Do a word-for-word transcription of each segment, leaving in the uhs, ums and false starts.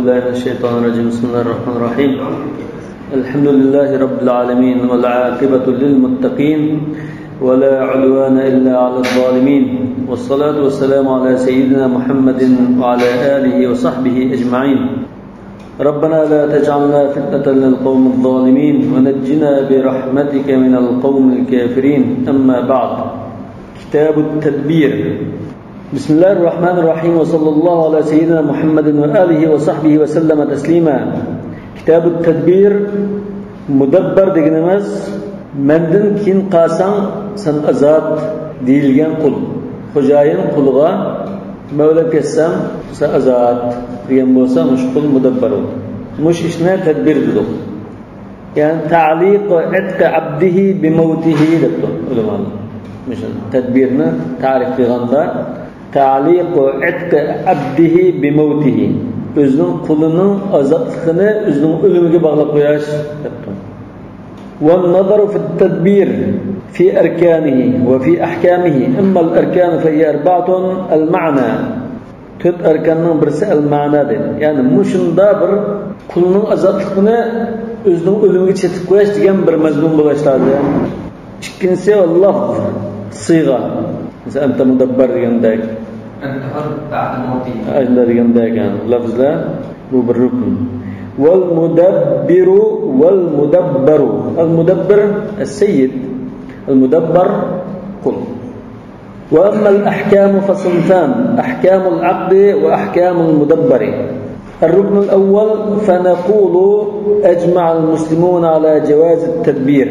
بالله من الشيطان الرجيم. بسم الله الرحمن الرحيم. الحمد لله رب العالمين، والعاقبة للمتقين، ولا عدوان إلا على الظالمين، والصلاة والسلام على سيدنا محمد وعلى آله وصحبه أجمعين. ربنا لا تجعلنا فتنة للقوم الظالمين، ونجنا برحمتك من القوم الكافرين. أما بعد. كتاب التدبير. بسم الله الرحمن الرحيم، وصلى الله على سيدنا محمد وآله وصحبه وسلم تسليما. كتاب التدبير، مۇدەببەر دېگىنىمىز، مەندىن كېيىن قالساڭ سەن ئازاد دېيىلگەن قۇل. خوجايىن قۇلىغا، مەن ئۆلۈپ كەتسەم سەن ئازاد دېگەن بولسا، مۇشۇ قۇل مۇدەببەر بولىدۇ. مۇشۇ ئىشنى تەدبىر دېدۇق. يەنى تەئلىق ئەتقى ئەبدىھى بىمەۋتىھى دەپتۇ ئۆلىمالار. مۇشۇ تەدبىرنى تەرىپ قىلغاندا، تەئلىق ئەتقى ئەبدىھى بىمەۋتىھى، ئۆزىنىڭ قۇلىنىڭ ئازادلىقىنى ئۆزىنىڭ ئۆلۈمىگە باغلاپ قويۇش دەپتۇ. والنظر في التدبير في أركانه وفي أحكامه. أما الأركان فهي أربعة: المعنى، تۆت ئەركاننىڭ بىرسى ئەل مەنا دەيدۇ. يەنى مۇشۇنداق بىر قۇلنىڭ ئازادلىقىنى ئۆزىنىڭ ئۆلۈمىگە چېتىپ قويۇش دېگەن بىر مەزمۇن بولۇش لازىم. ئىككىنچىسى لەفز، سىيغە. مەسىلەن، ئەنتە مۇدەببەر دېگەندەك. ئەنتە ھۇر بەئدە مەۋتى. ئەنتە دېگەندەك، يەنى لەفزلەر بۇ بىر رۇكۇن. والمدبر والمدبر. المدبر السيد، المدبر قۇل. وأما الأحكام فصنفان: أحكام العقد وأحكام المدبر. الركن الأول: فنقول أجمع المسلمون على جواز التدبير.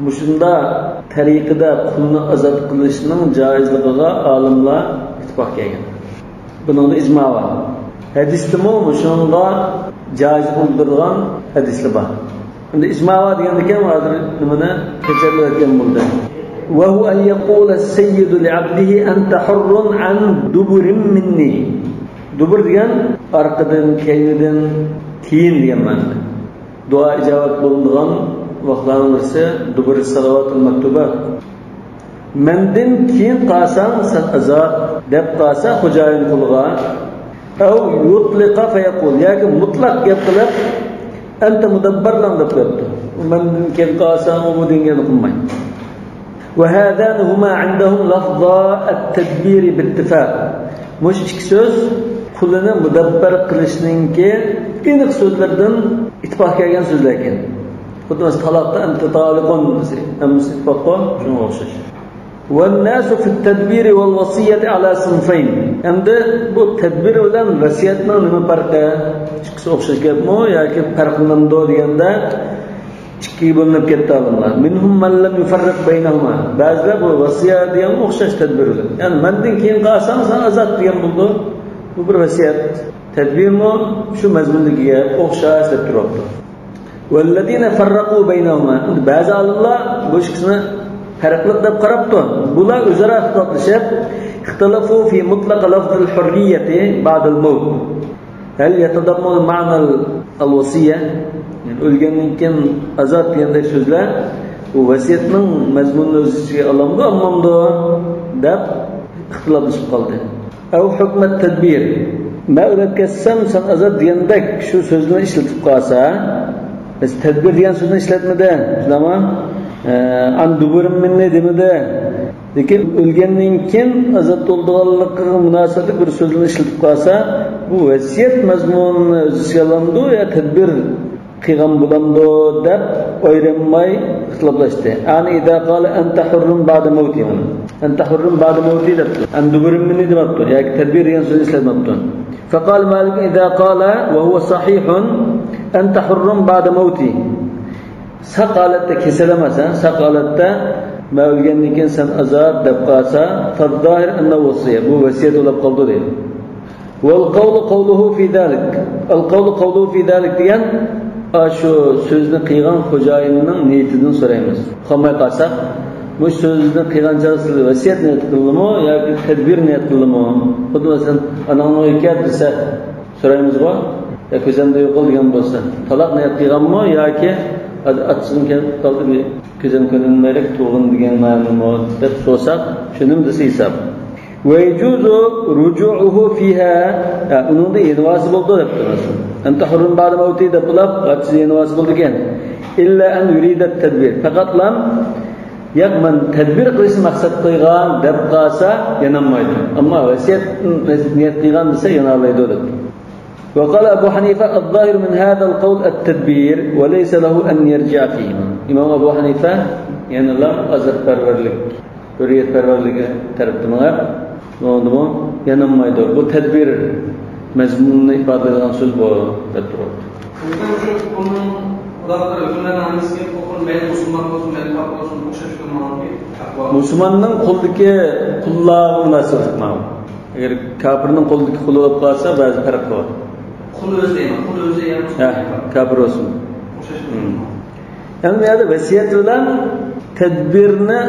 مۇشۇنداق تەرىقىدە قۇلنى ئازاد قىلىشنىڭ جائىزلىقىغا ئالىملار ئىتتىپاق كەلگەن. بۇنىڭدا ئىجما بار. ھەدىستىمۇ مۇشۇنىڭغا جائىز بىلدۈرىدىغان ھەدىسلەر بار. ئەمدى ئىجما بار دېگەندىكىن ھازىر نېمىنى تەجەللى ئەتكەن بولدى. وهو أن يقول السيد لعبده: أنت حر عن دبر مني. دۇبۇر دېگەن ئارقىدىن، كەينىدىن، كېيىن دېگەن مەنىدە. دۇئا ئىجابەت بولۇنىدىغان ۋاقىتلارنىڭ بىرسى دۇبۇر سالىۋاتىل مەكتۇبە. مەندىن كېيىن قالساڭ سەن ئازاد، دەپ قالسا خوجايىن قۇلىغا، ئەۋ يۇتلىقا فەيەقۇل، ياكى مۇتلەق گەپ قىلىپ، ئەنتە مۇدەببەرلەڭ دەپ قويۇپتۇ. مەندىن كېيىن قالساڭ ئۇ دېگەننى قىلماي. وهذان هما عندهم لفظا التدبير باتفاق. مۇشۇ ئىككى سۆز قۇلىنى مۇدەببەر قىلىشنىڭكى ئېنىق سۆزلىرىدىن ئىتتىپاق كەلگەن سۆزلەر ئىكەن. خۇددى مەسىلەن، تالاقتا ئەنتە تالىقۇن دېسە، ھەممىسى ئىتتىپاققۇ، شۇنىڭغا ئوخشاش. والناس في التدبير والوصية على صنفين. ئەمدى بۇ تەدبىر بىلەن ۋەسىيەتنىڭ نېمە پەرقى؟ ئىككىسى ئوخشاش گەپمۇ ياكى پەرقلىنىدۇ دېگەندە، ئىككىگە بۆلۈنۈپ كەتتى ئالىملار. منهم من لم يفرق بينهما. بەزىلەر بۇ ۋەسىيەت دېگەنگە ئوخشاش تەدبىر بىلەن. يەنى مەندىن كېيىن قالساڭ سەن ئازاد دېگەن بولىدۇ. بۇ بىر ۋەسىيەت. تەدبىرمۇ شۇ مەزمۇندىكى گەپ، ئوخشاش دەپ تۇرۇپتۇ. والذين فرقوا بينهما. ئەمدى بەزى ئالىملار بۇ ئىككىسىنى پەرقلىق دەپ قاراپتۇ. بۇلار ئۆزئارا ئىختىلاپلىشىپ، اختلفوا في مطلق لفظ الحرية بعد الموت. هل يتضمن معنى الوصية؟ يەنى ئۆلگەندىن كېيىن ئازاد دېگەندەك سۆزلەر بۇ ۋەسىيەتنىڭ مەزمۇنىنى ئۆز ئىچىگە ئالامدۇ، ئالمامدۇ دەپ ئىختىلاپلىشىپ قالدى. ئەۋ ھۆكمەت تەدبىر. مەن ئۆلۈپ كەتسەم سەن ئازاد دېگەندەك شۇ سۆزنى ئىشلىتىپ قالسا، بىز تەدبىر دېگەن سۆزنى ئىشلەتمىدى، شۇنداقمۇ؟ ئە، ئەن دۇبۇرىم مىننى دېمىدى. لېكىن ئۆلگەندىن كېيىن ئازاد بولىدىغانلىقىغا مۇناسىۋەتلىك بىر سۆزنى ئىشلىتىپ قالسا، بۇ ۋەسىيەت مەزمۇنىنى ئۆز ئىچىگە ئالامدۇ يا تەدبىر قىلغان بولامدۇ دەپ ئايرىماي ئىختىلاپلاشتى. يەنى إذا قال أنت حر بعد موتي، مانا. أنت حر بعد موتي دەپتۇ. ئەن دۇبۇرىم مىننى دېمەپتۇ. ياكى تەدبىر دېگەن سۆزنى ئىشلەتمەپتۇ. فقال مالك إذا قال وهو صحيح أنت حر بعد موتي. ساق ھالەتتە، كېسەل ئەمەس، ھە؟ ساق ھالەتتە مەن ئۆلگەندىن كېيىن سەن ئازاد دەپ قالسا، فالظاهر أنه وصية، بۇ ۋەسىيەت بولۇپ قالدى دەيدۇ. والقول قوله في ذلك. القول قوله في ذلك دېگەن، ئاشۇ سۆزنى قىلغان خوجايىننىڭ نىيىتىدىن سورايمىز. ئۇقالماي قالساق، بۇ سۆزنى قىلغان چاغدا سىز ۋەسىيەت نىيەت قىلدىمۇ ياكى تەدبىر نىيەت قىلدىمۇ؟ خۇددى مەسىلەن، ئاناڭنىڭ ئۆيىگە كەت دېسە، سورايمىزغۇ، يا كۆزەمدە يوقال دېگەن بولسا، تالاق نىيەت قىلغانمۇ ياكى ئاچچىقىم كېلىپ قالدى، بىر كۆزەم كۆرۈنمەيلىك تۇرغىن دېگەن مەنىمۇ دەپ سورىساق، شۇنىمۇ دېسە ھېساب. ويجوز رجوعه فيها، ئۇنىڭدا يېنىۋالسا بولىدۇ دەپتۇ. أنت حر بعد موته دەپ بولۇپ، ئاچىسى يېنىۋالسا بولىدىكەن. إلا أن يريد التدبير، پەقەتلا ياق، مەن تەدبىر قىلىشنى مەقسەت قىلغان دەپ قالسا يانالمايدۇ. ئەمما ۋەسىيەت نىيەت قىلغان دېسە يانالايدۇ دەپتۇ. وقال أبو حنيفة الظاهر من هذا القول التدبير وليس له أن يرجع فيه. ئىمام ئەبۇ ھەنىفە يەنىلا ئازادپەرۋەرلىك، ھۆرىيەتپەرۋەرلىكى تەرەپتە مېڭىپ، بۇنىڭدىمۇ يانالمايدۇ. بۇ تەدبىر مەزمۇنىنى ئىپادىلەيدىغان سۆز بۇ دەپ تۇرۇپتۇ. لېكىن شۇ قۇلنىڭ ئۇلارغا ھۆكۈملەرنىڭ ھەممىسىگە قۇل مەيلى مۇسۇلمان بولسۇن، مەيلى كاپىر بولسۇن، ئوخشاش ھۆكۈم بولغانكى ئەھۋال. مۇسۇلماننىڭ قولىدىكى قۇللارغا مۇناسىۋەتلىك ماۋۇ. ئەگەر كاپىرنىڭ قولىدىكى قۇلى بولۇپ قالسا، بەزى پەرق بار. قۇل ئۆزى دەيمەن، قۇل ئۆزى يەنى ھە، مۇسۇلمان. كاپىر بولسۇن. ئوخشاش. ھىم. يەنى بۇ يەردە ۋەسىيەت بىلەن تەدبىرنى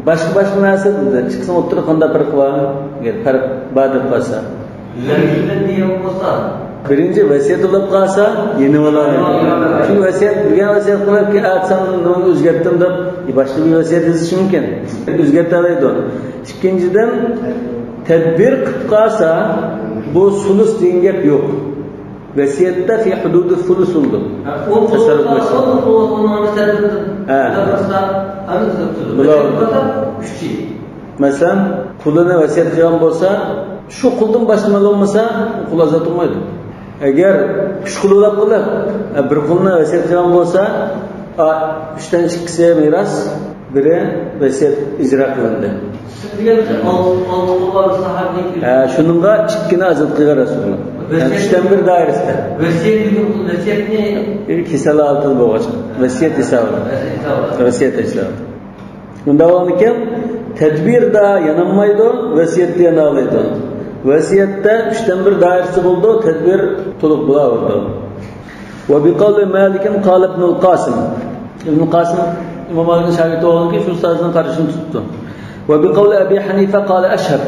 باشقا-باشقا نەرسە دېدى. ئىككىسىنىڭ ئوتتۇرىدا قانداق پەرق بار؟ ئەگەر پەرق بار دەپ قالسا. لەۋزىدە دېگەن بولسا. بىرىنچى، ۋەسىيەت بولۇپ قالسا، يېنىۋالالايدۇ. چۈنكى ۋەسىيەت، بۈگۈن ۋەسىيەت قىلىپ، كېيىن ئەتىسى نېمىنى ئۆزگەرتتىم دەپ، باشقا بىر ۋەسىيەت يېزىشى مۇمكىن. ئۆزگەرتەلەيدۇ. ئىككىنچىدىن، تەدبىر قىلىپ قالسا، بۇ سۇلۇس دېگەن گەپ يوق. ۋەسىيەتتە في حدود الثلث بولىدۇ. ھە، ئون قۇل تەسەررۇپ بولسا، قىلىش. ئون قۇل بولسا، ئون قۇل بولسا، بۇلار. ئۈچ يىل. مەسىلەن، قۇلىنى ۋەسىيەت قىلغان بولسا، شۇ قۇلدىن باشقا مال بولمىسا، قۇل ئازاد بولمايدۇ. ئەگەر ئۈچ قۇل بولۇپ قېلىپ، بىر قۇلنى ۋەسىيەت قىلغان بولسا، ئا، ئۈچتىن ئىككىسى مىراس، بىرى ۋەسىيەت ئىجرا قىلىندى. سىز دېگەن ئالتە، ئالتە قۇل بار ساھابىدىكى. ھە، شۇنىڭغا ئىككىنى ئازاد قىلغان رەسۇلۇللا. ۋەسىيەت، يەنى ئۈچتىن بىر دائىرىسىدە. ۋەسىيەت دېگەن بۇ ۋەسىيەتنى كېسەل ھالىتىدە بولغاچقا، ۋەسىيەت ھېسابىدا. ۋەسىيەت ھېسابىدا. ۋەسىيەت ھېسابىدا. بۇنداق بولغاندىكىن، تەدبىردە يانالمايدۇ، ۋەسىيەتتە يانالايدۇ. ۋەسىيەتتە ئۈچتىن بىر دائىرىسى بولىدۇ، تەدبىر تولۇق بولاۋېرىدۇ. وبقول مالك قال ابن القاسم. ئىبن قاسىم ئىمام مالىكنىڭ شاگىرتى بولغاندىكىن، شۇ ئۇستازىنىڭ قارىشىنى تۇتۇپتۇ. وبقول أبي حنيفة قال أشهب.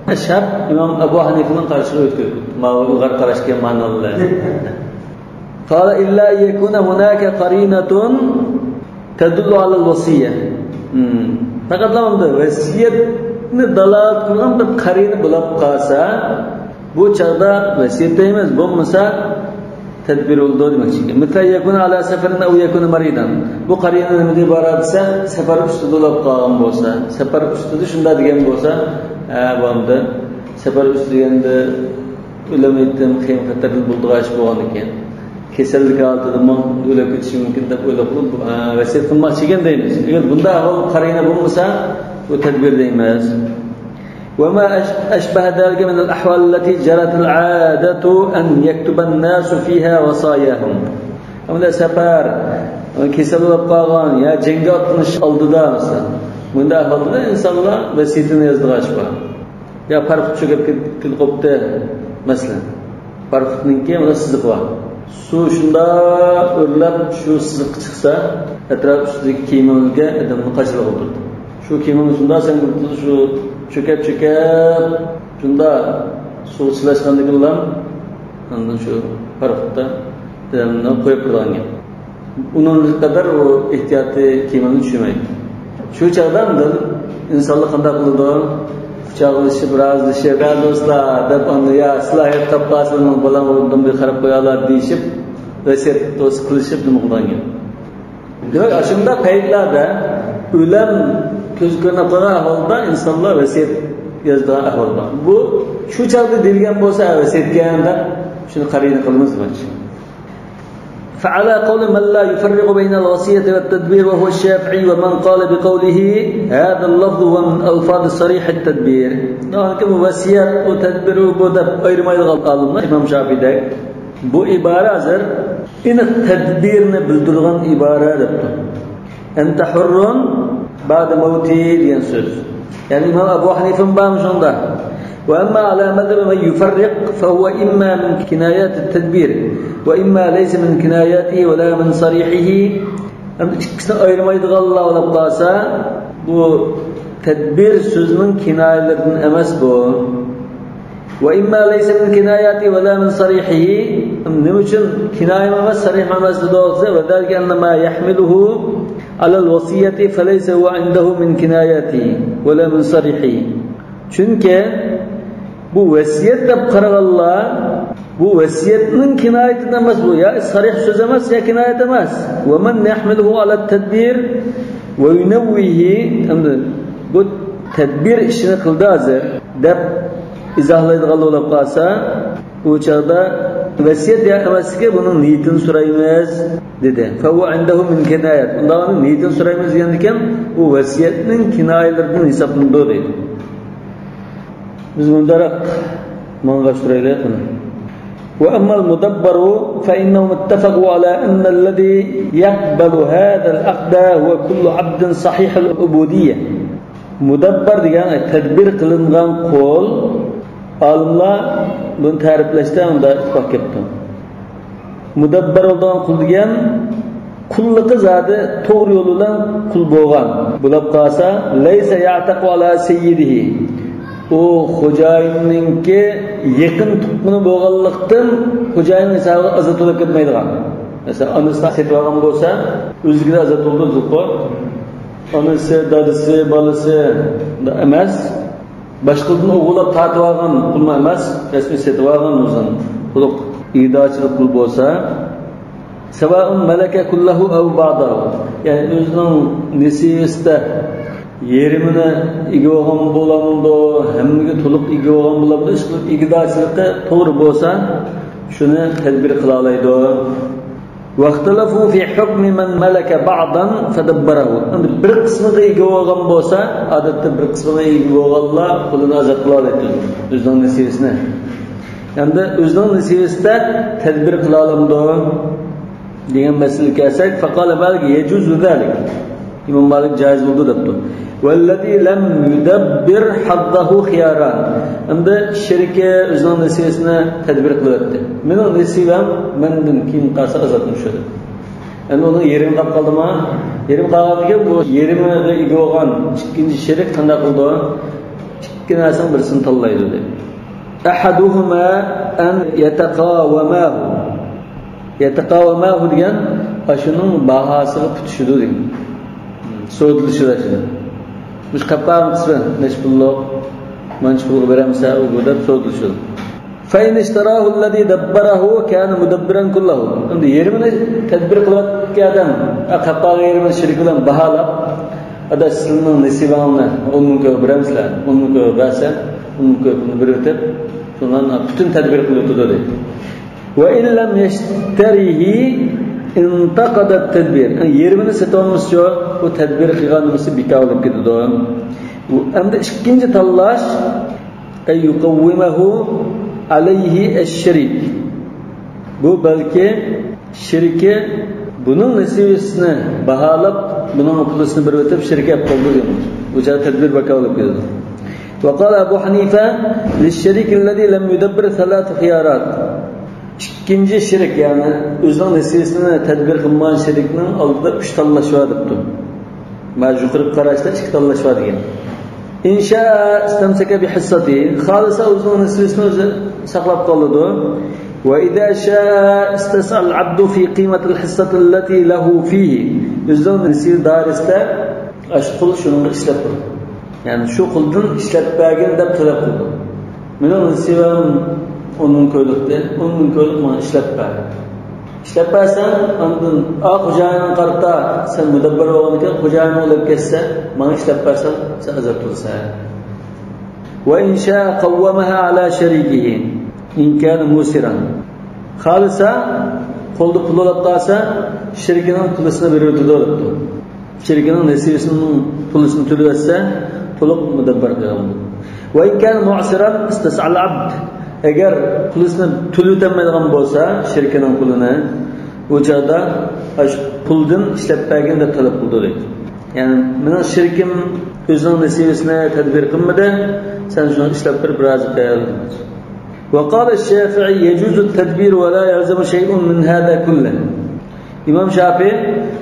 ئەشھەب ئىمام ئەبۇ ھەنىفىنىڭ قارىشىغا ئۆتۈپ كەتتى. ماۋۇ ئىلغار قاراشكە مانالىق. قال إلا أن يكون هناك قرينة تدل على الوصية. مم. پەقەتلا ئۇندا ۋەسىيەتنى دالالەت قىلغان بىر قەرىنە بولۇپ قالسا، بۇ چاغدا ۋەسىيەت دەيمىز، بولمىسا تەدبىر بولىدۇ دېمەكچى. مثل أن يكون على سفر أو يكون مريضا. بۇ قەرىنە نېمىدىن ئىبارەت دېسە، سەپەر ئۈستىدە بولۇپ قالغان بولسا، سەپەر ئۈستىدە شۇنداق دېگەن بولسا، ھە، بولدى. سەپەر ئۈستى دېگەندە ئۆلۈم، يېتىم، قىيىن خەتەردىن بولىدىغان ئىش بولغاندىكىن، كېسەللىك ھالىتىدىمۇ ئۆلۈپ كېتىشى مۇمكىن دەپ ئويلاپ قېلىپ، ئە، ۋەسىيەت قىلماقچى ئىكەن دەيمىز. ئەگەر بۇنداق ئەھۋال قەرىنە بولمىسا، بۇ تەدبىر دەيمىز. وما أش-، أشبه ذلك من الأحوال التي جرت العادة أن يكتب الناس فيها وصاياهم. ئەمدى سەپەر، كېسەل بولۇپ قالغان يا جەڭگە ئاتلىنىش ئالدىدا، مەسىلەن، بۇنداق ئەھۋالدا ئىنسانلار ۋەسىيىتىنى يازىدىغان ئىش بار. يا پاراخوت چۆكۈپ كېتىپ قوپتى، مەسىلەن. پاراخوتنىڭكى مانا سىزىقى بار. سۇ شۇنداق ئۆرلەپ شۇ سىزىققا چىقسا، ئەتراپ ئۈستىدىكى كېمىلەرگە ئادەمنى قاچىلاپ ئولتۇرىدۇ. شۇ كېمىلەر شۇنداق سەن شۇ چۆكۈپ، چۆكۈپ، شۇنداق سۇغا چىلاشقاندىكىنلا ئاندىن شۇ پاراخوتتا ئادەمنى قويۇپ قويىدىغان گەپ. ئۇنىڭغا قەدەر ئۇ ئېھتىياتىي كېمىلەرنى چۈشۈرمەيدۇ. شۇ چاغدا ئاندىن ئىنسانلار قانداق قىلىدۇ؟ قۇچاقلىشىپ، رازىلىشىپ، يا دوستلار دەپ، ئاندىن يا سىلاھىيەت تاپقانسىلەر، ماڭا بالامغا بۇندىن بىر قاراپ قويالا دېيىشىپ، ۋەسىيەت دوستى قىلىشىپ نېمە قىلغان گەپ. دېمەك، ئاشۇنداق پەيتلەردە ئۆلۈم كۆزگە كۆرۈنۈپ قالغان ئەھۋالدا ئىنسانلار ۋەسىيەت يازىدىغان ئەھۋال بار. بۇ شۇ چاغدا دېيىلگەن بولسا، ھە، ۋەسىيەتكەن دەپ شۇنى قەرىنە قىلىمىز دېمەكچى. فعلى قول من لا يفرق بين الوصية والتدبير وهو الشافعي ومن قال بقوله هذا اللفظ ومن ألفاظ صريح التدبير. ناھايىتى بۇ ۋەسىيەت، بۇ تەدبىر، بۇ دەپ ئايرىمايدىغان ئالىملار ئىمام شافىئىدەك بۇ ئىبارە ھازىر ئېنىق تەدبىرنى بىلدۈرىدىغان ئىبارە دەپتۇ. أنت حر بعد موته دېگەن سۆز. يەنى ئىمام ئەبۇ ھەنىفىمۇ بارمۇ شۇندا؟ وأما على مذهب من يفرق فهو إما من كنايات التدبير وإما ليس من كناياته ولا من صريحه. ئەمدى ئىككىسىنى ئايرىمايدىغانلار بولۇپ قالسا، بۇ تەدبىر سۆزىنىڭ كىنايىلىرىدىن ئەمەس بۇ. وإما ليس من كناياته ولا من صريحه. نېمە ئۈچۈن كىنايە ئەمەس، سەرىھ ئەمەس دېدۇق دېسە، وذلك أن ما يحمله على الوصية فليس هو عنده من كناياته ولا من صريحه. چۈنكى بۇ ۋەسىيەت دەپ قارىغانلار، بۇ ۋەسىيەتنىڭ كىنايىتىدىن ئەمەس بۇ. يا سەرىھ سۆز ئەمەس، يا كىنايەت ئەمەس. ومن يحمله على التدبير وينويه، ئەمدى بۇ تەدبىر ئىشىنى قىلدى ھازىر دەپ ئىزاھلايدىغان بولۇپ قالسا، ئۇ چاغدا ۋەسىيەت يا ئەمەسلىكى بۇنىڭ نىيىتىنى سورايمىز دېدى. فهو عنده من كناية. ئۇنداق نىيىتىنى سورايمىز دېگەندىكىن، ئۇ ۋەسىيەتنىڭ كىنايىلىرىدىن ھېسابلىنىدۇ دەيدۇ. بىز مۇنداقراق ماڭغاچ تۇرايلى بۇنى. وأما المدبر فإنهم اتفقوا على أن الذي يقبل هذا العقد هو كل عبد صحيح العبودية. مۇدەببەر دېگەن تەدبىر قىلىنغان قۇل، ئالىملار بۇنى تەرىپلەشتە مۇنداق ئىتتىپاق كەپتۇ. مۇدەببەر بولىدىغان قۇل دېگەن قۇللۇقى زادى توغرا يول بىلەن قۇل بولغان بولۇپ قالسا، ليس يعتق على سيده، ئۇ خوجايىننىڭكى يېقىن تۇغقىنى بولغانلىقتىن، خوجايىننىڭ ھېسابىغا ئازاد بولۇپ كەتمەيدىغان. مەسىلەن، ئانىسىنى سېتىۋالغان بولسا، ئۆزىگە ئازاد بولىدۇ، ئانىسى، دادىسى، بالىسى ئەمەس. باشقىدىن ئوغرىلاپ تارتىۋالغان پۇلمۇ ئەمەس، رەسمىي سېتىۋالغان ئۆزىنىڭ تولۇق ئىگىدارچىلىق پۇل بولسا، سواء ملك كله أو بعضه، يەنى ئۆزىنىڭ نېسىۋىسىدە يېرىمىنى ئىگە بولغان بولامدۇ، ھەممىگە تولۇق ئىگە بولغان بولامدۇ، ئىشقىلىپ ئىگىدارچىلىقى توغرا بولسا، شۇنى تەدبىر قىلالايدۇ. واختلفوا في حكم من ملك بعضا فدبره. ئەمدى بىر قىسمىغا ئىگە بولغان بولسا، ئادەتتە بىر قىسمىغا ئىگە بولغانلار قۇلىنى ئازاد قىلالايدۇ، ئۆزىنىڭ نېسىۋىسىنى. ئەمدى ئۆزىنىڭ نېسىۋىسىدە تەدبىر قىلالامدۇ دېگەن مەسىلىگە كەلسەك، فقال مالك يجوز ذلك. ئىمام مالىك جايىز بولىدۇ دەپتۇ. والذي لم يدبر حظه خياران. ئەمدى شېرىكى ئۆزىنىڭ نېسىۋىسىنى تەدبىر قىلىۋەتتى. مېنىڭ نېسىۋەم مەندىن كېيىن قالسا ئازادمۇ شۇ دەپ. ئەمدى ئۇنىڭ يېرىمى قاپ قالدىمۇ؟ يېرىمى قالغاندىكىن بۇ يېرىمىگە ئىگە بولغان ئىككىنچى شېرىك قانداق قىلىدۇ؟ ئىككى نەرسىنىڭ بىرسىنى تاللايدۇ دەيدۇ. أحدهما أن يتقاوماه. يتقاوماه دېگەن ئاشۇنىڭ باھاسىغا پۈتۈشىدۇ دېگەن. سودىلىشىدۇ ئاشۇنى. مۇشۇ قاپقان قىسمى نەچچە پۇللۇق، مانچە پۇلغا بېرەمسەن ئۇ بۇ دەپ سودىلىشىدۇ. فإن اشتراه الذي دبره كان مدبرا كله. ئەمدى يېرىمىنى تەدبىر قىلىۋاتقان ئادەم، قاپقانغا يېرىمىنى شېرىك بىلەن باھالاپ، ئاداش، سىلىنىڭ نېسىۋەڭنى ئون مىڭ كوي بېرەمسىلەر، ئون مىڭ كوي بەرسە، ئون مىڭ كوي پۇلنى بېرىۋېتىپ، شۇنىڭ پۈتۈن تەدبىر قىلىۋېتىدۇ دەيدۇ. وإن لم يشتره انتقض التدبير. يېرىمىنى سېتىۋالمىسىچۇ، بۇ تەدبىر قىلغان نېمىسى بىكار بولۇپ كېتىدۇ. ئەمدى ئىككىنچى تاللاش، أن يقومه عليه الشريك. بۇ بەلكى شېرىكى بۇنىڭ نېسىۋىسىنى باھالاپ، بۇنىڭ پۇلىسىنى بېرىۋېتىپ، شېرىكى ئەپ قالدى دېگەن. بۇ چاغدا تەدبىر بىكار بولۇپ كېتىدۇ. وقال أبو حنيفة للشريك الذي لم يدبر ثلاث خيارات. ئىككىنچى شېرىك، يەنى ئۆزىنىڭ نېسىۋىسىنى تەدبىر قىلمىغان شېرىكنىڭ ئالدىدا ئۈچ تاللاش بار دەپتۇ. مانا يۇقىرىقى قاراشتا ئىككى تاللاش بار دېگەن. إن شاء استمسك بحصته، خالىسا ئۆزىنىڭ نېسىۋىسىنى ئۆزى ساقلاپ قالىدۇ. وإذا شاء استسعى العبد في قيمة الحصة التي له فيه، ئۆزىنىڭ نېسىۋى دائىرىسىدە ئاشۇ قۇل شۇنىڭغا ئىشلەپ تۇرىدۇ. يەنى شۇ قۇلدىن ئىشلەپ بەرگىن دەپ تەلەپ قىلىدۇ. مېنىڭ نېسىۋەم ئون مىڭ كويلۇقتى، ئون مىڭ كويلۇق ماڭا ئىشلەپ بەر. ئىشلەپ بەرسەڭ، ئاندىن ئا خوجايىنىڭغا قارىتا، سەن مۇدەببەر بولغاندىكىن، خوجايىنىڭ ئۆلۈپ كەتسە، ماڭا ئىشلەپ بەرسەڭ، سەن ئازاد بولىسەن. وإن شاء قومها على شريكه إن كان موسرا. خالىسا، قولدا پۇل بولۇپ قالسا، شېرىكىنىڭ پۇلىسىنى بېرىۋېتىدۇ دەپتۇ. شېرىكىنىڭ نېسىۋىسىنىڭ پۇلىسىنى تۆلىۋەتسە، تولۇق مۇدەببەر قىلغان بولىدۇ. وإن كان معسرا استسعى العبد. ئەگەر پۇلىسىنى تۆلىۋېتەلمەيدىغان بولسا، شېرىكىنىڭ پۇلىنى، ئۇ چاغدا ئاشۇ پۇلدىن ئىشلەپ بەرگىن دەپ تەلەپ قىلىدۇ دەيدۇ. يەنى، مېنىڭ شېرىكىم ئۆزىنىڭ نېسىۋىسىنى تەدبىر قىلمىدى، سەن شۇنى ئىشلەپ بېرىپ رازى قىل. وقال الشافعي يجوز التدبير ولا يلزم شيء من هذا كله. ئىمام شافىئى،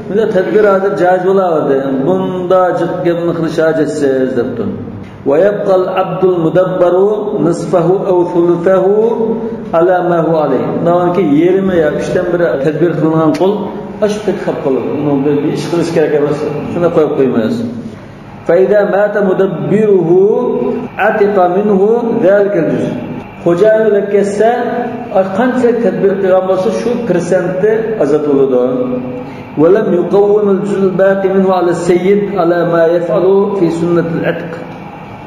بۇنداق تەدبىر ھازىر جائىز بولاۋاتىدۇ. بۇنداق جىق گەپنى قىلىش ھاجەتسىز دەپتۇ. ويبقى العبد المدبر نصفه أو ثلثه على ما هو عليه. ئۇنىڭكى يېرىمى يا ئۈچتىن بىرى تەدبىر قىلىنغان قۇل ئاشۇ پېتى قاپ قالىدۇ. ئۇنىڭ بىر، بىر ئىش قىلىش كېرەك ئەمەس. شۇنداق قويۇپ قويمايسىز. فإذا مات مدبره عتق منه ذلك الجزء. خوجايىنى ئۆلۈپ كەتسە، قانچىلىك تەدبىر قىلغان بولسا، شۇ پىرسەنتى ئازاد بولىدۇ. ولم يقوم الجزء الباقي منه على السيد على ما يفعل في سنة العتق.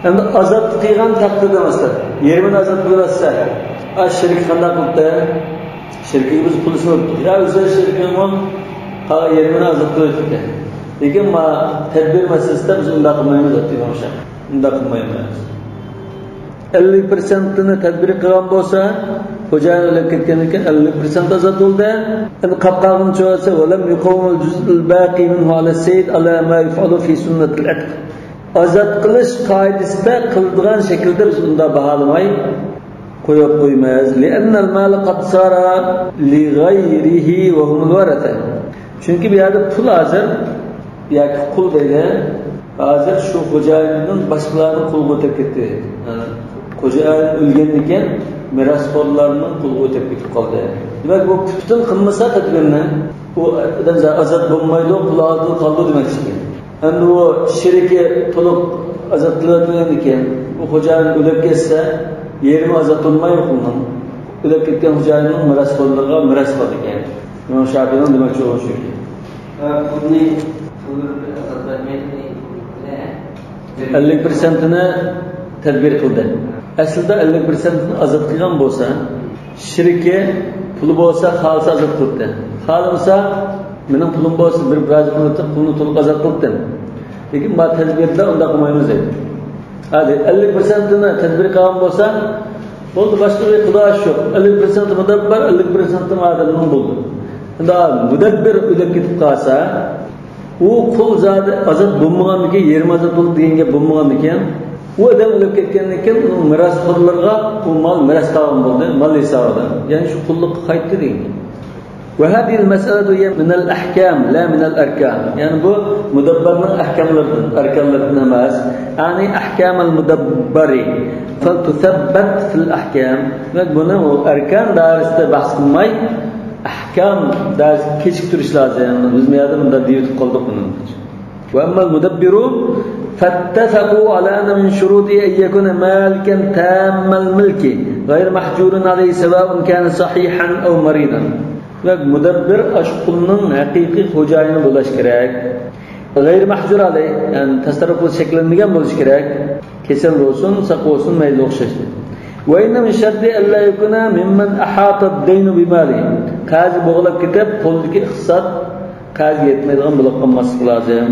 ئەمدى ئازاد قىلغان تەقدىردە، مەسىلەن، يېرىمىنى ئازاد قىلىۋەتسە، ئا، شېرىك قانداق قىلدى؟ شېرىكىگە بىز پۇل سۇنۇپتۇق. يا ئۆزى شېرىكىمۇ قالغان يېرىمىنى ئازاد قىلىۋېتىپتۇ. لېكىن ما تەدبىر مەسىلىسىدە بىز ئۇنداق قىلمايمىز، دەپتۇ ئىمام شافىئى. ئۇنداق قىلمايمىز. ئەللىك پىرسەنتىنى تەدبىر قىلغان بولسا، خوجايىن ئۆلۈپ كەتكەندىن كېيىن ئەللىك پىرسەنت ئازاد بولدى. ئەمدى قاپ قالغىنىچە بولسا، ولم يقوم الجزء الباقي منه على السيد على ما يفعل في سنة العتق. ئازاد قىلىش قائىدىسىدە قىلىدىغان شەكىلدە بىز ئۇنداق باھالىماي قويۇپ قويمايمىز. لأن المال قد صار لغيره وهم الورثة. چۈنكى بۇ يەردە پۇل ھازىر، ياكى قۇل دەيلى، ھازىر شۇ خوجايىندىن باشقىلارنىڭ قولىغا ئۆتۈپ كەتتى. يەنى خوجايىن ئۆلگەندىن كېيىن مىراسخورلارنىڭ قولىغا ئۆتۈپ كېتىپ قالدى. دېمەك، بۇ پۈتۈن قىلمىسا تەدبىرنى، ئۇ ئادەم ئازاد بولمايدۇ، قۇل ھالىتىدە قالىدۇ دېمەكچى. ئەمدى ئۇ شېرىكى تولۇق ئازاد قىلىۋەتمىگەندىن كېيىن، ئۇ خوجايىن ئۆلۈپ كەتسە، يېرىمى ئازاد بولمايدۇ قۇلنىڭ. ئۆلۈپ كەتكەن خوجايىننىڭ مىراسخورلىرىغا مىراس قالىدىكەن. ئىمام شافىئىنىڭ دېمەكچى بولغىنى شۇكى. ۋە پۇلنى قىلدۇرۇپ ئازاد بەرمەيدۇ. ئەللىك پىرسەنتىنى تەدبىر قىلدى. ئەسلىدە ئەللىك پىرسەنتىنى ئازاد قىلغان بولسا، شېرىكى پۇلى بولسا، خالىسا ئازاد قىلىپتۇ. خالىمىسا، مېنىڭ پۇلۇم بولسا، بېرىپ رازى قىلىپتۇ، پۇلنى تولۇق ئازاد قىلىپتۇ. لېكىن ما تەدبىردە ئۇنداق قىلمايمىز دەيدۇ. ھازىر ئەللىك پىرسەنتىنى تەدبىر قىلغان بولسا، بولدى، باشقا بىر قۇدا ئىش يوق. ئەللىك پىرسەنتى مۇدەببەر، ئەللىك پىرسەنتى ئادەمنىڭ بولدى. ئەمدى مۇدەببىر ئۆلۈپ كېتىپ قالسا، ئۇ قۇل زادى ئازاد بولمىغاندىكىن، يېرىم ئازاد بولدى دېگەن گەپ بولمىغاندىكىن، ئۇ ئادەم ئۆلۈپ كەتكەندىن كېيىن ئۇنىڭ مىراسخورلىرىغا ئۇ مال مىراس قالغان بولدى، مال ھېسابىدا. يەنى شۇ قۇللۇققا قايتتى دېگەن گەپ. وهذه المسألة هي من الأحكام لا من الأركان. يەنى بۇ مۇدەببەرنىڭ ئەھكاملىرىدىن، ئەركانلىرىدىن ئەمەس. يعني أحكام المدبر فلتثبت في الأحكام. دېمەك، بۇنى ئەركان دائىرىسىدە بەھس قىلماي، ئەھكام دائىرىسىدە كېچىكتۈرۈش لازىم. بىز بۇ يەردە مۇنداق دېيىۋېتىپ قالدۇق بۇنى. وأما المدبر فاتفقوا على أن من شروطه أن يكون مالكا تام الملك غير محجور عليه سواء كان صحيحا أو مريضا. دېمەك، مۇدەببىر ئاشۇ قۇلنىڭ ھەقىقىي خوجايىنى بولۇشى كېرەك. غەيرىي مەھجۇر ئەلەيھ، يەنى تەسەررۇپ قىلىش چەكلەنمىگەن بولۇشى كېرەك. كېسەل بولسۇن، ساق بولسۇن، مەيلى ئوخشاش. وإن من شرطه ألا يكون ممن أحاط الدين بماله. قەرز بوغلاپ كېتىپ، قولدىكى ئىقتىساد قەرزگە يەتمەيدىغان بولۇپ قالماسلىقى لازىم.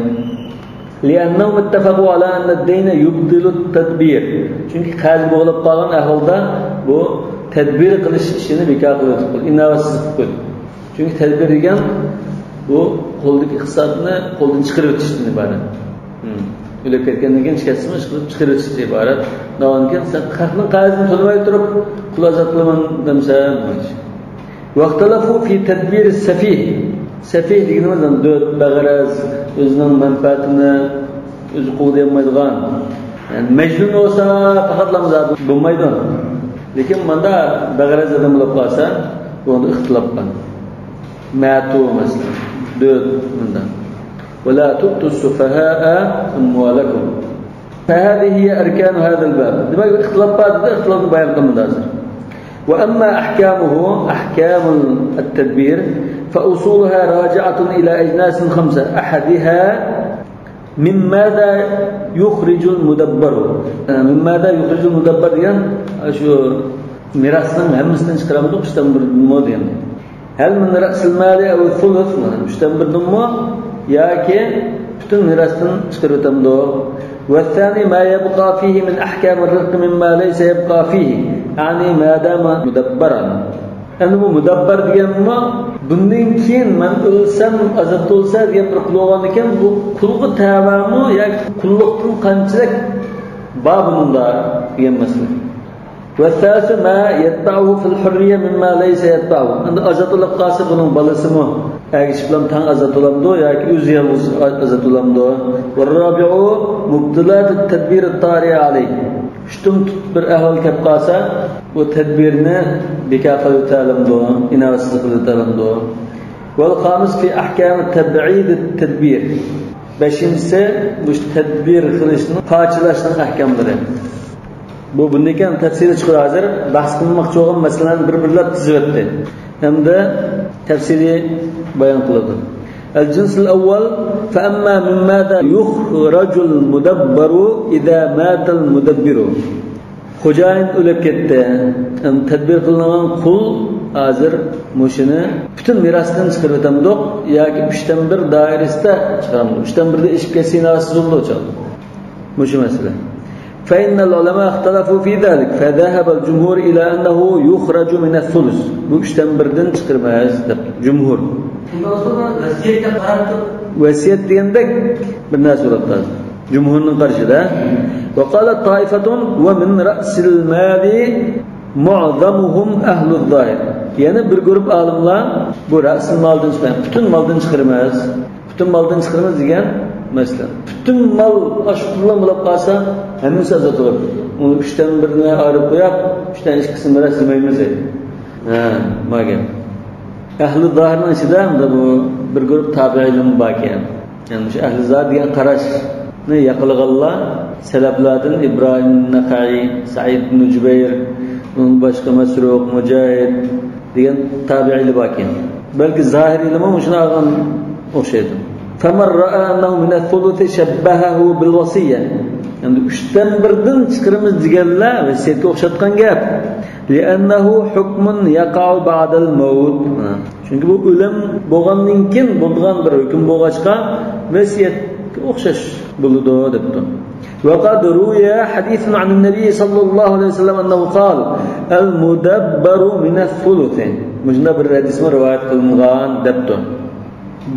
لأنهم اتفقوا على أن الدين يبطل التدبير. چۈنكى قەرز بوغلاپ قالغان ئەھۋالدا بۇ تەدبىر قىلىش ئىشىنى بىكار قىلىۋېتىپ قويدى، ئىناۋەتسىز قىلىپ قويدى. چۈنكى تەدبىر دېگەن بۇ قولدىكى ئىقتىسادنى قولدىن چىقىرىۋېتىشتىن ئىبارەت. ھىم. ئۆلۈپ كەتكەندىن كېيىن ئىچكەسىمۇ چىقىرىپ چىقىرىۋېتىشتىن ئىبارەت. ئۇنىڭدىن كېيىن سەن خەقنىڭ قەرزىنى تۆلىمەي تۇرۇپ، قۇل ئازاد قىلىمەن دېمىسەن. واختلفوا في تدبير السفيه. سەفىھ دېگىنىمىز دۆت، بەغەرەز، ئۆزىنىڭ مەنپەئەتىنى ئۆزى قوغدىيالمايدىغان. يەنى مەجنۇن بولسا پەقەتلا بولمايدۇ. لېكىن ماندا بەغەرەز ئادەم بولۇپ قالسا، بۇنىڭدا ئىختىلاپ بار. مەتۇ مەسىلەن. دۆت مۇندا. ولا تؤتوا السفهاء أموالكم. فهذه هي أركان هذا الباب. دېمەك، ئىختىلاپ بار دېدى، ئىختىلاپنى بايان قىلمىدى ھازىر. وأما أحكامه، أحكام التدبير، فأصولها راجعة إلى أجناس خمسة. أحدها من ماذا يخرج المدبر. من ماذا يخرج المدبر دېگەن شۇ مىراسنىڭ ھەممىسىدىن چىقىرامدۇ، ئۈچتىن بىردىنمۇ دېگەن. هل من رأس المال أو الثلث، مانا ئۈچتىن بىردىنمۇ ياكى پۈتۈن مىراستىن چىقىرىۋېتەمدۇ؟ والثاني ما يبقى فيه من أحكام الرق مما ليس يبقى فيه، يعني ما دام مدبرا. ئەمدى بۇ مۇدەببەر دېگەنمۇ، بۇندىن كېيىن مەن ئۆلسەم ئازاد بولسا دېگەن بىر قۇل بولغاندىكىن، بۇ قۇلغا تەۋەمۇ ياكى قۇللۇقتىن قانچىلىك بار بۇنىڭدا دېگەن مەسىلە. والثالث ما يتبعه في الحرية مما ليس يتبعه. ئەمدى ئازاد بولۇپ قالسا، بۇنىڭ بالىسىمۇ ئەگىشىپ بىلەن تەڭ ئازاد بولامدۇ ياكى ئۆزى يالغۇز ئازاد بولامدۇ؟ والرابع مبطلات التدبير الطارئة عليه. ئۈچتىن تۇتۇپ بىر ئەھۋال كەپ قالسا، بۇ تەدبىرنى بىكار قىلىۋېتەلەمدۇ، ئىناۋەتسىز قىلىۋېتەلەمدۇ؟ والخامس في أحكام تبعيض التدبير. بەشىنچىسى، مۇشۇ تەدبىر قىلىشنى پارچىلاشنىڭ ئەھكاملىرى. بۇ، بۇندىن كېيىن تەپسىلىي چىقىدۇ. ھازىر بەھس قىلماقچى بولغان مەسىلىلەرنى بىر-بىرلەپ تىزىۋەتتى ھەمدە تەپسىلىي بايان قىلىدۇ. الجنس الأول، فأما مما يخرج المدبر إذا مات المدبر. خوجايىن ئۆلۈپ كەتتى. ئەمدى تەدبىر قىلىنغان قۇل ھازىر مۇشۇنى پۈتۈن مىراستىن چىقىرىۋېتەمدۇق ياكى ئۈچتىن بىر دائىرىسىدە چىقىرامدۇق؟ ئۈچتىن بىردىن ئېشىپ كەتسە يەنە ھالسىز بولىدۇ. مۇشۇ مەسىلە. فإن العلماء اختلفوا في ذلك، فذهب الجمهور إلى أنه يخرج من الثلث. بۇ ئۈچتىن بىردىن چىقىرىمىز دەپ جۇمھۇر. شۇنداق بولسا، ۋەسىيەتكە قاراپ تۇرۇپ. ۋەسىيەت دېگەندەك بىر نەرسە بولۇپتۇ ھازىر. جۇمھۇرنىڭ قارىشىدا. وقالت طائفة ومن رأس المال معظمهم أهل الظاهر. يەنە بىر گۇرۇپ ئالىملار بۇ رەسىل مالدىن چىقىرىمىز، پۈتۈن مالدىن چىقىرىمىز. پۈتۈن مالدىن چىقىرىمىز دېگەن مەسىلە. پۈتۈن مال ئاشۇ پۇل بىلەن بولۇپ قالسا، ھەممىسى ئازاد بولۇپ كېتىدۇ. ئۇنى ئۈچتىن بىرىنى ئايرىپ قويۇپ، ئۈچتىن ئىككىسىنى مىراس دېمەيمىز دەيدۇ. ھە، ماگەن. ئەھلى زاھىرنىڭ ئىچىدە ئەمدى بۇ بىر گۇرۇپ تابىئىيلىمۇ باركەن. يەنى مۇشۇ ئەھلى زاھىر دېگەن قاراشنى ياقلىغانلار سەلەفلەردىن ئىبراھىم نەخەئى، سەئىد ئىبن جۇبەير، ئۇنىڭدىن باشقا مەسرۇق، مۇجاھىد دېگەن تابىئىيلار باركەن. بەلكى زاھىرىيلارمۇ مۇشۇنى ئالغان ئوخشايدۇ. فمن رأى أنه من الثلث شبهه بالوصية. ئەمدى ئۈچتىن بىردىن چىقىرىمىز دېگەنلەر ۋەسىيەتكە ئوخشاتقان گەپ. لأنه حكم يقع بعد الموت. چۈنكى بۇ ئۆلۈم بولغاندىن كېيىن بولىدىغان بىر ھۆكۈم بولغاچقا، ۋەسىيەتكە ئوخشاش بولىدۇ دەپتۇ. وقد روي حديث عن النبي صلى الله عليه وسلم أنه قال: المدبر من الثلث. مۇشۇنداق بىر ھەدىسمۇ رىۋايەت قىلىنغان دەپتۇ.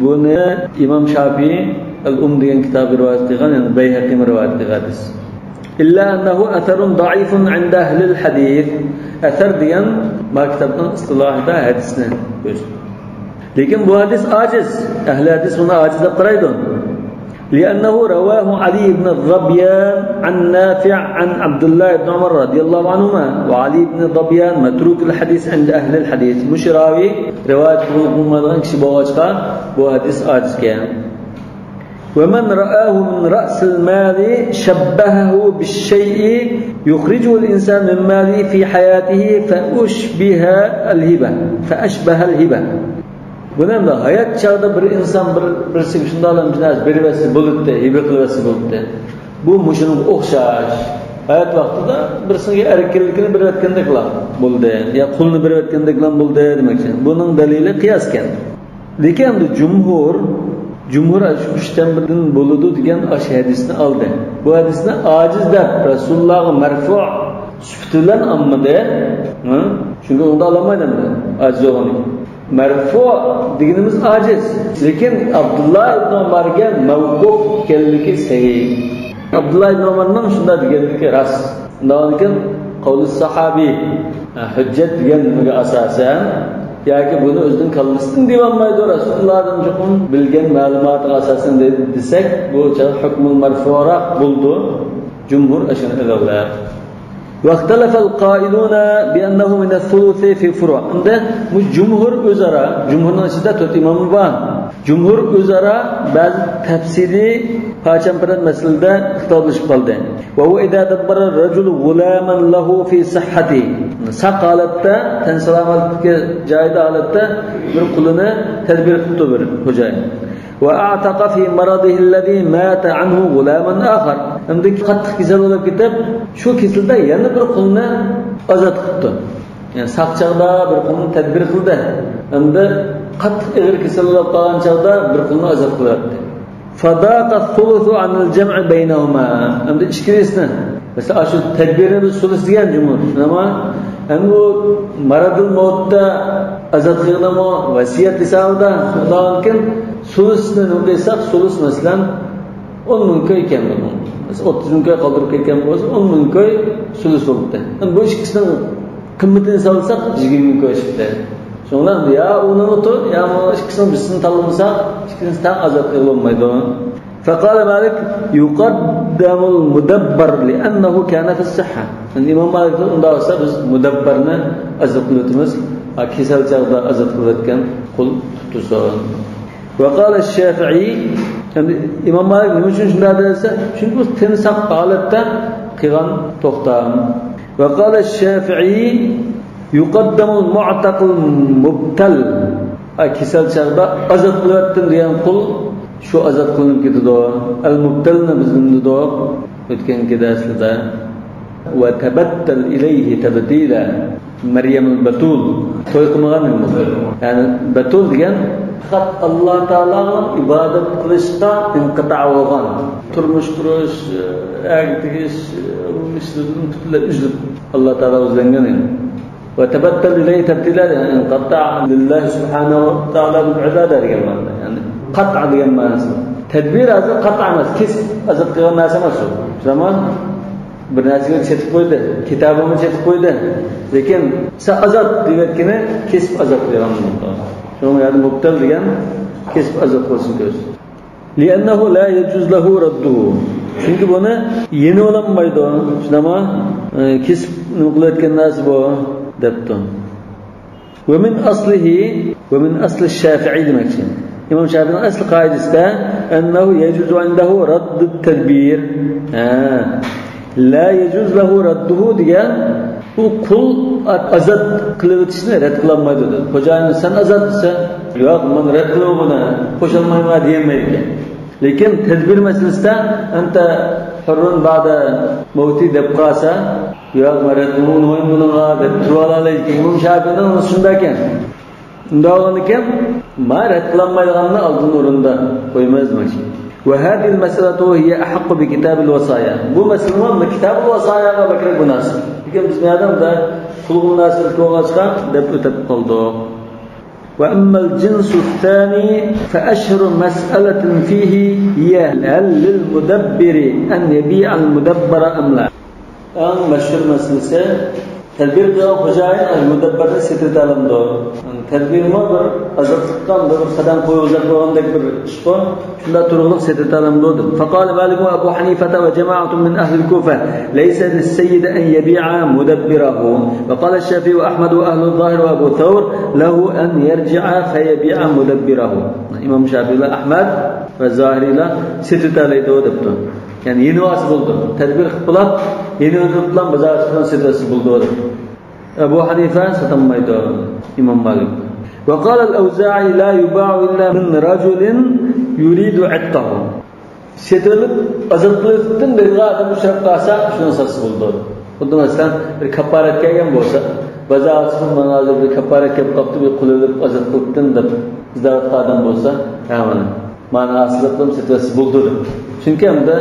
بۇنى ئىمام شافىئى ئەل ئۇم دېگەن كىتابى رىۋايەت قىلغان، يەنى بەيھەقىمۇ رىۋايەت قىلغان ھەدىس. إلا أنه أثر ضعيف عند أهل الحديث. ئەسەر دېگەن ما كىتابنىڭ ئىستىلاھىدا ھەدىسنى كۆرسىتىدۇ. لېكىن بۇ ھەدىس ئاجىز. ئەھلى ھەدىس بۇنى ئاجىز دەپ قارايدۇ. لأنه رواه علي بن الظبيان عن نافع عن عبد الله بن عمر رضي الله عنهما، وعلي بن الظبيان متروك الحديث عند أهل الحديث. مۇشۇ راۋى رىۋايەت قىلىنمايدىغان كىشى بولغاچقا، بۇ ھەدىس ئاجىزكەن. ومن رآه من رأس المال شبهه بالشيء يخرجه الإنسان من ماله في حياته فأشبه الهبة، فأشبه الهبة. بۇنى ئەمدى ھايات چاغدا بىر ئىنسان بىر، بىرسىگە شۇنداقلا بىر نەرسە بېرىۋەتسە بولاتتى، ھىبە قىلىۋەتسە بولاتتى. بۇ مۇشۇنىڭغا ئوخشاش. ھايات ۋاقتىدا بىرسىگە ئەركىنلىكىنى بېرىۋەتكەندەكلا بولدى، يا قۇلنى بېرىۋەتكەندەكلا بولدى دېمەكچى. بۇنىڭ دەلىلى قىياسكەن. لېكىن ئەمدى جۇمھۇر، جۇمھۇر شۇ ئۈچتىن بىردىن بولىدۇ دېگەن ئاشۇ ھەدىسنى ئالدى. بۇ ھەدىسنى ئاجىز دەپ، رەسۇلۇللاغا مەرفۇ سۈپىتى بىلەن ئالمىدى. ھە؟ چۈنكى ئۇندا ئالالمايدۇ ئەمدى، ئاجىز بولغىنى. مەرفۇ دېگىنىمىز ئاجىز. لېكىن ئابدۇللا ئىبن ئۆمەرگە مەۋقۇف ئىكەنلىكى سەھىھ. ئابدۇللا ئىبن ئۆمەرنىڭ شۇنداق دېگەنلىكى راست. شۇنداقكەن قەۋلى ساھابىي، ھە، ھۆججەت دېگەن نېمىگە ئاساسەن ياكى بۇنى ئۆزىنىڭ كاللىسىدىن دېيىۋالمايدۇ، رەسۇلۇللادىن چوقۇم بىلگەن مەلۇماتىغا ئاساسەن دە-، دېسەك، بۇ چاغ ھۆكمى مەرفۇراق بولىدۇ. جۇمھۇر ئاشۇنى ئېلىۋالدى. واختلف القائلون بأنه من الثلث في فروع. ئەمدى بۇ جۇمھۇر ئۆزئارا، جۇمھۇرنىڭ ئىچىدە تۆت ئىمام بار. جۇمھۇر ئۆزئارا بەزى تەپسىلىي پارچە-پارچە مەسىلىدە ئىختىلاپلىشىپ قالدى. وهو إذا دبر الرجل غلاما له في صحته. ساق ھالەتتە، تەن سالامەتلىكى جايىدا ھالەتتە بىر قۇلىنى تەدبىر قىپتۇ بىر خوجايىن. وأعتق في مرضه الذي مات عنه غلاما آخر. ئەمدى قاتتىق كېسەل بولۇپ كېتىپ، شۇ كېسىلدە يەنە بىر قۇلنى ئازاد قىپتۇ. يەنى ساق چاغدا بىر قۇلنى تەدبىر قىلدى. ئەمدى قاتتىق ئېغىر كېسەل بولۇپ قالغان چاغدا بىر قۇلنى ئازاد قىلىۋەتتى. فضاق الثلث عن الجمع بينهما. ئەمدى ئىككىلىسىنى، مەسىلەن، ئاشۇ تەدبىرنى بىز سۇلۇس دېگەن جۇمھۇر. ئەمما ئەمدى ئۇ مارادىل مەۋتتە ئازاد قىلغىنىمۇ ۋەسىيەت ھېسابىدا قىلغانكىن، سۇلۇسنى نېمە قىلساق، سۇلۇس، مەسىلەن، ئون مىڭ كوي ئىكەن بۇنىڭ. مەسىلەن، ئوتتۇز مىڭ كوي قالدۇرۇپ كەتكەن بولسا، ئون مىڭ كوي سۇلۇس بولۇپتۇ. ئەمدى بۇ ئىككىسىنىڭ قىممىتىنى سالساق، يىگىرمە مىڭ كوي چىقتى. شۇڭلار يا ئۇنىمۇ تۇر، يا مانا ئىككىسىنىڭ بىرسىنى تاللىمىساق، ئىككىسىنى تەڭ ئازاد قىلغىلى بولمايدۇ. فقال مالك: يقدم المدبر لأنه كان في الصحة. ئەمدى ئىمام مالىك ئۇنداق بولسا، بىز مۇدەببەرنى ئازاد قىلىۋېتىمىز. ھە، كېسەل چاغدا ئازاد قىلىۋەتكەن قۇل تۇتۇلسۇن. وقال الشافعي: ئەمدى ئىمام مالىك نېمە ئۈچۈن شۇنداق دېدى دېسە، چۈنكى بۇ تىنساق ھالەتتە قىلغان توختام. وقال الشافعي يقدم المعتق المبتل. ئا، كېسەل چاغدا ئازاد قىلىۋەتتىم دېگەن قۇل شۇ ئازاد قىلىنىپ كېتىدۇ. المبتلنى بىز بىلدۇق ئۆتكەنكى دەرسلەردە. وتبتل إليه تبتيلا. مەريەمۇل بەتۇل توي قىلمىغان ئىدى. يەنى بەتۇل دېگەن پەقەت ئاللا تائالاغا ئىبادەت قىلىشقا ئىنقىتا بولغان. تۇرمۇش قۇرۇش، ئەگىتىش، ئۇ ئىشلىرىدىن پۈتۈنلەي ئۈزۈلۈپ، ئاللا تائالا ئۆزلەنگەن ئىدى. وتبتل إليه تبتيلا، يەنى انقطع لله سبحانه وتعالى بالعبادة دېگەن مەنىدە. يەنى قەتئىي دېگەن مەنىسى. تەدبىر ھازىر قەتئىي ئەمەس، كېسىپ ئازاد قىلغان نەرسە ئەمەس ئۇ. زامان بىر نەرسىگە چېتىپ قويدى، كىتابىمۇ چېتىپ قويدى. لېكىن سەن ئازاد دېيىۋەتكىنى كېسىپ ئازاد دېگەن بولىدۇ. شۇڭا يەنى مۇبتەل دېگەن كېسىپ ئازاد بولسۇن كۆرسىتىش. لأنه لا يجوز له رده. چۈنكى بۇنى يېنىۋالالمايدۇ. شۇنداقمۇ؟ ئى، كېسىپ نېمە قىلىۋەتكەن نەرسە بۇ، دەپتۇ. ومن أصله، ومن أصل الشافعي دېمەكچى. ئىمام شافىئىنىڭ ئەسلى قائىدىسىدە أنه يجوز عنده رد التدبير. ھە. لا يجوز له رده دېگەن، ئۇ قۇل ئازاد قىلىۋېتىشنى رەت قىلالمايدۇ دېدى. خوجايىن سەن ئازاد دېسە، ياق، مەن رەت قىلىمەن بۇنى، قوشالمايمەن دېيەلمەيدىكەن. لېكىن تەدبىر مەسىلىسىدە، أنت حر بعد موتي دەپ قالسا، ياق، مەن رەت قىلمايمەن بۇنىڭغا دەپ تۇرۇۋالالايدىكەن. ئىمام شافىئىنىڭ شۇنداكەن. ئۇنداق بولغاندىكىن، ما رەت قىلالمايدىغاننى ئالدىن ئورۇندا قويىمىز دېمەكچى. وهذه المسألة هي أحق بكتاب الوصايا. بۇ مەسىلىمۇ كىتابۇل ۋاساياغا بەكرەك مۇناسىپ. لېكىن بىز مەدەمدە قۇلغا مۇناسىۋەتلىك بولغاچقا دەپ ئۆتۈپ قالدۇق. وأما الجنس الثاني فأشهر مسألة فيه هي هل للمدبر أن يبيع المدبر أم لا؟ ئەڭ مەشھۇر مەسىلىسى، تەدبىر قىلغان خوجايىن مۇدەببەرنى سېتىۋېتەلەمدۇ؟ تەدبىرمۇ بىر ئازادلىققا بىر قەدەم قويغۇزاق بولغاندەك بىر ئىشقۇ، شۇنداق تۇرۇقلۇق سېتىۋېتەلەمدۇ دېدى. فقال مالك وأبو حنيفة وجماعة من أهل الكوفة ليس للسيد أن يبيع مدبره. وقال الشافعي وأحمد وأهل الظاهر وأبو ثور له أن يرجع فيبيع مدبره. ئىمام شافىئى بىلەن ئەھمەد ۋە زاھىرىيلار سېتىۋېتەلەيدۇ دەپتۇ. يەنى يېنىۋالسا بولىدۇ. تەدبىر قىلىپ بولاپ، يېنىۋېلىپ بازارغا چىققان سېتىۋەتسە بولىدۇ دەپ. ئەبۇ ھەنىفە ساتالمايدۇ، ئىمام مالىك. وقال الأوزاعي لا يباع إلا من رجل يريد عتقه. سېتىۋېلىپ، ئازاد قىلىۋېتىپتىن دەيدىغان ئادەم ئۇچراپ قالسا، شۇنى ساتسا بولىدۇ. خۇددى مەسىلەن، بىر كاپپارەت كەلگەن بولسا، بازارغا چىقىپ، مانا ھازىر بىر كاپپارەت كېلىپ قاپتۇ، بىر قۇل ئېلىپ ئازاد قىلىپتىن دەپ ئىزدەۋاتقان ئادەم بولسا، ھە، مانا. مانا ئاسىلىقلىرىم سېتىۋەتسە بولدى دەپ. چۈنكى ئەمدى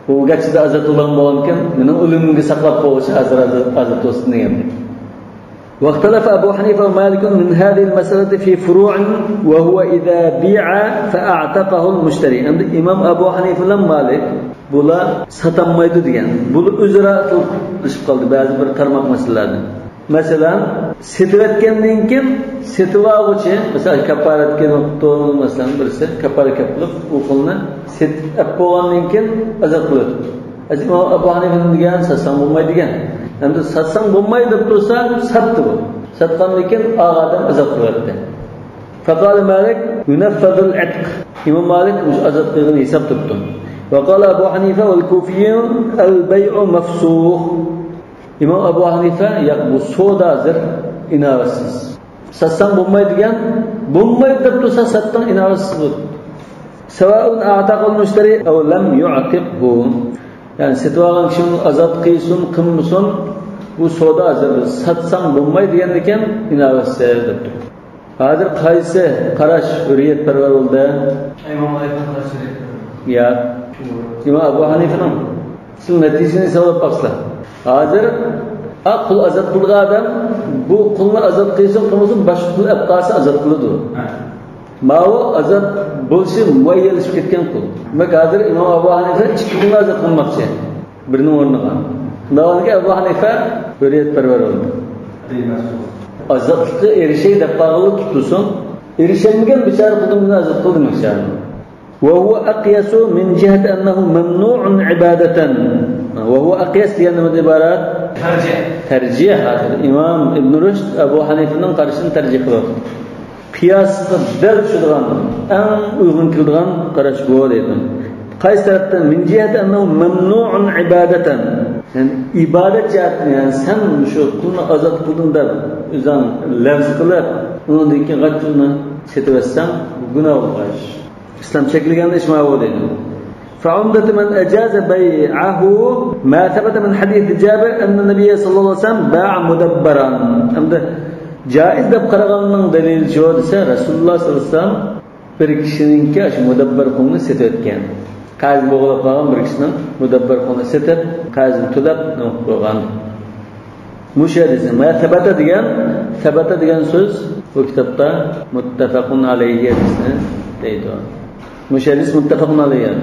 بۇ گەرچىدە ئازاد بولغان بولغانكەن، مېنىڭ ئۆلۈمۈمگە ساقلاپ قويغۇچى ھازىر ئازاد، ئازاد بولسۇن دېگەن. واختلف أبو حنيفة ومالك من هذه المسألة في فروع وهو إذا بيع فأعتقه المشتري. ئەمدى ئىمام ئەبۇ ھەنىفە بىلەن مالىك بۇلار ساتالمايدۇ دېگەن. بۇلار ئۆزئارا ئىختىلاپلىشىپ قالدى بەزى بىر تارماق مەسىلىلەردە. مەسىلەن، سېتىۋەتكەندىن كېيىن سېتىۋالغۇچى، مەسىلەن، كاپپارەتكە نۇقتىل، مەسىلەن، بىرسى كاپپارەت كەپ قىلىپ، ئۇ قۇلنى سېتىپ ئەپ بولغاندىن كېيىن ئازاد قىلىۋېتىپتۇ. ئەزىز ئىمام ئەبۇ ھەنىفە دېگەن، ساتساڭ بولمايدۇ دېگەن. ئەمدى ساتساڭ بولمايدۇ دەپ تۇرسا، ساتتى بۇ. ساتقاندىن كېيىن ئاغا ئادەم ئازاد قىلىۋەتتى. فقال مالك ينفذ العتق. ئىمام مالىك مۇشۇ ئازاد قىلغىنى ھېساب تۇرۇپتۇ. وقال أبو حنيفة والكوفيون البيع مفسوخ. ئىمام ئەبۇ ھەنىفە، ياق، بۇ سودا ھازىر ئىناۋەتسىز. ساتساڭ بولمايدۇ دېگەن، بولمايدۇ دەپ تۇرسا ساتتىڭ، ئىناۋەتسىز بۇ. سواء أعتقه المشتري أو لم يعتقه. يەنى سېتىۋالغان كىشى ئۇنى ئازاد قىلسۇن، قىلمىسۇن، بۇ سودا ھازىر ساتساڭ بولمايدۇ دېگەندىكىن ئىناۋەتسىز دەپتۇ. ھازىر قايسى قاراش ھۆرىيەتپەرۋەر بولدى؟ ئىمام ئەبۇ ھەنىفە قاراش ھۆرىيەتپەرۋەر. يا. ئىمام ئەبۇ ھەنىفىنىڭ. سىز نەتىجىنى ھېسابلاپ باقسىلەر. ھازىر، ئا، قۇل ئازاد قىلغان ئادەم بۇ قۇلنى ئازاد قىلسۇن، قىلمىسۇن، باشقا قۇل ئەپ قالسا ئازاد قىلىدۇ. ھە. ماۋۇ ئازاد بولۇشى مۇئەييەنلىشىپ كەتكەن قۇل. دېمەك، ھازىر ئىمام ئەبۇ ھەنىفە ئىككى قۇلنى ئازاد قىلماقچى. بىرىنىڭ ئورنىغا. شۇنداق بولغاندىكىن ئەبۇ ھەنىفە ھۆرىيەتپەرۋەر بولدى. ئازادلىققا ئېرىشەي دەپ قالغانلار تۇتۇلسۇن. ئېرىشەلمىگەن بىچارە قۇلدىن بىرنى ئازاد قىل دېمەكچى. وهو أقيس من جهة أنه ممنوع عبادة. وهو أقيس دېگەن نېمىدىن ئىبارەت؟ تەرجىھ. تەرجىھ. ھازىر ئىمام ئىبن رۇشد ئەبۇ ھەنىفىنىڭ قارىشىنى تەرجىھ قىلىۋاتىدۇ. قىياسقا دەل چۈشىدىغان، ئەڭ ئۇيغۇن كېلىدىغان قاراش بۇ دەيدۇ. قايسى تەرەپتىن؟ من جهة أنه ممنوع عبادة. يەنى ئىبادەت جەھەتتىن، يەنى سەن شۇ قۇلنى ئازاد قىلدىم دەپ ئۆزۈڭ لەۋز قىلىپ، ئۇنىڭدىن كېيىن غاچچىلىنى سېتىۋەتسەڭ، بۇ گۇناھ بولغان ئىش. ئىسلام چەكلىگەن ئىش ماۋۇ دەيدۇ. فعمدة من أجاز بيعه ما ثبت من حديث جابر أن النبي صلى الله عليه وسلم باع مدبرا. ئەمدى جائىز دەپ قارىغاننىڭ دەلىلى شۇ دېسە، رەسۇلۇللاھ سەللەللاھۇ ئەلەيھى ۋەسەللەم بىر كىشىنىڭكى ئاشۇ مۇدەببەر قۇلنى سېتىۋەتكەن. قەرزى بوغۇلۇپ قالغان بىر كىشىنىڭ مۇدەببەر قۇلنى سېتىپ، قەرزىنى تۆلەپ، نېمە قىلىپ قويغان. مۇشۇ ھەدىسنى، ما ثبت دېگەن، ثبت دېگەن سۆز بۇ كىتابتا مۇتتەپەقۇن ئەلەيھى ھەدىسنى دەيدۇ. مۇشۇ ھەدىس مۇتتەپەقۇن ئەلەيھى.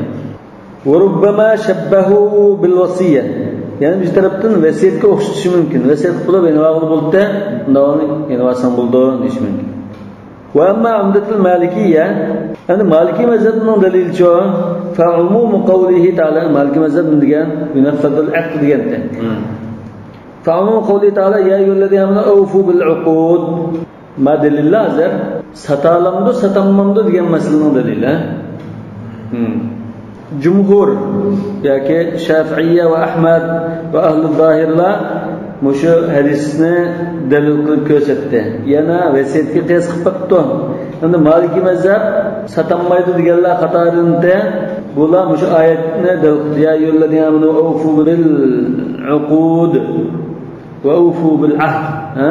وربما شبهه بالوصية. يەنە بىر تەرەپتىن ۋەسىيەتكە ئوخشىتىشى مۇمكىن. ۋەسىيەت قىلىپ يېنىۋالغىلى بولدى، ئۇنداق يېنىۋالساڭ بولىدۇ دېيىشى مۇمكىن. وأما عمدة المالكية، يەنى مالىكىي مەزھەپنىڭ دەلىلىچۇ؟ فعموم قوله تعالى، مالىكىي مەزھەپ نېمە دېگەن؟ ينفذ العتق دېگەنتى. فعموم قوله تعالى يا أيها الذين آمنوا أوفوا بالعقود. ما دەلىللەر ھازىر؟ ساتالامدۇ، ساتالمامدۇ دېگەن مەسىلىنىڭ دەلىلى. جۇمھۇر ياكى شافىئىيە ۋە ئەھمەد ۋە ئەھلى زاھىرلار مۇشۇ ھەدىسنى دەلىل قىلىپ كۆرسەتتى. يەنە ۋەسىيەتكە قىياس قىلىپ باقىپتۇ. ئەمدى مالىكىي مەزھەپ ساتالمايدۇ دېگەنلەر قاتارىدىن، بۇلار مۇشۇ ئايەتنى دەلىل قىلىپ، يا أيها الذين آمنوا أوفوا بالعقود وأوفوا بالعهد. ھە؟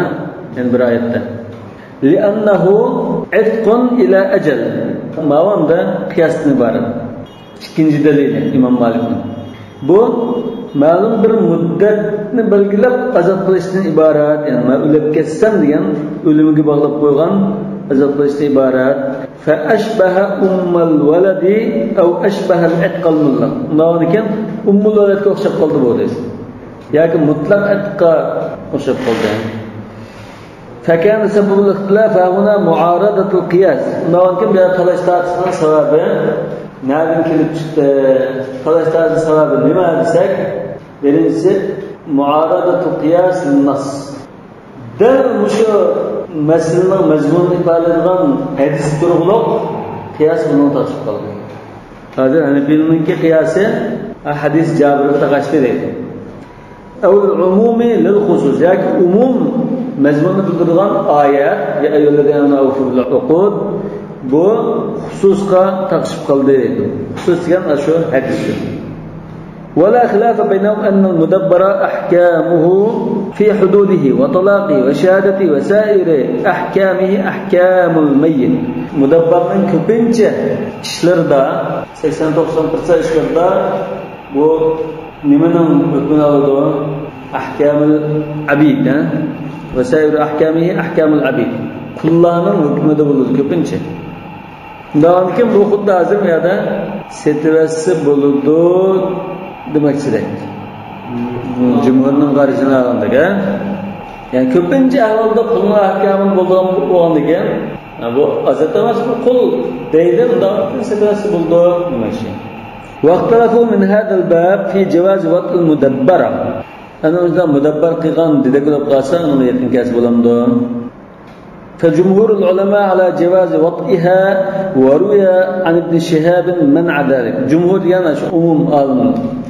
يەنە بىر ئايەتتە. لأنه عتق إلى أجل. ماۋۇ ئەمدى قىياستىن ئىبارەت. ئىككىنچى دەلىلى ئىمام مالىكنىڭ. بۇ مەلۇم بىر مۇددەتنى بەلگىلەپ ئازاد قىلىشتىن ئىبارەت. يەنى مەن ئۆلۈپ كەتسەم دېگەن ئۆلۈمگە باغلاپ قويغان ئازاد قىلىشتىن ئىبارەت. فأشبه أم الولد أو أشبه العتق المطلق. ئۇنداق ئىكەن، ئۇممۇل ۋەلەدكە ئوخشاپ قالدى بۇ دەيسىز. ياكى مۇتلەق ئەتىققە ئوخشاپ قالدى. فكان سبب الاختلاف هنا معارضة القياس. ئۇنداقتىن بۇ يەردە تالاش تارتىشنىڭ سەۋەبى نەدىن كېلىپ چىقتى؟ تالاش تارتىشنىڭ سەۋەبى نېمە دېسەك، بىرىنچىسى، معارضة القياس للنص. دەل مۇشۇ مەسىلىنىڭ مەزمۇنىنى ئىپادىلەيدىغان ھەدىس تۇرغۇلۇق قىياس بۇنىڭغا تاقىشىپ قالدى. ھازىر ھەنەفىيلەرنىڭكى قىياسى ھەدىس جابىرغا تاقاشتى دەيدۇ. أو العموم للخصوص، ياكى ئومۇم مەزمۇننى بىلدۈرىدىغان ئايەت، يا أيها الذين آمنوا أوفوا بالعقود، بۇ خۇسۇسقا تاقىشىپ قالدى. خۇسۇس دېگەن ئاشۇ ھەدىس. ولا خلاف بينهم أن المدبر أحكامه في حدوده وطلاقه وشهادته وسائر أحكامه أحكام الميت. مۇدەببەرنىڭ كۆپىنچە ئىشلىرىدا، سەكسەن توقسان پىرسەنت ئىشلىرىدا بۇ نېمىنىڭ ھۆكمىنى ئالىدۇ؟ أحكام العبيد، ھە؟ وسائر أحكامه أحكام العبيد. قۇللارنىڭ ھۆكمىدە بولىدۇ كۆپىنچە. ئۇنداقتىن كېيىن بۇ خۇددى ھازىر بۇ يەردە سېتىۋەتسە بولىدۇ دېمەكچىدەك. جۇمھۇرنىڭ قارىشىنى ئالغاندىكىن، يەنى كۆپىنچە ئەھۋالدا قۇلنىڭ ئەھكامى بولىدىغان بولغاندىكىن، بۇ ئازاد ئەمەس، بۇ قۇل دەيدۇ، ئۇنداقتىن سېتىۋەتسە بولىدۇ دېمەكچى. واختلفوا من هذا الباب في جواز وطء المدبرة. ئەنە ئۇنداق مۇدەببەر قىلغان دېدەك بولۇپ قالسا، ئۇنىڭغا يېقىن كەلسە بولامدۇ؟ فجمهور العلماء على جواز وطئها وروي عن ابن شهاب منع ذلك. جۇمھۇر دېگەن شۇ ئومۇم ئالىم.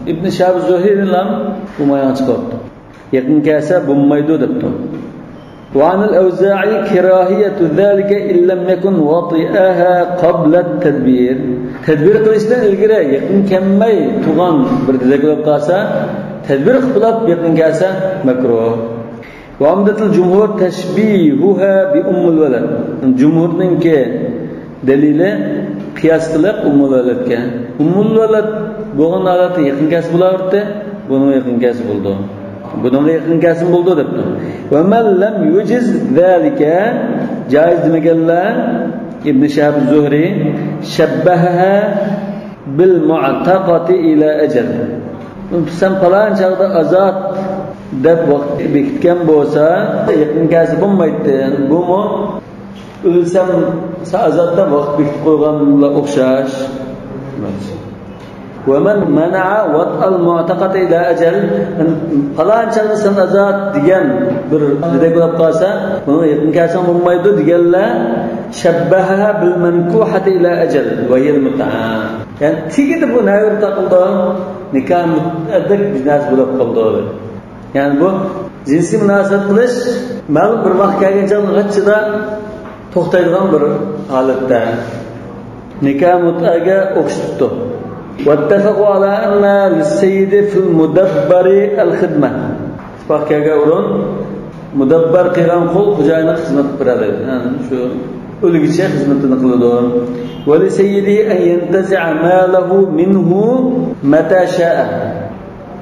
ئىبن شىھاب زۇھرىنىڭ بۇ مايان چىقىپتۇ. يېقىن كەلسە بولمايدۇ دەپتۇ. وعن الأوزاعي كراهية ذلك إن لم يكن وطئها قبل التدبير. تەدبىر قىلىشتىن ئىلگىرى يېقىن كەلمەي تۇرغان بىر دېدەك بولۇپ قالسا، تەدبىر قىلىپ يېقىن كەلسە مەكرۇھ. وعمدة الجمهور تشبيهها بأم الولد. جۇمھۇرنىڭكى دەلىلى قىياس قىلىپ ئۇممۇل ۋەلەدكە. ئۇممۇل ۋەلەد بولغان ھالەتتە يېقىن كەلسە بولاۋېرىدۇ، بۇنىڭغا يېقىن كەلسە بولىدۇ. بۇنىڭغا يېقىن كەلسە بولىدۇ دەپتۇ. ومن لم يجز ذلك، جائىز دېمىگەنلەر، ئىبن شىھاب زۇھرى، شبهها بالمعتقة إلى أجل. سەن پالان چاغدا ئازاد دەپ ۋاقىت بېكىتكەن بولسا، يېقىن كەلسە بولمايتتى. بۇمۇ ئۆلسەم سەن ئازاد دەپ ۋاقىت بېكىتىپ قويغانغا ئوخشاش. ومن منع وطء المعتقة إلى أجل، پالان چاغدا سەن ئازاد دېگەن بىر دېدەك بولۇپ قالسا، بۇنىڭغا يېقىن كەلسەڭ بولمايدۇ دېگەنلەر شبهها بالمنكوحة إلى أجل وهي المتعة. يەنى تېگىدە بۇ نەۋرە تاقىلىدۇ، نىكاھ مۇتئەدەك بىر نەرسە بولۇپ قالىدۇ. يەنى بۇ جىنسىي مۇناسىۋەت قىلىش مەلۇم بىر ۋاقىت كەلگەن چاغدا غىچچىدا توختايدىغان بىر ھالەتتە. نىكاھ مۇتئەگە ئوخشىتىپتۇ. واتفقوا على أن للسيد في المدبر الخدمة. ئىتتىپاق كەلگەن ئورۇن، مۇدەببەر قىلغان قۇل خوجايىنغا خىزمەت قىلىپ بېرەلەيدۇ. يەنى شۇ ئۆلگۈچە خىزمىتىنى قىلىدۇ. ولسيده أن ينتزع ماله منه متى شاء.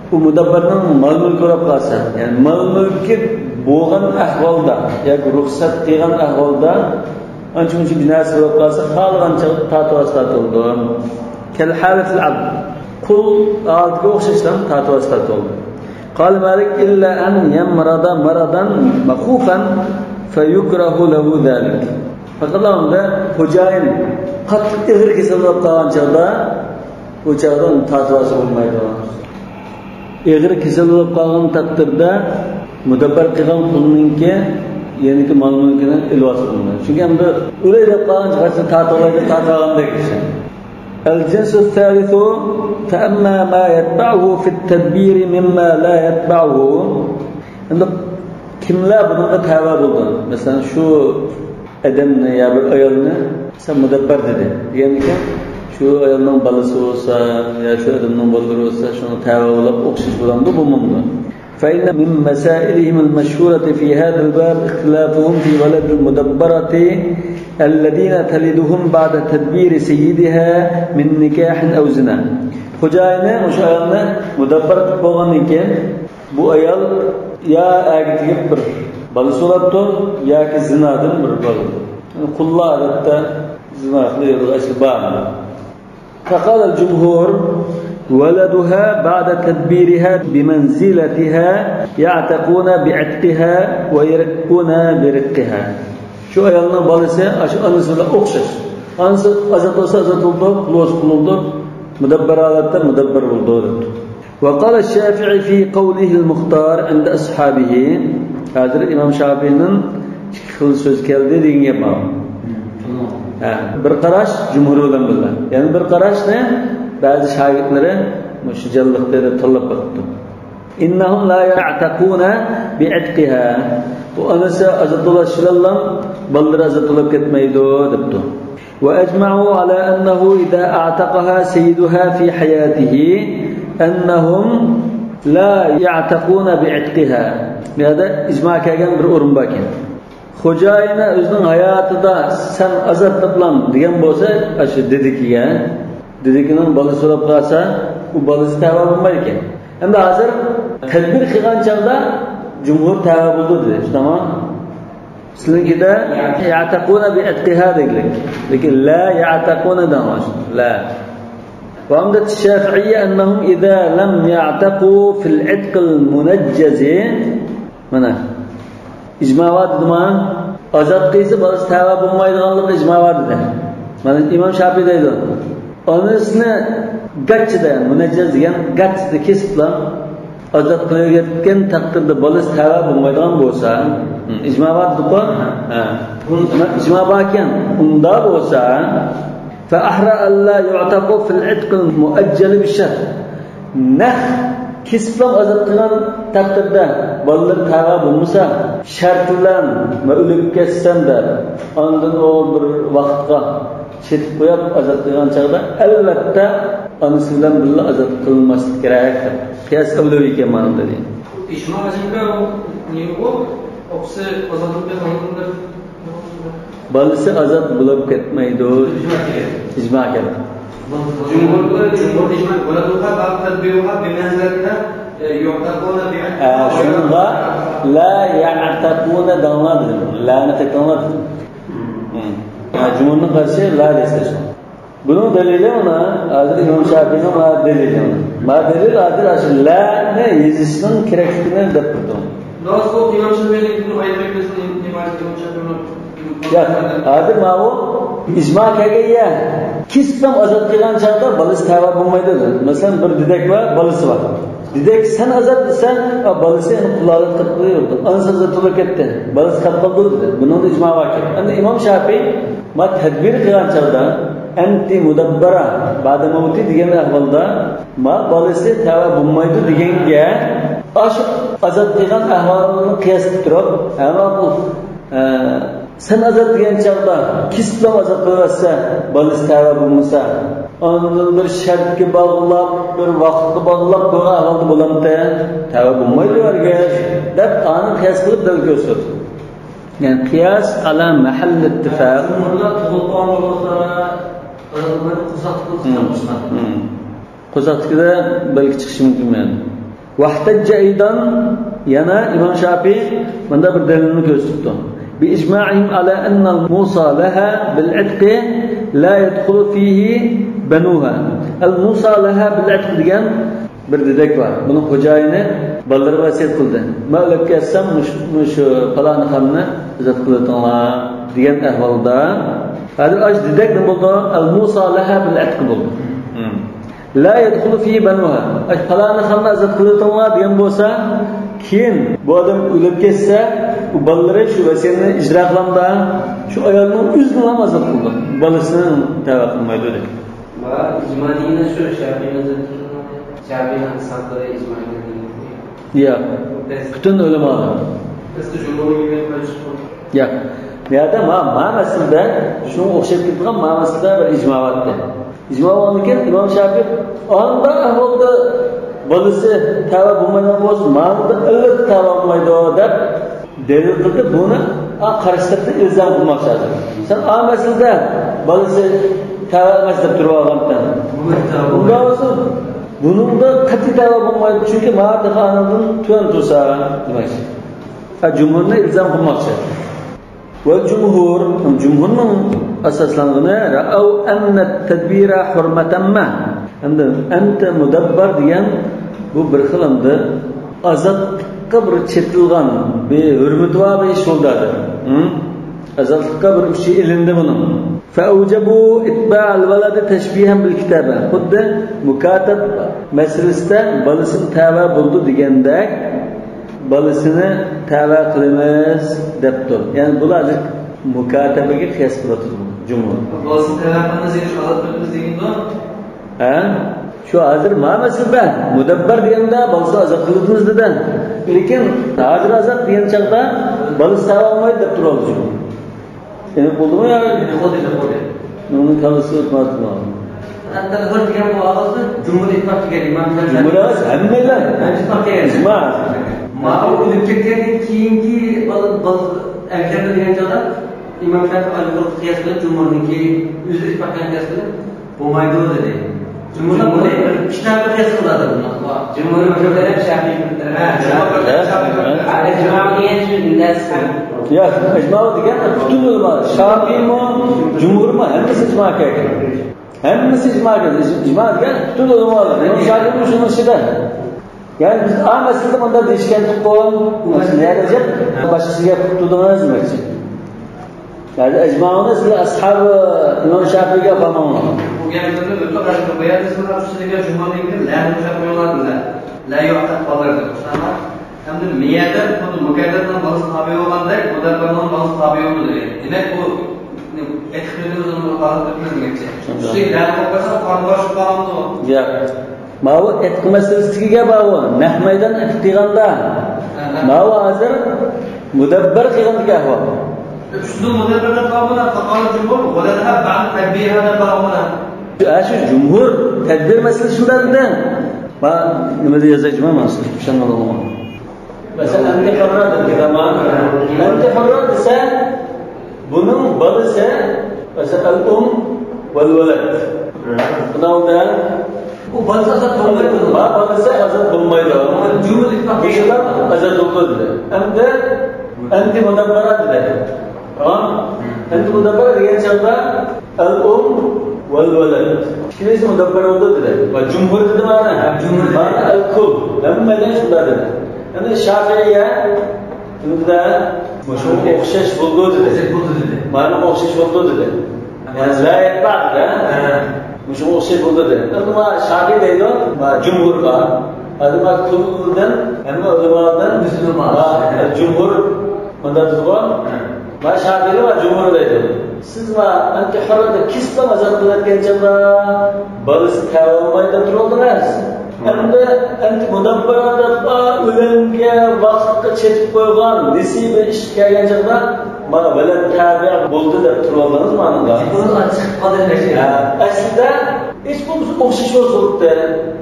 ئۇ مۇدەببەرنىڭ مال-مۈلكى بولۇپ قالسا، يەنى مال-مۈلكى بولغان ئەھۋالدا ياكى رۇخسەت قىلغان ئەھۋالدا ئانچە-مۇنچە بىر نەرسە بولۇپ قالسا، خالىغان چاغدا تارتىۋالسا تارتىلىدۇ. كالحالة العبد. قۇل ھالىتىگە ئوخشاشلا تارتىۋالسا تارتىلىدۇ. قال مالك: إلا أن يمرض مرضا مخوفا فيكره له ذلك. پەقەت ئۇندا خوجايىن قاتتىق ئېغىر كېسەل بولۇپ قالغان چاغدا، بۇ چاغدا ئۇنى تارتىۋالسا بولمايدۇ. ئېغىر كېسەل بولۇپ قالغان تەقدىردە مۇدەببەر قىلغان قۇلنىڭكى يەنىكى مال-مۈلكىنى ئېلىۋالسا بولمايدۇ. چۈنكى ئەمدى ئۆلەي دەپ قالغان چاغدا تارتىۋالاي دەپ تارتىۋالغاندەك ئىش. الجنس الثالث، فأما ما يتبعه في التدبير مما لا يتبعه. ئەمدى كىملەر بۇنىڭغا تەۋە بولىدۇ؟ مەسىلەن، شۇ ئادەمنى يا بىر ئايالنى سەن مۇدەببەر دېدى دېگەندىكىن، شۇ ئايالنىڭ بالىسى بولسا يا شۇ ئادەمنىڭ بالىلىرى بولسا، شۇنىڭغا تەۋە بولۇپ ئوخشاش بولامدۇ، بولمامدۇ؟ فإن من مسائلهم المشهورة في هذا الباب اختلافهم في ولد المدبرة الذين تلدهم بعد تدبير سيدها من نكاح أو زنا. خوجايىنى مۇشۇ ئايالنى مۇدەببەر قىلىپ بولغاندىن كېيىن، بۇ ئايال يا ئەرگە تېگىپ بىر بالىسى بولۇپتۇ ياكى زىنادىن بىر بالا. يەنى قۇللار ئادەتتە زىنا قىلىپ يۈرىدىغان ئىشى بار. فقال الجمهور: ولدها بعد تدبيرها بمنزلتها، يعتقون بعتقها ويرقون برقها. شۇ ئايالنىڭ بالىسى ئاشۇ ئانىسى بىلەن ئوخشاش. ئانىسى ئازاد بولسا ئازاد بولىدۇ، قۇل بولسا قۇل بولىدۇ، مۇدەببەر ھالەتتە مۇدەببەر بولىدۇ دەپتۇ. وقال الشافعي في قوله المختار عند أصحابه. ھازىر ئىمام شافىئىنىڭ ئىككى خىل سۆز كەلدى دېگەن گەپ بار. ھە، بىر قاراش جۇمھۇر بىلەن بىللە. يەنە بىر قاراشنى بەزى شاگىرتلىرى مۇشۇ جانلىقتا دەپ تاللاپ باقىپتۇ. إنهم لا يعتقون بعتقها. بۇ ئانىسى ئازاد بولۇش بىلەنلا بالىلىرى ئازاد بولۇپ كەتمەيدۇ دەپتۇ. وأجمعوا على أنه إذا أعتقها سيدها في حياته أنهم لا يعتقون بعتقها. بۇ يەردە ئىجما كەلگەن بىر ئورۇن بار ئىكەن. خوجايىنى ئۆزىنىڭ ھاياتىدا سەن ئازاد دەپلا دېگەن بولسا، ئاشۇ دېدىكىگە، دېدىكىنىڭ بالىسى بولۇپ قالسا، ئۇ بالىسى تەۋە بولمايدىكەن. ئەمدى ھازىر تەدبىر قىلغان چاغدا جۇمھۇر تەۋە بولىدۇ دېدى. شۇنداقمۇ؟ سىلىنكىدە يعتقون بعتقها دېگىلىك. لېكىن لا يعتقون دەڭلار. لا. وعمدة الشافعية أنهم إذا لم يعتقوا في العتق المنجز. مانا. ئىجما بار دېدىما؟ ئازاد قىلسا بالىسى تەۋە بولمايدىغانلىقى ئىجما بار دېدى. مانا ئىمام شافىئى دەيدۇ. ئانىسىنى گاچچىدا، مۇنەججەز دېگەن گاچچىدا كېسىپلا ئازاد قىلىۋەتكەن تەقدىردە بالىسى تەۋە بولمايدىغان بولسا، ئىجما بار دېدۇققۇ؟ ھە. دېمەك، ئىجما باركەن، ئۇنداق بولسا، فأحرى ألا يعتق في العتق المؤجل بالشرط. نەق كېسىپلا ئازاد قىلغان تەقدىردە بالىلىرى تەۋە بولمىسا، شەرت بىلەن مەن ئۆلۈپ كەتسەم دەپ، ئاندىن ئۇ بىر ۋاقىتقا سېتىپ قويۇپ ئازاد قىلغان چاغدا، ئەلۋەتتە، ئانىسى بىلەن بىللە ئازاد قىلىنماسلىق كېرەك دەپ. قىياس ئەۋلەۋىيكەن مانا دېدى. ئىجما ئىچىدە نېمە بۇ؟ ئوقۇسى ئازادلىقى قالغان دەپ. بالىسى ئازاد بولۇپ كەتمەيدۇ. ئىجما كەلدى. جۇمھۇر، جۇمھۇر ئىجما، ۋەلەدۇھا بەئدە تەدبىرىھا بىمەنزىلەتىھا، ئە، يۇئتەقۇنە بىئەتىقىھا. ئە، شۇنىڭغا لا يەئتەقۇنە دەڭلار دېدىم. لانى قېتىڭلار دېدىم. ھە، جۇمھۇرنىڭ قارىشى لا دېسە شۇ. بۇنىڭ دەلىلى مانا، ھازىر ئىمام شافىئىنىڭ مانا دەلىلى. مانا دەلىل ھازىر ئاشۇ لانى يېزىشنىڭ كېرەكلىكىنى دەپ تۇردۇم. ياق، ھازىر ماۋۇ ئىجما كەلگەن يەر. كېسىپلا ئازاد قىلغان چاغدا بالىسى تەۋە بولمايدۇ. مەسىلەن، بىر دېدەك بار، بالىسى بار. دېدەك، سەن ئازاد دېسەڭ، ئا، بالىسى ئەنە قۇللارغا قېلىپ قالدى. ئانىسى ئازاد بولۇپ كەتتى. بالىسى قېلىپ قالدى دېدى. بۇنىڭدا ئىجما بار ئىكەن. ئەمدى ئىمام شافىئى ما تەدبىر قىلغان چاغدا، ئەنتى مۇدەببەرە، بەدە مەۋتى دېگەن ئەھۋالدا، ما بالىسى تەۋە بولمايدۇ دېگەنگە، ئاشۇ ئازاد قىلغان ئەھۋالنى قىياس قىلىپ تۇرۇپ، ھە، ماقۇل. ئە، سەن ئازاد دېگەن چاغدا كېسىپلا ئازاد قىلىۋەتسە، بالىسى تەۋە بولمىسا، ئاندىن بىر شەرتكە باغلاپ، بىر ۋاقىتقا باغلاپ قويغان ئەھۋالدا بولامتى؟ تەۋە بولمايدۇ ھەرگىز، دەپ ئانى قىياس قىلىپ دەل كۆرسىتىدۇ. يەنى قىياس ئالا مەھەللى ئىتتىپاق. ئۇلار تۇغۇلۇپ قالغان بولسا، قىزىقمايدۇ، قورساقلىق قىلسا. قورساقتىكىدە بەلكى چىقىشى مۇمكىن. يەنى، ۋەھتەججە ئەيدان، يەنە ئىمام شافىئى مۇنداق بىر دەلىلنى كۆرسىتىپتۇ. بىئىجمائىھىم ئالا ئەننەل مۇسا لەھا بىل ئىتقى لا يەدخۇلۇ فىھى بەنۇھا. ئەل مۇسا لەھا بىل ئىتقى دېگەن بىر دېدەك بار. بۇنىڭ خوجايىنى بالىلىرىغا ۋەسىيەت قىلدى. مەن ئۆلۈپ كەتسەم، مۇش-، مۇشۇ پالانى خاننى ئازاد قىلىۋېتىڭلار دېگەن ئەھۋالدا، ھازىر ئاش دېدەك نېمە بولدى؟ ئەل مۇسا لەھا بىل ئەتقى بولدى. لا يەدخۇلۇ فىھى بەنۇھا. ئاش پالانى خاننى ئازاد قىلىۋېتىڭلار دېگەن بولسا، كېيىن بۇ ئادەم ئۆلۈپ كەتسە، ئۇ بالىلىرى شۇ ۋەسىيەتنى ئىجرا قىلامدا، شۇ ئايالنىڭ ئۆزىنى ھەم ئازاد قىلىدۇ. بالىسىنى تەۋە قىلمايدۇ دەپ. ۋە ئىجما دېگەن شۇ شافىئىي مەزھەپنىڭ، شافىئىي ئەسھابلىرى ئىجما دېگەن. ياق. پۈتۈن ئۆلىمالار. ياق. بۇ يەردە ما، ما مەسىلىدە، شۇنىڭغا ئوخشاپ كېتىدىغان ما مەسىلىدە بىر ئىجما بار ئىكەن. ئىجما بولغاندىن كېيىن ئىمام شافىئى ئانداق ئەھۋالدا بالىسى تەۋە بولمايدىغان بولسا، مانىدا ئەلۋەتتە تەۋە بولمايدۇ دەپ دەلىل قىلدى، بۇنى، ئا، قارشى تەرەپنى ئىلزام قىلماقچى ھازىر. سەن ئا مەسىلىدە بالىسى تەۋە ئەمەس دەپ تۇرۇۋالغانتىڭ. بۇنىڭدا بولسا، بۇنىڭدا قەتئىي تەۋە بولمايدۇ، چۈنكى مانا تېخى ئانىڭدىن تۆۋەن تۇرسا دېمەكچى. ھە، جۇمھۇرنى ئىلزام قىلماقچى. ۋەل جۇمھۇر، جۇمھۇرنىڭ ئاساسلانغىنى، رەئەۋ ئەننەت تەدبىرە ھۇرمەتەممە. ئەمدى ئەنتە مۇدەببەر دېگەن بۇ بىر خىل ئەمدى ئازادلىققا بىر چېتىلغان، بىر ھۆرمىتى بار بىر ئىش بولدى ھازىر. ھە؟ ئازادلىققا بىر ئۈچى ئېلىندى بۇنىڭ. فەئەۋجەبۇ ئىتبەئەل ۋەلەدى تەشبىھەن بىل كىتابە. خۇددى مۇكاتەب مەسىلىسىدە بالىسىنى تەۋە بولدى دېگەندەك، بالىسىنى تەۋە قىلىمىز دەپتۇ. يەنى بۇلار ھازىر مۇكاتەبىگە قىياس قىلىۋاتىدۇ جۇمھۇر. بالىسىنى تەۋە قىلىمىز دېگەن ئازاد قىلىمىز دېگەندۇ. ھە؟ شۇ ھازىر ما مەسىلىدە مۇدەببەر دېگەندە بالىسىنى ئازاد قىلىۋاتىمىز دېدى. لېكىن ھازىر ئازاد دېگەن چاغدا بالىسى تەۋە بولمايدۇ دەپ تۇرۇۋالدى شۇ. ئېنىق بولدىمۇ يا؟ ئېنىق بولدى، ئېنىق بولدى. ئۇنىڭ كاللىسى ئۆتمەپتۇ. ئەمدى بىر دېگەن بۇ ئاغزى جۇمھۇر ئىتتىپاق دېگەن ئىمام شافىئى. جۇمھۇر ئەمەس، ھەممەيلەن. ھەممە ئىتتىپاق دېگەن. ئىجما. ماۋۇ ئۆلۈپ كەتكەندىن كېيىنكى بال-، بال-، ئەمگەكلەر دېگەن چاغدا ئىمام شافىئى ئايرىلىپ قىياس بىلەن جۇمھۇرنىڭكى ئۆزى ئىتتىپاق قىلغان قىياس بىلەن بولمايدۇ دېدى. جۇمھۇردا بۇنى بىر كىتابقا قىياس قىلىدۇ. جۇمھۇر مەزھەپلەر ھەم شافىئىي مەزھەپ. ھە، شۇ مەزھەپ. ئىجما دېگەن شۇ ئىندەس. ياق، ئىجما دېگەن پۈتۈن ئۆلىما، شافىئىمۇ، جۇمھۇرمۇ، ھەممىسى ئىجما كەلگەن. ھەممىسى ئىجما كەلگەن. ئىجما دېگەن پۈتۈن ئۆلىمالار. ئىمام شافىئىمۇ شۇنىڭ ئىچىدە. يەنى بىز ئا مەسىلىدە مۇنداق دېيىشكەنتۇققۇ، مەسىلە نەدە جىق، باشقىسىگە قىلىپ تۇردىڭىز دېمەكچى. يەنى ئىجمانى سىلەر ئەسھابى ئىمام شافىئىگە قالماڭلار. بۇ گەپلەرنى ئۆتۈپ ئاشۇ بۇ يەردە سىلەر ئۈستىگە جۇمھۇرنىڭكى لەنى ئوخشاپ قويۇڭلار دېدى. لە يوق دەپ قالدۇردى. ئەمدى مىيەدە خۇددى مۇكەددەرنىڭ بالىسى تابىئ بولغاندەك، مۇدەببەرنىڭ بالىسى تابىئ بولدى دېگەن. دېمەك، بۇ ئېتىپ قېلىدۇ، ئۇزۇن قالدۇرۇپ ئۆتمەس دېمەكچى. شۇنداق. شۇ لەنى قويۇپ قويسا، قارىمۇ قارشى قالامدۇ؟ ياق. ماۋۇ ئېتىقى مەسىلىسىدىكى گەپ ماۋۇ. نەق مەيدان ئېتىق قىلغاندا. ھە، ھە. ماۋۇ ھازىر مۇدەببەر قىلغاندىكى ئەھۋال. شۇنداق مۇدەببەر دەپ قالغان، تاقالىپ جۇمھۇر، ۋەلەدھا بەئد تەدبىرھا دەپ قالغان. ھە، شۇ جۇمھۇر تەدبىر مەسىلىسى شۇنداق دېدى. ما، نېمىدە يازاي جۇما مانا، چۈشەنمىدىڭمۇ؟ مەسىلەن، ئەنتە حۇررا دېدى، تامام. ئەنتە حۇررا دېسە، بۇنىڭ بالىسى، مەسىلەن، ئەل ئۇم ۋەل ۋەلەد. بۇنىڭدا بۇ بالىسى ئازاد بولمايدۇ. ما بالىسى ئازاد بولمايدۇ. جۇمھۇر ئىتتىپاق دېگەن ئازاد بولدى دېدى. ئەمدى ئەنتى مۇدەببەرە دېدى. تامام. ئەنتى مۇدەببەرە دېگەن چاغدا ئەل ئۇم ۋەل ۋەلەد. ئىككىلىسى مۇدەببەر بولدى دېدى. ۋە جۇمھۇر دېدى مانا. ھە، جۇمھۇر دېدى. مانا ئەل كۇل. ھەممە مەيدان شۇنداق دېدى. يەنى شافىئىيە شۇنىڭدا مۇشۇغا ئوخشاش بولدى دېدى. ئوخشاش بولدى دېدى. مانا ئوخشاش بولدى دېدى. ھە. يەنى لا يەتبەئ دېدى. ھە. مۇشۇغا ئوخشاش بولدى دېدى. ئەمما شافىئىي دەيدۇ، ما جۇمھۇر بار. ئەمما كۇللىدىن، ھەممە ئۆلىمالىدىن، مۇسۇلمان. ھە، جۇمھۇر مۇنداق دېدىغۇ. ھە. ما شافىئىي ۋە جۇمھۇر دەيدۇ. سىز ما ئەنتى ھۇررا دەپ كېسىپلا ئازاد قىلىۋەتكەن چاغدا بالىسى تەۋە بولمايدۇ دەپ تۇرۇۋالدىڭىز. ھە. ئەمدى ئەنتى مۇدەببىرا دەپ، ئا، ئۆلۈمگە، ۋاقىتقا چېتىپ قويغان نېسىبى ئىشقا كەلگەن چاغدا مانا ۋەلەد تابىئ بولدى دەپ تۇرۇۋالدىڭىز مانا. ھە، ئەسلىدە ھېچ بولمىسا ئوخشاش بولسا بولدى.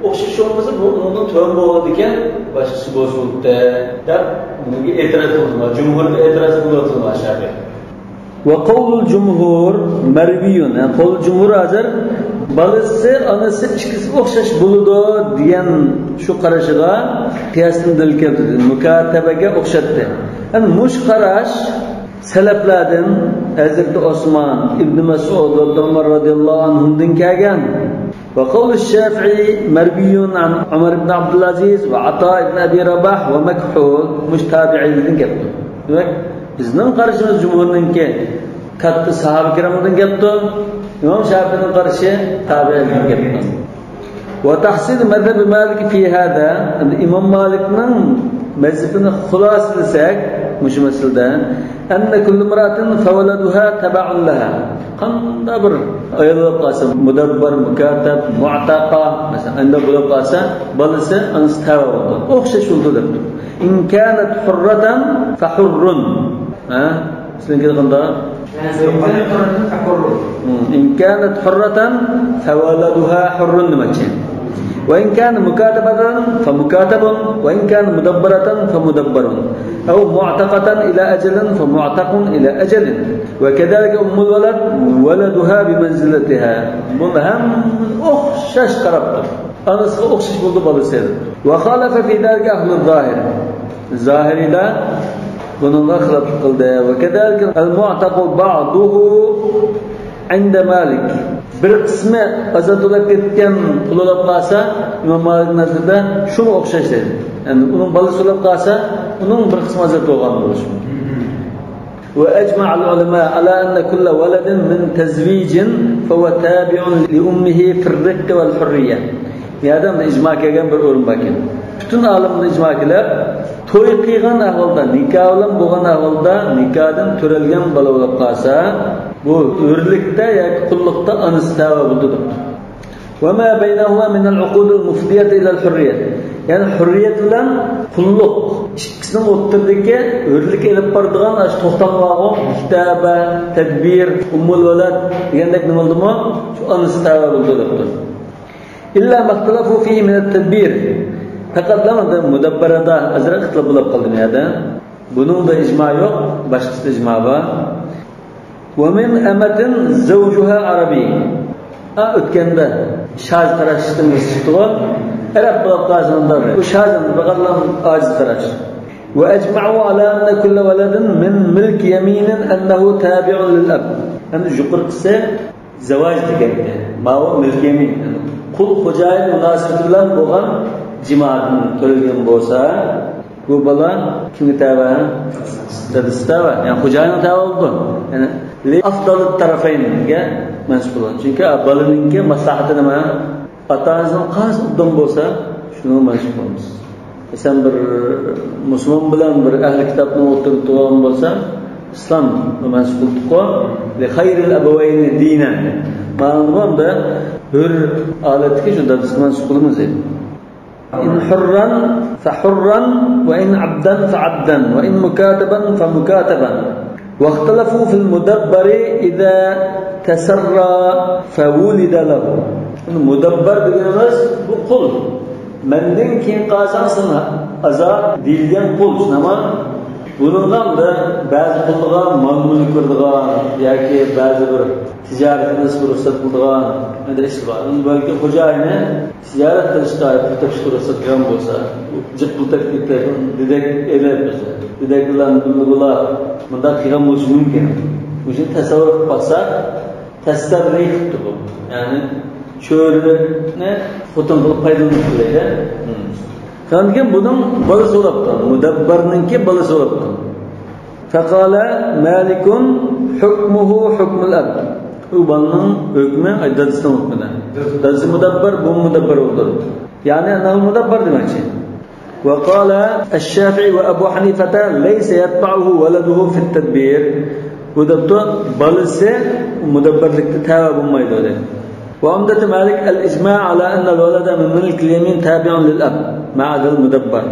ئوخشاش بولمىسا، بۇ ئۇنىڭدىن تۆۋەن بولغاندىكىن باشقىسى بولسا بولدى دەپ بۇنىڭغا ئېتىراز قىلدىم. جۇمھۇرغا ئېتىراز قىلىۋاتىدۇ شافىئىي. وقول الجمهور مروي، يەنى قول جۇمھۇر ھازىر بالىسى، ئانىسى ئىككىسى ئوخشاش بولىدۇ دېگەن شۇ قارىشىغا قىياستىن دەلىل كەلتۈردى. مۇكاتەبەگە ئوخشاتتى. يەنى مۇشۇ قاراش سەلەپلەردىن ھەزرىتى ئوسمان، ئىبنى مەسئۇد ۋە ئۆمەر رەزىياللاھۇ ئەنھۇمدىن كەلگەن. وقول الشافعي مروي عن عمر بن عبد العزيز وعطاء بن أبي رباح ومكحول، مۇشۇ تابىئىيلەردىن كەپتۇ. دېمەك، بىزنىڭ قارىشىمىز جۇمھۇرنىڭكى كاتتا ساھابە كىرامدىن كەپتۇ. ئىمام شافىئىنىڭ قارىشى تابىئىيلەردىن كەپتۇ. وتحصيل مذهب مالك في هذا، ئەمدى ئىمام مالىكنىڭ مەزھىپىنى خۇلاسىلىسەك مۇشۇ مەسىلىدە، أن كل امرأة فولدها تبع لها. قانداق بىر ئايال بولۇپ قالسا، مۇدەببەر، مۇكاتەب، مۇئتەقە، مەسىلەن، ئەندە بولۇپ قالسا، بالىسى ئانىسى تەۋە بولىدۇ. ئوخشاش بولىدۇ دەپتۇ. إن كانت حرة فحر. ھە؟ سىزنىڭكى قانداق؟ إن كانت حرة فولدها حر دېمەكچى. وإن كان مكاتبة فمكاتب، وإن كان مدبرة فمدبر، أو معتقة إلى أجل فمعتق إلى أجل، وكذلك أم الولد ولدها بمنزلتها. بۇنى ھەممە ئوخشاش قاراپتۇ. ئانىسىغا ئوخشاش بولدى بالىسى. وخالف في ذلك أهل الظاهر. زاھىرىيلار بۇنىڭغا خىلاپلىق قىلدى. وكذلك المعتق بعضه عند مالك. بىر قىسمى ئازاد بولۇپ كەتكەن قۇل بولۇپ قالسا، ئىمام مالىك نەزىرىدە شۇمۇ ئوخشاش دەيدۇ. يەنى ئۇنىڭ بالىسى بولۇپ قالسا، ئۇنىڭ بىر قىسمى ئازاد بولغان بولۇشى مۇمكىن. وأجمع العلماء على أن كل ولد من تزويج فهو تابع لأمه في الرق والحرية. بۇ يەردە ئىجما كەلگەن بىر ئورۇن باركەن. پۈتۈن ئالىملار ئىجما كېلىپ، توي قىلغان ئەھۋالدا، نىكاھ بىلەن بولغان ئەھۋالدا، نىكاھتىن تۆرەلگەن بالا بولۇپ قالسا، بۇ ھۆرلۈكتە ياكى قۇللۇقتا ئانىسى تەۋە بولىدۇ دەپتۇ. وما بينهما من العقود المفضية إلى الحرية. يەنى ھۆرىيەت بىلەن قۇللۇق ئىككىسىنىڭ ئوتتۇرىدىكى ھۆرلۈككە ئېلىپ بارىدىغان ئاشۇ توختام بارغۇ، كىتابە، تەدبىر، ئۇممۇل ۋەلەد دېگەندەك نېمە بولدىمۇ؟ شۇ ئانىسى تەۋە بولىدۇ دەپتۇ. إلا ما اختلفوا فيه من التدبير. پەقەتلا مۇدەببەرەدە ئازراق ئىختىلاپ بولۇپ قالدى بۇ يەردە. بۇنىڭدا ئىجما يوق، باشقىسىدا ئىجما بار. ومن أمة زوجها عربي. ھە، ئۆتكەندە شاز قاراش چىقتىغۇ. ئەرەب بولۇپ قالسا ئۇنداق. بۇ شاز ئەمەس، پەقەتلا ئاجىز قاراش. وأجمعوا على أن كل ولد من ملك يمين أنه تابع للأب. ئەمدى يۇقىرىقىسى زاۋاج دېگەن گەپ. ماۋۇ مىلكىي يەمىن، قۇل خوجايىن مۇناسىۋىتى بىلەن بولغان جىمادىن تۆرەلگەن بولسا، بۇ بالا كىمگە تەۋە؟ دادىسى تەۋە. يەنى خوجايىنغا تەۋە بولىدۇ. يەنى لى أفضل الطرفين گە مەنسۇپ بولىدۇ. چۈنكى بالىنىڭكى مەسلىھەتى نېمە؟ ئاتا-ئانىسىنىڭ قايسى ئوبدان بولسا، شۇنىڭغا مەنسۇپ بولىمىز. مەسىلەن، بىر مۇسۇلمان بىلەن بىر ئەھلى كىتابنىڭ ئوتتۇرىدا تۇغان بولسا، ئىسلامغا مەنسۇپ قىلدۇققۇ. لخير الأبوين دينا. مانا بۇ ھۆر ھالەتتىكى شۇ دادىسىغا مەنسۇپ قىلىمىز دەيدۇ. إن حرا فحرا، وإن عبدا فعبدا، وإن مكاتبا فمكاتبا. واختلفوا في المدبر إذا تسرى فولد له. مۇدەببەر دېگىنىمىز بۇ قۇل. مەندىن كېيىن قالساڭ سەن ئازاد دېيىلگەن قۇل، شۇنداقمۇ؟ بۇنىڭغا بەزى قۇللارغا مال-مۈلۈك بېرىدىغان ياكى بەزى بىر تىجارەت قىلىشقا رۇخسەت قىلىدىغان ئىشلار بار. بەلكى خوجايىنى تىجارەت قىلىشقا پۇل تېپىشقا رۇخسەت قىلغان بولسا، جىق پۇل تېپىپ كېتىپ، دېدەك ئېلىپ، دېدەك بىلەن بىللە بۇلار مۇنداق قىلغان بولۇشى مۇمكىن. مۇشۇنى تەسەۋۋۇر قىلىپ باقساق، تەسەررۇي قىپتۇ بۇ. يەنى چۆرىنى خوتۇن قىلىپ پايدىلىنىپتۇ دەيدۇ. كېيىن بۇنىڭ بالىسى بولۇپتۇ. مۇدەببەرنىڭكى بالىسى بولۇپتۇ. فقال مالك حكمه حكم الأب. بۇ بالىنىڭ ھۆكمى، ئاي، دادىسىنىڭ ھۆكمىدە. دادىسى مۇدەببەر، بۇمۇ مۇدەببەر بولىدۇ. يەنى ئەننەھۇ مۇدەببەر دېمەكچى. وقال الشافعي وأبو حنيفة ليس يتبعه ولده في التدبير. بۇ دەپتۇ، بالىسى مۇدەببەرلىكتە تەۋە بولمايدۇ دەيدۇ. وعمدة مالك الإجماع على أن الولد من ملك اليمين تابع للأب ما عدا المدبر.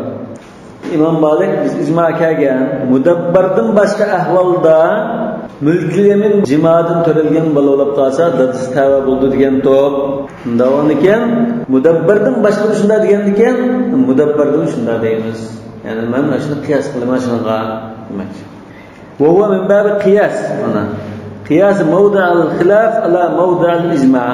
ئىمام مالىك، بىز ئىجما كەلگەن، مۇدەببەردىن باشقا ئەھۋالدا مۈلكىل يەمىن جىمادىن تۆرەلگەن بالا بولۇپ قالسا، دادىسى تەۋە بولىدۇ دېگەن توپ. شۇنداق بولغاندىكىن، مۇدەببەردىن باشقىدا شۇنداق دېگەندىكىن، مۇدەببەردىن شۇنداق دەيمىز. يەنى مەن شۇنى قىياس قىلىمەن شۇنىڭغا دېمەكچى. وهو من باب القياس. مانا، قىياس موضع الخلاف على موضع الإجماع.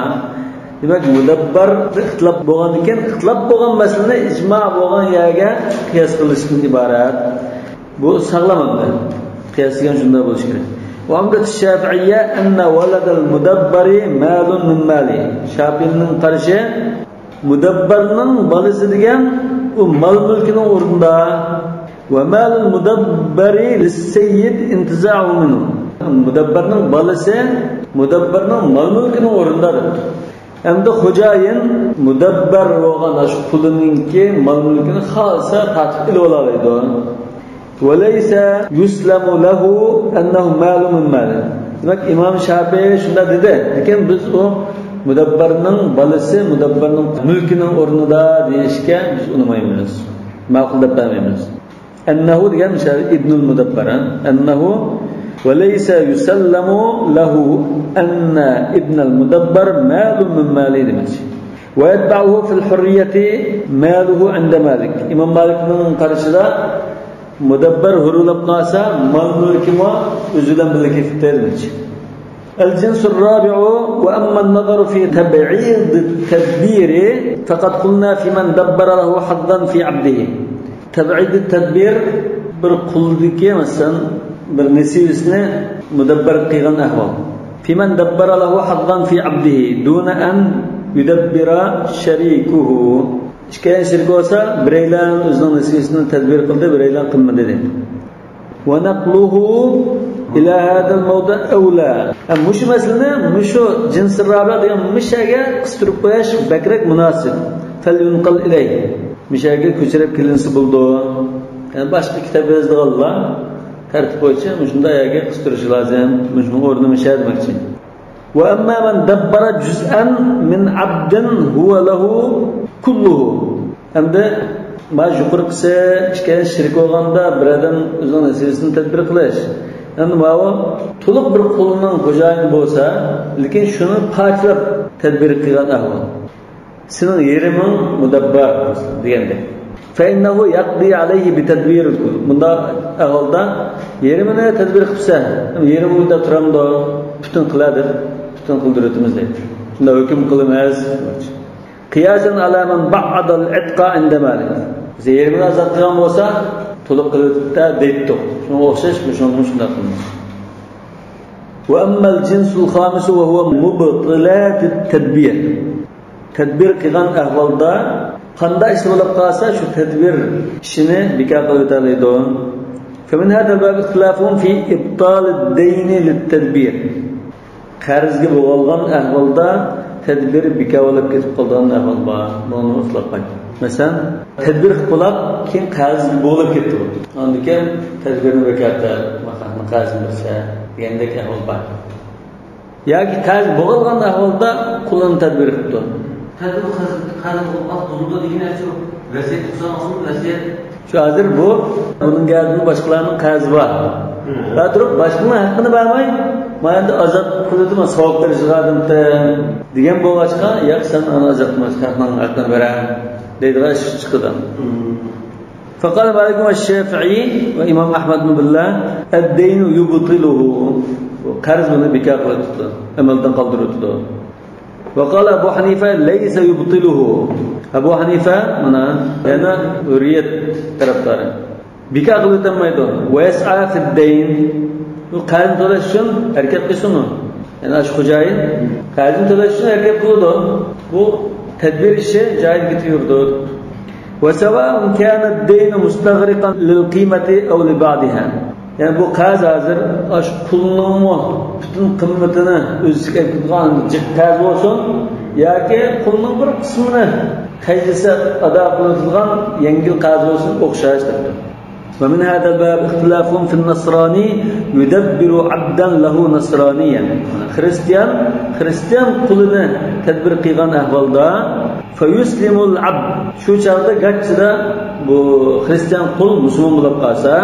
دېمەك، مۇدەببەر ئىختىلاپ بولغاندىكىن، ئىختىلاپ بولغان مەسىلىنى ئىجما بولغان يەرگە قىياس قىلىشتىن ئىبارەت. بۇ ساغلام ئەمدى. قىياس دېگەن شۇنداق بولۇشى كېرەك. وعمدة الشافعية أن ولد المدبر مال من ماله. شاپىئىنىڭ قارىشى، مۇدەببەرنىڭ بالىسى دېگەن ئۇ مال مۈلكىنىڭ ئورنىدا. ومال المدبر للسيد انتزاعه منه. مۇدەببەرنىڭ بالىسى مۇدەببەرنىڭ مال مۈلكىنىڭ ئورنىدا دەپتۇ. ئەمدى خوجايىن مۇدەببەر بولغان ئاشۇ قۇلىنىڭكى مال مۈلكىنى خالىسا تارتىپ ئېلىۋالالايدۇ. وليس يسلم له أنه مال من ماله. دېمەك، ئىمام شاپىئى شۇنداق دېدى، لېكىن بىز ئۇ مۇدەببەرنىڭ بالىسى، مۇدەببەرنىڭ مۈلكىنىڭ ئورنىدا دېيىشكە بىز ئۇنىمايمىز. ماقۇل دەپ بەرمەيمىز. أنه دېگەن مىسال ئىبنۇل مۇدەببەر، ھە؟ أنه وليس يسلم له أن ابن المدبر مال من ماله دېمەكچى. ويتبعه في الحرية ماله عند مالك. ئىمام مالىكنىڭ قارىشىدا مۇدەببەر ھۇرۇلۇپ قالسا، مال مۈلكىمۇ ئۆزى بىلەن بىللە كېتىپتۇ دېمەكچى. الجنس الرابع، وأما النظر في تبعيض التدبير فقد قلنا في من دبر له حظا في عبده. تبعيض التدبير، بىر قۇلدىكى، مەسىلەن، بىر نېسىۋىسىنى مۇدەببەر قىلغان ئەھۋال. في من دبر له حظا في عبده دون أن يدبر شريكه. ئىككىيلەن شېرىك بولسا، بىرەيلەن ئۆزىنىڭ نېسىۋىسىنى تەدبىر قىلدى، بىرەيلەن قىلمىدى دەيدۇ. ونقله إلى هذا الموضع أولى. ھە، مۇشۇ مەسىلىنى مۇشۇ جىنسى رابىئ دېگەن مۇشۇ يەرگە قىستۇرۇپ قويۇش بەكرەك مۇناسىپ. فلينقل إليه. مۇشۇ يەرگە كۆچۈرۈپ كېلىنسە بولىدۇ. يەنى باشقا كىتاب يازىدىغانلار تەرتىپ بويىچە مۇشۇنداق يەرگە قىستۇرۇشى لازىم. مۇشۇنىڭ ئورنى مۇشۇ يەر دېمەكچى. وأما من دبر جزءا من عبد هو له كله. ئەمدى مانا يۇقىرىقىسى ئىككىلەن شېرىك بولغاندا بىر ئادەم ئۆزىنىڭ نېسىۋىسىنى تەدبىر قىلىش. ئەمدى ماۋۇ تولۇق بىر قۇلنىڭ خوجايىنى بولسا، لېكىن شۇنى پارچىلاپ تەدبىر قىلغان ئەھۋال. سېنىڭ يېرىمىڭ مۇدەببەر دېگەندەك. فإنه يقضي عليه بتدبير الكل. بۇنداق ئەھۋالدا يېرىمىنى تەدبىر قىلسا، يېرىمىڭ دەپ تۇرامدۇ؟ پۈتۈن قىلە دەپ، پۈتۈن قىلدۇرۇۋېتىمىز دەيدۇ. شۇنداق ھۆكۈم قىلىمىز. قياسا على من بعض العتق عند مالك. بىز يېرىمىنى ئازاد قىلغان بولسا، تولۇق قىلىۋېتىپتۇ دەيتتۇق. شۇنىڭغا ئوخشاش، شۇنىڭغىمۇ شۇنداق قىلىمىز. وأما الجنس الخامس وهو مبطلات التدبير. تەدبىر قىلغان ئەھۋالدا قانداق ئىش بولۇپ قالسا، شۇ تەدبىر ئىشىنى بىكار قىلىۋېتەلەيدۇ. فمن هذا الباب اختلافهم في إبطال الدين للتدبير. قەرزگە بوغۇلغان ئەھۋالدا تەدبىر بىكار بولۇپ كېتىپ قالىدىغان ئەھۋال بار. بۇنىڭغا ئىختىلاپ بار. مەسىلەن، تەدبىر قىلىپ بولاپ، كېيىن قەرزگە بوغۇلۇپ كېتىپتۇ. ئاندىن كېيىن تەدبىرنى بىكار قىلىپ، ماقامنىڭ قەرزىنى بەرسە دېگەندەك ئەھۋال بار. ياكى قەرز بوغۇلغان ئەھۋالدا قۇلىنى تەدبىر قىپتۇ. تەدبىر قەرز، قەرز بولۇپ قالسا بولىدۇ دېگىنى شۇ ۋەسىيەت قىلسا بولسىمۇ ۋەسىيەت. شۇ ھازىر بۇ، بۇنىڭ گەردىنىدە باشقىلارنىڭ قەرزى بار. مم. بار تۇرۇپ، باشقىنىڭ ھەققىنى بەرمەي، مانا ئەمدى ئازاد قىلىدۇ، مەن ساۋاب بېرىشىغا ئادەمدىن دېگەن بولغاچقا، ياق، سەن ئانا ئازاد قىلماس، خەقنىڭ ھەققىنى بېرە دەيدىغان ئىش چىقىدۇ. مم. فقال مالك والشافعي وإمام أحمد بىللە، الدين يبطله. قەرز بۇنى بىكار قىلىۋېتىدۇ، ئەمەلدىن قالدۇرۇۋېتىدۇ. وقال أبو حنيفة ليس يبطله. ئەبۇ ھەنىفە، مانا، يەنە ھۆررىيەت تەرەپدارى. بىكار قىلىۋېتەلمەيدۇ. ويسعى في الدين. بۇ قەرزنى تۆلەش ئۈچۈن ھەرىكەت قىلسىمۇ. يەنى ئاشۇ خوجايىن قەرزنى تۆلەش ئۈچۈن ھەرىكەت قىلىدۇ. بۇ تەدبىر ئىشى جايىدا كېتىۋېرىدۇ. وسواء كان الدين مستغرقا للقيمة أو لبعضها. يەنى بۇ قەرز ھازىر ئاشۇ قۇلنىڭمۇ پۈتۈن قىممىتىنى ئۆز ئىچىگە ئېلىپ كېتىدىغان جىق قەرز بولسۇن ياكى قۇلنىڭ بىر قىسمىنى قەيسى ئادا قىلىدىغان يەڭگىل قەرز بولسۇن، ئوخشاش دەپتۇ. ومن هذا الباب اختلاف في النصراني يدبر عبدا له نصرانيا. خىرىستىيان خىرىستىيان قۇلىنى تەدبىر قىلغان ئەھۋالدا فيسلم العبد، شۇ چاغدا گاچچىدا بۇ خىرىستىيان قۇل مۇسۇلمان بولۇپ قالسا،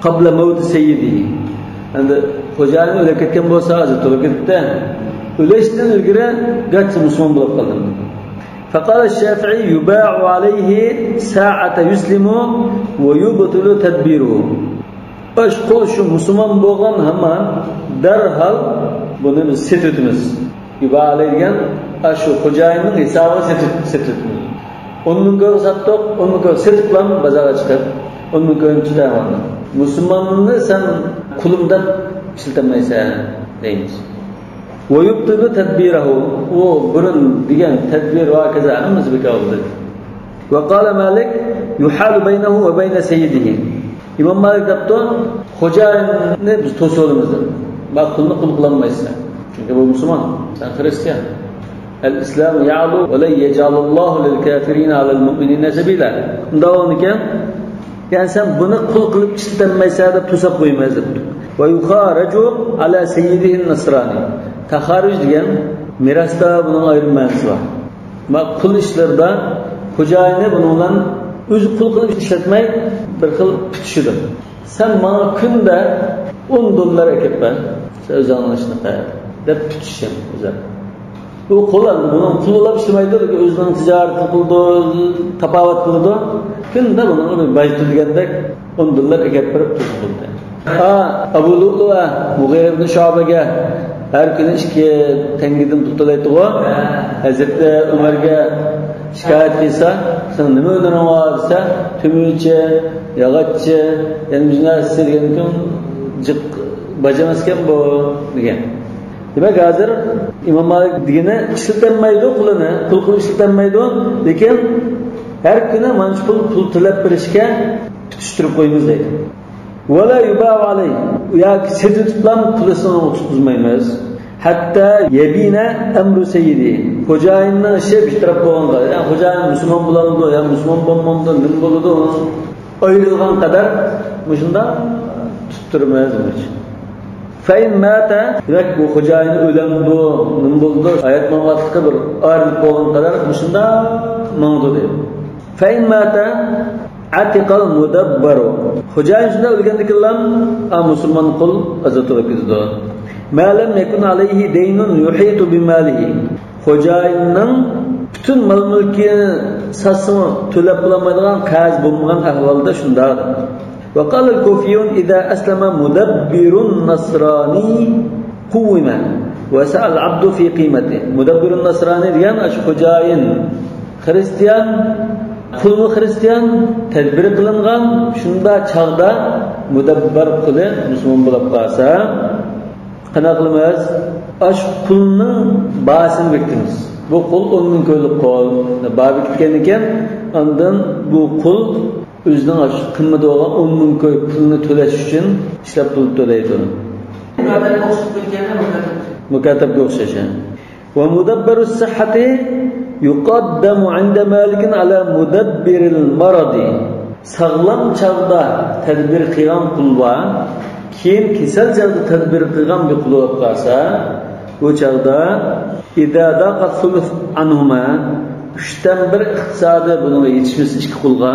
قبل موت سيده، ئەمدى خوجايىنى ئۆلۈپ كەتكەن بولسا، ھازىر تولۇپ كېتىپتۇ، ئۆلۈشتىن ئىلگىرى گاچچى مۇسۇلمان بولۇپ قالدى. فقال الشافعي يباع عليه ساعة يسلم ويبطل تدبيره. ئاشۇ قۇل شۇ مۇسۇلمان بولغان ھامان دەرھال بۇنى بىز سېتىۋېتىمىز. يباع عليه دېگەن ئاشۇ خوجايىننىڭ ھېسابىغا سېتىپ، سېتىۋېتىمىز. ئون مىڭ كويغا ساتتۇق، ئون مىڭ كوي سېتىپلا بازارغا چىقىپ، ئون مىڭ كوينى چىقىرىۋالدۇق. مۇسۇلماننى سەن قۇلۇم دەپ ئىشلىتەلمەيسەن دەيمىز. ويبطل تدبيره، ئۇ بۇرۇن دېگەن تەدبىر ۋە ھاكازا ھەممىسى بىكار بولدى. وقال مالك يحال بينه وبين سيده. ئىمام مالىك دەپتۇ، خوجايىننى بىز توسۇۋالىمىز دەپ. ما قۇلنى قۇل قىلالمايسەن. چۈنكى بۇ مۇسۇلمان، سەن خىرىستىيان. الإسلام يعلو ولن يجعل الله للكافرين على المؤمنين سبيلا. ئۇنداق بولغانىكەن، يەنى سەن بۇنى قۇل قىلىپ ئىشلىتەلمەيسەن دەپ توساپ قويىمىز دەپتۇ. ويخارج على سيده النصراني. تاخارۇج دېگەن مىراستا بۇنىڭ ئايرىم مەنىسى بار. ما قۇل ئىشلىرىدا خوجايىنى بۇنىڭ بىلەن ئۆزى قۇل قىلىپ ئىشلەتمەي بىر خىل پۈتۈشىدۇ. سەن ماڭا كۈندە ئون دوللار ئەكەپ بەر، سەن ئۆزۈڭنىڭ ئىشىنى قىل دەپ پۈتۈشۈشۈم ئۆزى. بۇ قۇل، بۇنىڭ قۇلى بولۇپ ئىشلىمەيدۇ، لېكىن ئۆزىنىڭ تىجارىتىنى قىلىدۇ، تاپاۋەت قىلىدۇ. كۈندە بۇنىڭغا بىر باج تۆلىگەندەك ئون دوللار ئەكەپ بېرىپ تۇرسۇن. ھا، ئەبۇ لۇئلۇئە مۇغىرە ئىبن شۇئبەگە ھەر كۈنى ئىككى تەڭگىدىن پۇل تۆلەيتتىغۇ. ھەزرىتى ئۆمەرگە شىكايەت قىلسا، سېنىڭ نېمە ھۈنىرىڭ بار دېسە، تۈمۈرچى، ياغاچچى، يەنە مۇشۇنداق ئىشلىدىكەن، جىق باج ئەمەسكەن بۇ دېگەن. دېمەك، ھازىر ئىمام مالىك دېگىنى ئىشلىتەلمەيدۇ قۇلىنى، قۇل قىلىپ ئىشلىتەلمەيدۇ، لېكىن ھەر كۈنى مانچە پۇل، پۇل تۆلەپ بېرىشكە پۈتۈشتۈرۈپ قويىمىز دەيدۇ. ولا يباع عليه، ياكى سېتىۋېتىپلا پۇلىسىنى تۇتقۇزمايمىز. حتى يبين أمر سيده، خوجايىننىڭ ئىشى بىر تەرەپ بولغانغا، يا خوجايىن مۇسۇلمان بولامدۇ يا مۇسۇلمان بولمامدۇ، نېمە بولىدۇ، ئۇنىڭ ئايرىلغان قەدەر مۇشۇنداق تۇتۇپ تۇرىمىز دېمەكچى. فإن مات، دېمەك، بۇ خوجايىنى ئۆلەمدۇ، نېمە بولىدۇ، ھايات ماماتلىقى بىر ئايرىلىپ بولغان قەدەر مۇشۇنداق ماڭىدۇ دەيدۇ. فإن مات عتق المدبر. خوجايىن شۇنداق ئۆلگەندىكىنلا، ئا، مۇسۇلمان قۇل ئازاد بولۇپ كېتىدۇ. ما لم يكن عليه دين يحيط بماله. خوجايىننىڭ پۈتۈن مال-مۈلكىنى ساتسىمۇ تۆلەپ بولالمايدىغان قەرز بولمىغان ئەھۋالدا شۇنداق. وقال الكوفيون إذا أسلم مدبر نصراني قوم وساء العبد في قيمته. مۇدەببىرۇن نەسرانى دېگەن ئاشۇ خوجايىن خىرىستىيان، قۇلمۇ خىرىستىيان، تەدبىر قىلىنغان، شۇنداق چاغدا مۇدەببەر قۇلى مۇسۇلمان بولۇپ قالسا، قانداق قىلىمىز؟ ئاشۇ قۇلنىڭ باھاسىنى بېكىتىمىز. بۇ قۇل ئون مىڭ كويلۇق قۇل. باھا بېكىتكەندىن كېيىن، ئاندىن بۇ قۇل ئۆزىنىڭ ئاشۇ قىممىتى بولغان ئون مىڭ كوي پۇلنى تۆلەش ئۈچۈن ئىشلەپ پۇل تۆلەيدۇ. مۇكاتەبكە ئوخشاش. مۇكاتەبكە ئوخشاش، ھە. ومدبر الصحة يقدم عند مالك على مدبر المرض. ساغلام چاغدا تەدبىر قىلغان قۇل بار، كېيىن كېسەل چاغدا تەدبىر قىلغان بىر قۇل بولۇپ قالسا، بۇ چاغدا إذا ضاق الثلث عنهما، ئۈچتىن بىر ئىقتىسادى بۇنىڭغا يېتىشمىسە ئىككى قۇلغا،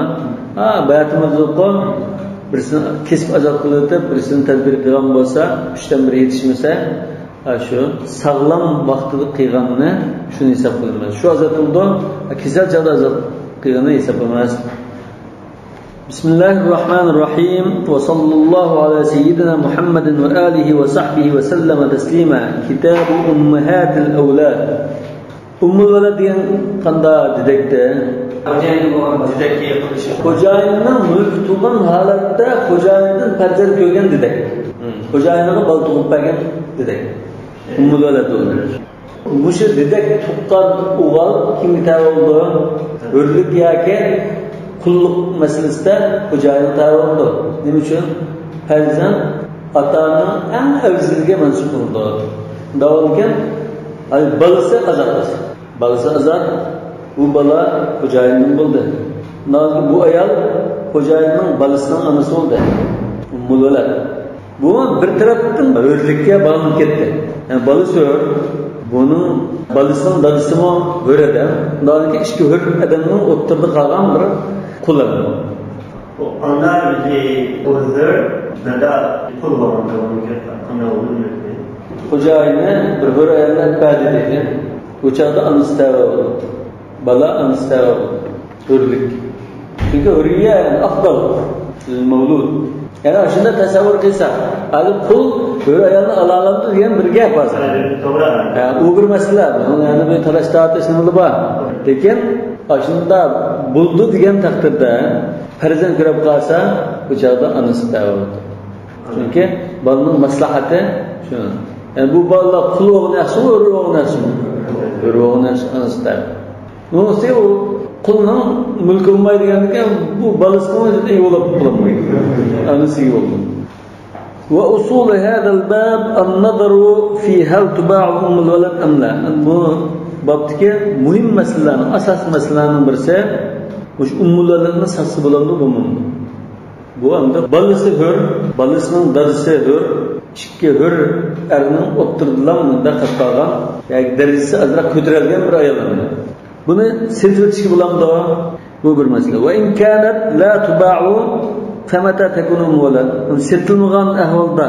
ھا، بەتىمىزدىكۇ بىرسىنى كېسىپ ئازاد قىلىۋېتىپ، بىرسىنى تەدبىر قىلغان بولسا، ئۈچتىن بىر يېتىشمىسە، ھا، شۇ ساغلام ۋاقتىدا قىلغاننى شۇنى ھېساب قىلىمىز. شۇ ئازاد قىلىدۇ، كېسەل چاغدا ئازاد قىلغاننى ھېساب قىلمايمىز. بسم الله الرحمن الرحيم، وصلى الله على سيدنا محمد وآله وصحبه وسلم تسليما. كتاب أمهات الأولاد. ئۇممۇل ۋەلەد دېگەن قانداق دېدەكتە؟ خوجايىنغا بولغان دېدەككە يېقىنلىشىش. خوجايىننىڭ مۈلكى تۇغقان ھالەتتە خوجايىندىن پەرزەنت كۆرگەن دېدەك. مم. خوجايىنىغا بالا تۇغۇپ بەرگەن دېدەك. ئۇممۇل ۋەلەد بولىدۇ. مۇشۇ دېدەك تۇغقان ئوغۇل كىمگە تەۋە بولىدۇ؟ ھۆرلۈك ياكى قۇللۇق مەسىلىسىدە خوجايىنغا تەۋە بولىدۇ. نېمە ئۈچۈن؟ پەرزەنت ئاتا-ئانىنىڭ ئەڭ ئەۋزىلىگە مەنسۇپ بولىدۇ. دەۋالىكەن، ئاي، بالىسى ئازاد بولسا. بالىسى ئازاد، بۇ بالا خوجايىننىڭ بولدى. بۇ ئايال خوجايىننىڭ بالىسىنىڭ ئانىسى بولدى. ئۇممۇل ۋەلەد. بۇ بىر تەرەپتىن ھۆرلۈككە باغلىنىپ كەتتى. يەنى بالىسى ھۆر، بۇنىڭ بالىسىنىڭ دادىسىمۇ ھۆر ئادەم. ئۇنداق ئىككى ھۆر ئادەمنىڭ ئوتتۇرىدا قالغان بىر قۇل ئادەم. ئانا ئۆزى ھۆر، دادا قۇل بولغان. ئانا ئۆزى. خوجايىنى بىر ھۆر ئايالنى ئەپ بەردى دېگەن. بۇ چاغدا ئانىسى تەۋە بولىدۇ. بالا ئانىسى تەۋە بولىدۇ. ھۆرلۈك. چۈنكى ھۆرىيە، يەنى ئافضال لىل مەۋلۇد. يەنى شۇنداق تەسەۋۋۇر قىلساق، ھازىر قۇل ھۆر ئايالنى ئالالامدۇ دېگەن بىر گەپ ھازىر. توغرا. ھە، ئۇ بىر مەسىلە. بۇنىڭ يەنە بىر تالاش تارتىش نېمىلا بار. لېكىن ئاشۇنداق بولدى دېگەن تەقدىردە، پەرزەنت كۆرۈپ قالسا، بۇ چاغدا ئانىسى تەۋە بولىدۇ. چۈنكى بالىنىڭ مەسلىھەتى شۇ. يەنى بۇ بالىلار قۇل بولغىنى ياخشىمۇ، ھۆر بولغىنى ياخشىمۇ؟ ھۆر بولغىنى ياخشى، ئانىسى تەۋە. بۇنىڭ ئۈستىگە ئۇ قۇلنىڭ مۈلكى بولمايدىغاندىكىن، بۇ بالىسىنىڭ ئۆزىگە ئىگە بولۇپ بولالمايدۇ. ئانىسى ئىگە بولىدۇ. وأصول هذا الباب النظر في هل تباع أم الولد أم لا. بۇ بابتىكى مۇھىم مەسىلىلەرنىڭ، ئاساسىي مەسىلىلەرنىڭ بىرسى، مۇشۇ ئۇممۇل ۋەلەدنى ساتسا بولامدۇ، بولمامدۇ؟ بۇ ئەمدى بالىسى ھۆر، بالىسىنىڭ دادىسى ھۆر، ئىككى ھۆر ئەرنىڭ ئوتتۇرىدىلا مۇنداق قېلىپ قالغان، ياكى دەرىجىسى ئازراق كۆتۈرۈلگەن بىر ئايال ئەمدى. بۇنى سېتىۋېتىشكە بولامدۇ؟ بۇ بىر مەسىلە. وإن كانت لا تباع فمتى تكون أم ولد؟ بۇنى سېتىلمىغان ئەھۋالدا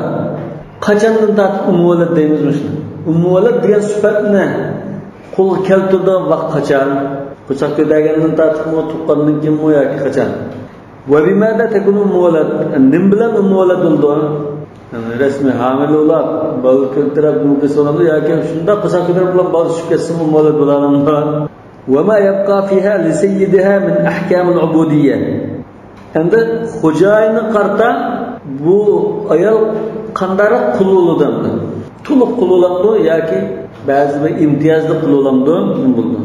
قاچاندىن تارتىپ ئۇممۇل ۋەلەد دەيمىز مۇشۇنى؟ ئۇممۇل ۋەلەد دېگەن سۈپەتنى قولغا كەلتۈرىدىغان ۋاقىت قاچان؟ قورساق كۆتۈرگەندىن تارتىپمۇ، تۇغقاندىن كېيىنمۇ ياكى قاچان؟ وبماذا تكون أم ولد؟ نېمە بىلەن ئۇممۇل ۋەلەد بولىدۇ؟ يەنى رەسمىي ھامىلە بولۇپ، بالا كۆتۈرۈپ، نېمە قىلسا بولامدۇ ياكى شۇنداق قورساق كۆتۈرۈپ بىلەن بالا چۈشۈپ كەتسىمۇ ئۇممۇل ۋەلەد بولالامدۇ؟ وما يبقى فيها لسيدها من أحكام العبودية. ئەمدى خوجايىنغا قارىتا بۇ ئايال قانداقراق قۇل بولىدۇ ئەمدى؟ تولۇق قۇل بولامدۇ ياكى بەزى بىر ئىمتىيازلىق قۇل بولامدۇ؟ نېمە بولىدۇ؟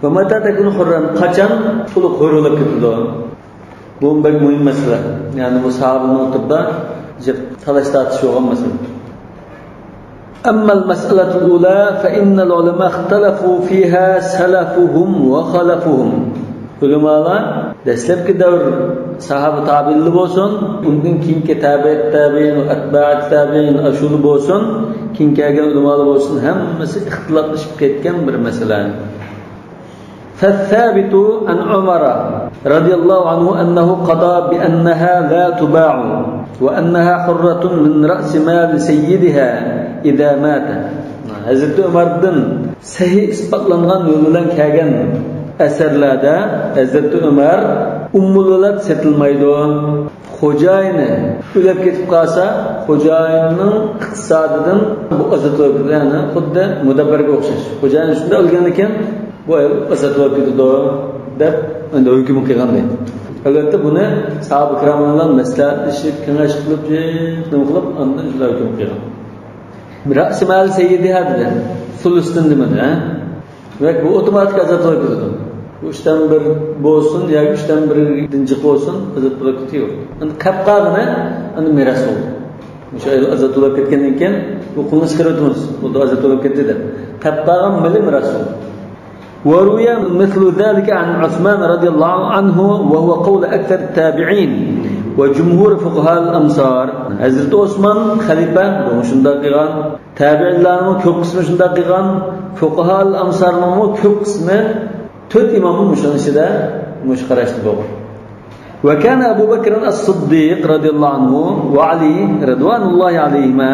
ومتى تكون حرا؟ قاچان تولۇق ھۆر بولۇپ كېتىدۇ؟ بۇ بەك مۇھىم مەسىلە. يەنى بۇ ساھابىنىڭ ئوتتۇرىدا جىق تالاش تارتىش بولغان مەسىلە. أما المسألة الأولى فإن العلماء اختلفوا فيها سلفهم وخلفهم. ئۆلىمالار، دەسلەپكى دەۋر ساھابە تابىئىنلار بولسۇن، ئۇندىن كېيىنكى تەبىئەت تابىئىن، ئەتبائەت تابىئىن، ئاشۇلار بولسۇن، كېيىن كەلگەن ئۆلىمالار بولسۇن، ھەممىسى ئىختىلاپلىشىپ كەتكەن بىر مەسىلە. فالثابت عن عمر رضي الله عنه أنه قضى بأنها لا تباع وأنها حرة من رأس مال سيدها إذا مات. ھەزرىتى ئۆمەردىن سەھىھ ئىسپاتلانغان يول بىلەن كەلگەن ئەسەرلەردە ھەزرىتى ئۆمەر ئۇممۇل ۋەلەد سېتىلمايدۇ. خوجايىنى ئۆلۈپ كېتىپ قالسا، خوجايىننىڭ ئىقتىسادىدىن بۇ ئازاد بولۇپ كېتىدۇ. يەنى خۇددى مۇدەببەرگە ئوخشاش. خوجايىن شۇنداق ئۆلگەندىكىن، بۇ ئايال ئازاد بولۇپ كېتىدۇ، دەپ ئەمدى ھۆكۈم قىلغان دەيدۇ. ئەلۋەتتە، بۇنى ساھابە كىرام بىلەن مەسلىھەتلىشىپ، كېڭەش قىلىپ، نېمە قىلىپ، ئاندىن شۇنداق ھۆكۈم قىلغان. رأس مال سيدها دېدى. سۇلۇستىن دېمىدى، ھە؟ دېمەك، بۇ ئوتوماتىك ئازاد بولۇپ كېتىدۇ. بۇ ئۈچتىن بىر بولسۇن ياكى ئۈچتىن بىردىن جىق بولسۇن، ئازاد بولۇپ كېتىدۇ. ئەمدى قېلىپ قالغىنى ئەمدى مىراس بولىدۇ. مۇشۇ ئايال ئازاد بولۇپ كەتكەندىن كېيىن بۇ قۇلنى چىقىرىۋېتىمىز. بولدى، ئازاد بولۇپ كەتتى دەپ. قېلىپ قالغان مېلى مىراس بولىدۇ. وروي مثل ذلك عن عثمان رضي الله عنه وهو قول أكثر التابعين وجمهور فقهاء الأمصار. ھەزرىتى ئوسمان خەلىپە بۇمۇ شۇنداق قىلغان. تابىئىنلارنىڭ كۆپ قىسمى شۇنداق قىلغان، فۇقاھائۇل ئەمسارنىڭمۇ كۆپ قىسمى، تۆت ئىماممۇ مۇشۇنىڭ ئىچىدە مۇشۇ قاراشتا بولغان. وكان أبو بكر الصديق رضي الله عنه وعلي رضوان الله عليهما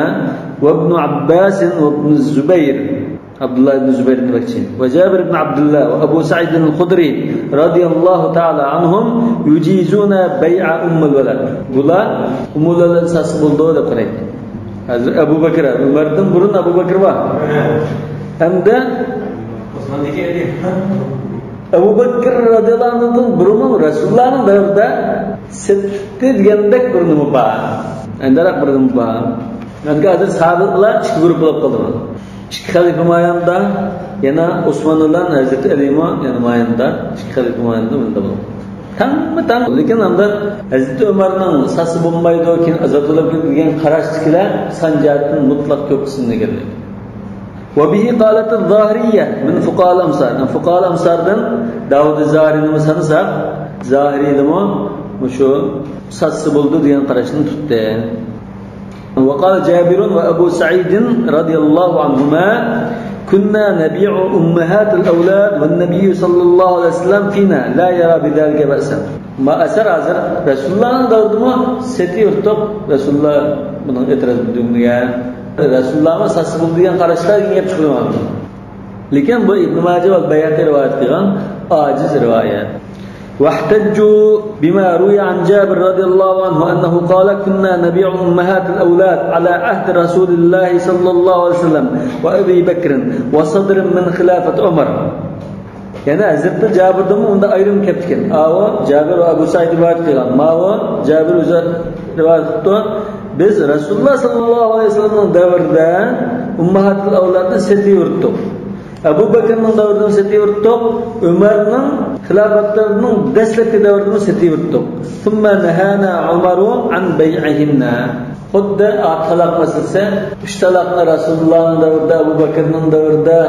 وابن عباس وابن الزبير، ئابدۇللا ئىبن زۇبەير دېمەكچى، وجابر بن عبد الله وأبو سعيد الخدري رضي الله تعالى عنهم يجيزون بيع أم الولد. بۇلار ئۇممۇل ۋەلەد ساتسا بولىدۇ دەپ قارايدۇ. ھازىر ئەبۇ بەكرى، ئۆمەردىن بۇرۇن ئەبۇ بەكرى بار. ھەمدە ئەبۇ بەكرى رەزىياللاھۇ ئەنھۇدىن بۇرۇنمۇ رەسۇلۇللانىڭ دەۋرىدە سېتىلدى دېگەندەك بىر نېمە بار. ئەندىراق بىر نېمە بار. چۈنكى ھازىر ساھابىلار ئىككى گۇرۇپپا بولۇپ قالدى. ئىككى خەلىپە ماياندا، يەنە ئوسمان بىلەن ھەزرىتى ئەلىمۇ يەنە ماياندا، ئىككى خەلىپە ماياندا مۇنداق بولدى. تەڭمۇ تەڭ. لېكىن ئاندىن ھەزرىتى ئۆمەرنىڭ ساسسا بولمايدۇ، كېيىن ئازاد بولىدۇ دېگەن قاراشتىكىلەر سان جەھەتتىن مۇتلەق كۆپ قىسىمنى ئىگىلەيدۇ. وبه قالت الظاهرية من فقهاء الأمصار. يەنى فۇقاھائۇل ئەمساردىن داۋۇد زاھىرىنىمۇ سانىساق، زاھىرىيلىمۇ مۇشۇ ساسسا بولىدۇ دېگەن قاراشنى تۇتتى. وقال جابر وأبو سعيد رضي الله عنهما: كنا نبيع أمهات الأولاد والنبي صلى الله عليه وسلم فينا لا يرى بذلك بأسا. ما ئەسەر ھازىر رەسۇلۇللانىڭ دەۋرىدىمۇ سېتىۋېتىتتۇق، رەسۇلۇللا بۇنىڭغا ئېتىراز بىلدۈرمىگەن. رەسۇلۇللامۇ ساسسا بولىدۇ دېگەن قاراشتا گەپ چىقىدۇ. لېكىن بۇ ئىبن ماجە ۋە بەيھەقى رىۋايەت قىلغان ئاجىز رىۋايەت. واحتجوا بما روي عن جابر رضي الله عنه أنه قال: كنا نبيع أمهات الأولاد على عهد رسول الله صلى الله عليه وسلم وأبي بكر وصدر من خلافة عمر. يەنى ھەزرىتى جابىردىنمۇ ئۇنداق ئايرىم كەپتىكەن. ئاۋۇ جابىر ۋە ئەبۇ سەئىد رىۋايەت قىلغان. ماۋۇ جابىر ئۆزى رىۋايەت قىپتۇ. بىز رەسۇلۇللا ساللاللاھۇ ئەلەيھى ۋەسەللەمنىڭ دەۋرىدە ئۇمماھاتۇل ئەۋلادنى سېتىۋېتىپتۇق. ئەبۇ بەكرىنىڭ دەۋرىدىمۇ سېتىۋېتىپتۇق، ئۆمەرنىڭ خىلاپەتلىرىنىڭ دەسلەپكى دەۋرىدىمۇ سېتىۋېتىپتۇق. ثم نهانا عمر عن بيعهن. خۇددى ئا، تالاق مەسىلىسى، ئۈچ تالاقنى رەسۇلۇللانىڭ دەۋرىدە، ئەبۇ بەكرىنىڭ دەۋرىدە،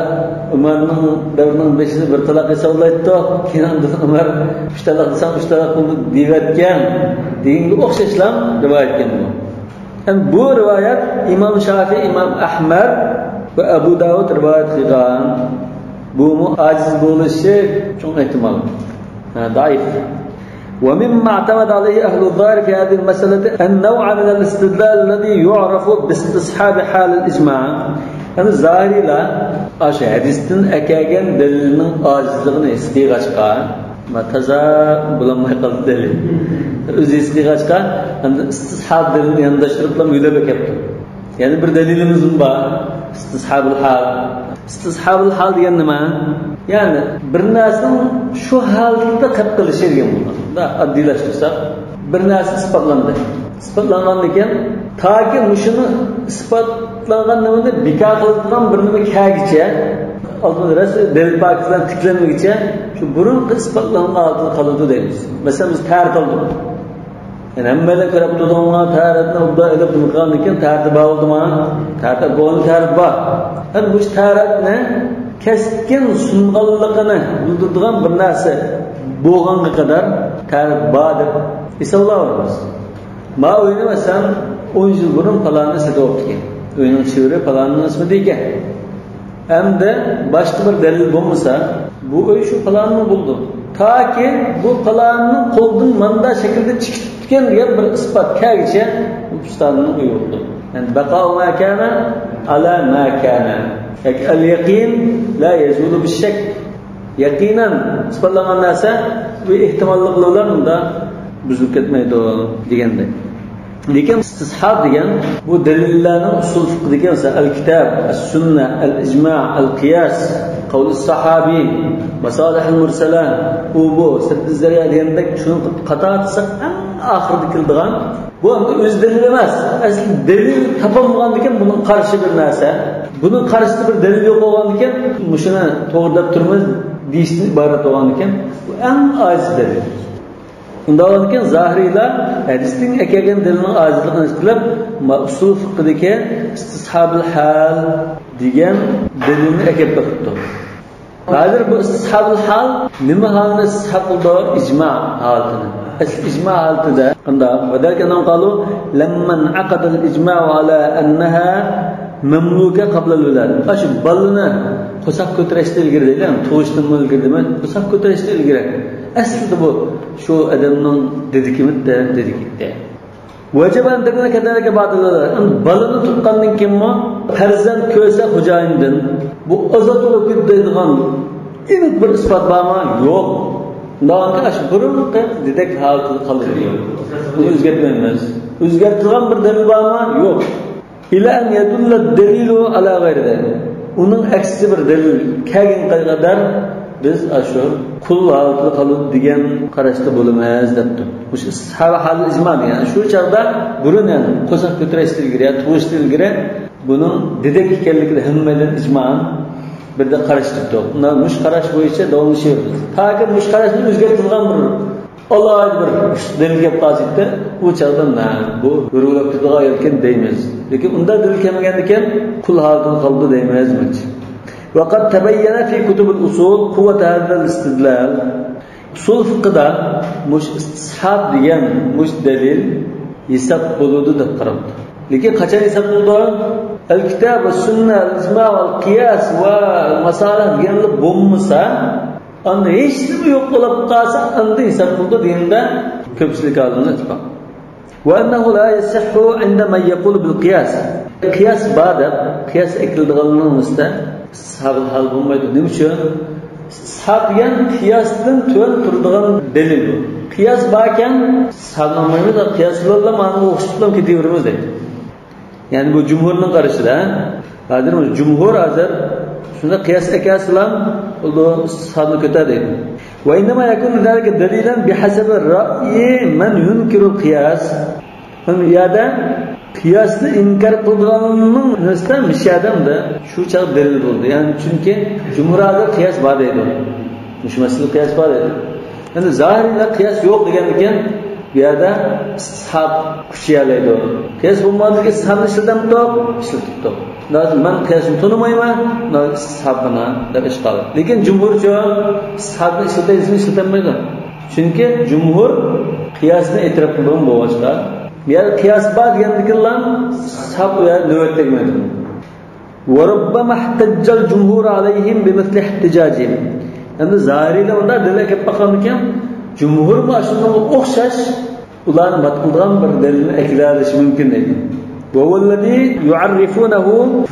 ئۆمەرنىڭ دەۋرىنىڭ بېشىدا بىر تالاق ھېسابلايتتۇق. كېيىن ئاندىن ئۆمەر ئۈچ تالاق دېسەڭ، ئۈچ تالاق بولدى دېيىۋەتكەن دېگەنگە ئوخشاشلا رىۋايەت ئىكەن بۇ. يەنى بۇ رىۋايەت ئىمام شافىئىي، ئىمام ئەھمەد ۋە ئەبۇ داۋۇد رىۋايەت قىلغان. بۇمۇ ئاجىز بولۇشى چوڭ ئېھتىمال. ھە، زەئىپ. ومما اعتمد عليه أهل الظاهر في هذه المسألة النوع من الاستدلال الذي يعرف باستصحاب حال الإجماع. يەنى زاھىرىيلار ئاشۇ ھەدىستىن ئەكەلگەن دەلىلنىڭ ئاجىزلىقىنى ھېس قىلغاچقا، ما تازا بولالماي قالدى دەلىل. ئۆزى ھېس قىلغاچقا، ئەمدى ئىستىسھاب دەلىلنى يانداشتۇرۇپلا يۆلەپ ئەكەپتۇ. يەنە بىر دەلىلىمىزمۇ بار. ئىستىسھابۇل ھال. ئىستىسھابۇل ھال دېگەن نېمە؟ يەنى بىر نەرسىنىڭ شۇ ھالىتىدە قېلىپ قېلىشى دېگەن بولىدۇ. ئاددىيلاشتۇرساق، بىر نەرسە ئىسپاتلاندى. ئىسپاتلانغاندىن كېيىن تاكى مۇشۇنى ئىسپاتلانغان نېمىنى بىكار قىلىدىغان بىر نېمە كەلگۈچە، ئالدىن رەسمىي دەلىل پاكىت بىلەن تىكلەنمىگۈچە شۇ بۇرۇنقى ئىسپاتلانغان ھالىتىدە قالىدۇ دەيمىز. مەسىلەن، بىز تەرەت ئالدۇق. يەنى ھەممەيلەن كۆرۈپ تۇرىدىغان تەرەتنى ئوبدان ئېلىپ نېمە قىلغاندىن كېيىن تەرىتى بار بولدىما؟ تەرىتى بولغان تەرىتى بار. ھەم مۇشۇ تەرىتىنى كەسكىن سۇنغانلىقىنى بىلدۈرىدىغان بىر نەرسە بولغانغا قەدەر تەرىتى بار دەپ ھېسابلاۋالىمىز. ما ئۆينى مەسىلەن ئون يىل بۇرۇن پالانى سېتىۋاپتىكەن. ئۆينىڭ شىۋىرى پالانىنىڭ ئىسمىدا ئىكەن. ئەمدى باشقا بىر دەلىل بولمىسا، بۇ ئۆي شۇ پالاننىڭ بولىدۇ. تاكى بۇ پالاننىڭ قولىدىن ماندا شەكىلدە چىقىپتىكەن دېگەن بىر ئىسپات كەلگۈچە بۇ پۇستاننىڭ ئۆيى بولىدۇ. يەنى بەقاءۇ ما كان ئالا ما كان. ياكى ئەل يەقىن لا يزول بالشك. يەقىنەن ئىسپاتلانغان نەرسە بۇ ئېھتىماللىق بىلەن ئۇندا بۇزۇلۇپ كەتمەيدۇ دېگەندەك. لېكىن ئىستىسھاب دېگەن بۇ دەلىللەرنىڭ ئۇسۇل فىقھىدىكى، مەسىلەن، ئەل كىتاب، ئەس سۈننە، ئەل ئىجما، ئەل قىياس، قەۋلۇ ساھابى، مەسالىھىل مۇرسەلە، ئۇ بۇ، سەددۇ زەرىئە دېگەندەك شۇنى قاتارغا تىزساق، ئەڭ ئاخىرىدا كېلىدىغان، بۇ ئەمدى ئۆزى دەلىل ئەمەس. ئەسلى دەلىل تاپالمىغاندىكىن بۇنىڭ قارشى بىر نەرسە. بۇنىڭ قارشىسىدا بىر دەلىل يوق بولغاندىكىن مۇشۇنى توغرا دەپ تۇرىمىز دېيىشتىن ئىبارەت بولغاندىكىن بۇ ئەڭ ئاجىز دەلىل. ئۇنداق بولغاندىكىن زاھىرىيلار ھەدىستىن ئەكەلگەن دەلىلنىڭ ئاجىزلىقىنى ھېس قىلىپ، ما-، ئۇسۇل فىقھىدىكى ئىستىسھابۇل ھال دېگەن دەلىلنى ئەكەپ بېقىپتۇ. ھازىر بۇ ئىستىسھابۇل ھال نېمە ھالنى ئىستىسھاب قىلىدۇ؟ ئىجما ھالىتىنى. ئەسلى ئىجما ھالىتىدە قانداق؟ وذلك أنهم قالوا لما انعقد الإجماع على أنها مملوكة قبل الولادة. ئاشۇ بالىنى قورساق كۆتۈرۈشتىن ئىلگىرى دەيلى، تۇغۇشتىن ئىلگىرى دېمەي، قورساق كۆتۈرۈشتىن ئىلگىرى. ئەسلىدە بۇ شۇ ئادەمنىڭ دېدىكىمىدى، دېدىكىدى. وجب أن تكون كذلك بعد الولادة. ئەمدى بالىنى تۇغقاندىن كېيىنمۇ پەرزەنت كۆرسە خوجايىندىن، بۇ ئازاد بولۇپ كېتىدۇ دەيدىغان ئېنىق بىر ئىسپات بارمۇ؟ يوق. ئۇنداق ئاشۇ بۇرۇنقى دېدەك ھالىتىدە قالىدۇ. بۇنى ئۆزگەرتمەيمىز. ئۆزگەرتىدىغان بىر دەلىل بارمۇ؟ يوق. إلى أن يدل الدليل على غير ذلك. ئۇنىڭ ئەكسىچە بىر دەلىل كەلگەنگە قەدەر بىز ئاشۇ قۇل ھالىتىدە قالىدۇ دېگەن قاراشتا بولىمىز دەپتۇ. مۇشۇ ئىستىسھابۇل ھال ئىجما دېگەن شۇ چاغدا بۇرۇن، يەنى قورساق كۆتۈرۈشتىن ئىلگىرى يا تۇغۇشتىن ئىلگىرى بۇنىڭ دېدەك ئىكەنلىكىدە ھەممەيلەن ئىجمائەن بىردەك قاراش تۇتتۇق. مۇشۇ قاراش بويىچە داۋاملىشىۋېرىمىز. تاكى مۇشۇ قاراشنى ئۆزگەرتىدىغان بىر ئالاھىدە بىر دەلىل كەپ قالسا، ئۇ چاغدا، نە، بۇ ھۆرلەپ كېتىدىغان ئايالكەن دەيمىز. لېكىن ئۇنداق دەلىل كەلمىگەندىكىن، قۇل ھالىتىدە قالىدۇ دەيمىز. وقد تبين في كتب الأصول قوة هذا الاستدلال. ئۇسۇل فىقىدا مۇش ئىستىسھاب دېگەن مۇش دەلىل ھېساب بولىدۇ دەپ قاراپتۇ. لېكىن قاچان ھېساب بولىدۇ؟ ئەل كىتاب ۋە سۈننە، ئەل ئىجما ۋە قىياس ۋە ماسالىھ دېگەنلەر بولمىسا، ئاندىن ھېچنېمە يوق بولۇپ قالسا، ئاندىن ھېساب بولىدۇ دېگەندە كۆپچىلىك ئالىملار ئىتتىپاق. وأنه لا يصح عند من يقول بالقياس. قىياس بار دەپ، قىياس ئەكېلىدىغانلارنىڭ ئۈستىدە سابىت ھال بولمايدۇ. نېمە ئۈچۈن؟ سابىت دېگەن قىياستىن تۆۋەن تۇرىدىغان دەلىل بۇ. قىياس باركەن، سابىت بولمايمىز، قىياس بىلەن مانا ئوخشىتىپ كېتىۋېرىمىز دەيدۇ. يەنى بۇ جۇمھۇرنىڭ قارىشىدا. ھازىر جۇمھۇر ھازىر شۇنداق قىياس ئەكەلسىلا، ئۇ سابىتنى كۆتەر دەيدۇ. وإنما يكون ذلك دليلا بحسب رأي من ينكر القياس. بۇ يەردە قىياسنى ئىنكار قىلىدىغاننىڭ نىسبەتەن مۇشۇ ئادەمدە شۇ چاغ دەلىل بولدى. يەنى چۈنكى جۇمھۇر ھازىر قىياس بار دەيدۇ. مۇشۇ مەسىلىدە قىياس بار دەيدۇ. ئەمدى زاھىرىيلار قىياس يوق دېگەندىكىن، بۇ يەردە ئىستىسھاب كۈچىيەلەيدۇ. قىياس بولمىغاندىكىن ئىستىسھابنى ئىشلىتەمتۇق؟ ئىشلىتىپتۇق. لازىم، مەن قىياسنى تونۇمايمەن، مەن ئىستىسھابنى دەپ ئىش قالدى. لېكىن جۇمھۇرچۇ ئىستىسھابنى ئىشلىتەيسىزمۇ؟ ئىشلىتەلمەيدۇ. چۈنكى جۇمھۇر قىياسنى ئېتىراپ قىلىدىغان بولغاچقا، بۇ يەردە قىياس بار دېگەندىكىنلا ئىستىسھاب بۇ يەردە نۆۋەت تەگمەيدۇ. وربما احتج الجمهور عليهم بمثل احتجاجهم. ئەمدى زاھىرىيلار ئۇنداق دەلىل ئەكەپ باققاندىكىن، جۇمھۇرمۇ ئاشۇنىڭغا ئوخشاش ئۇلارنى مات قىلىدىغان بىر دەلىلنى ئەكېلىۋېلىشى مۇمكىن دەيدۇ. وهو الذي يعرفونه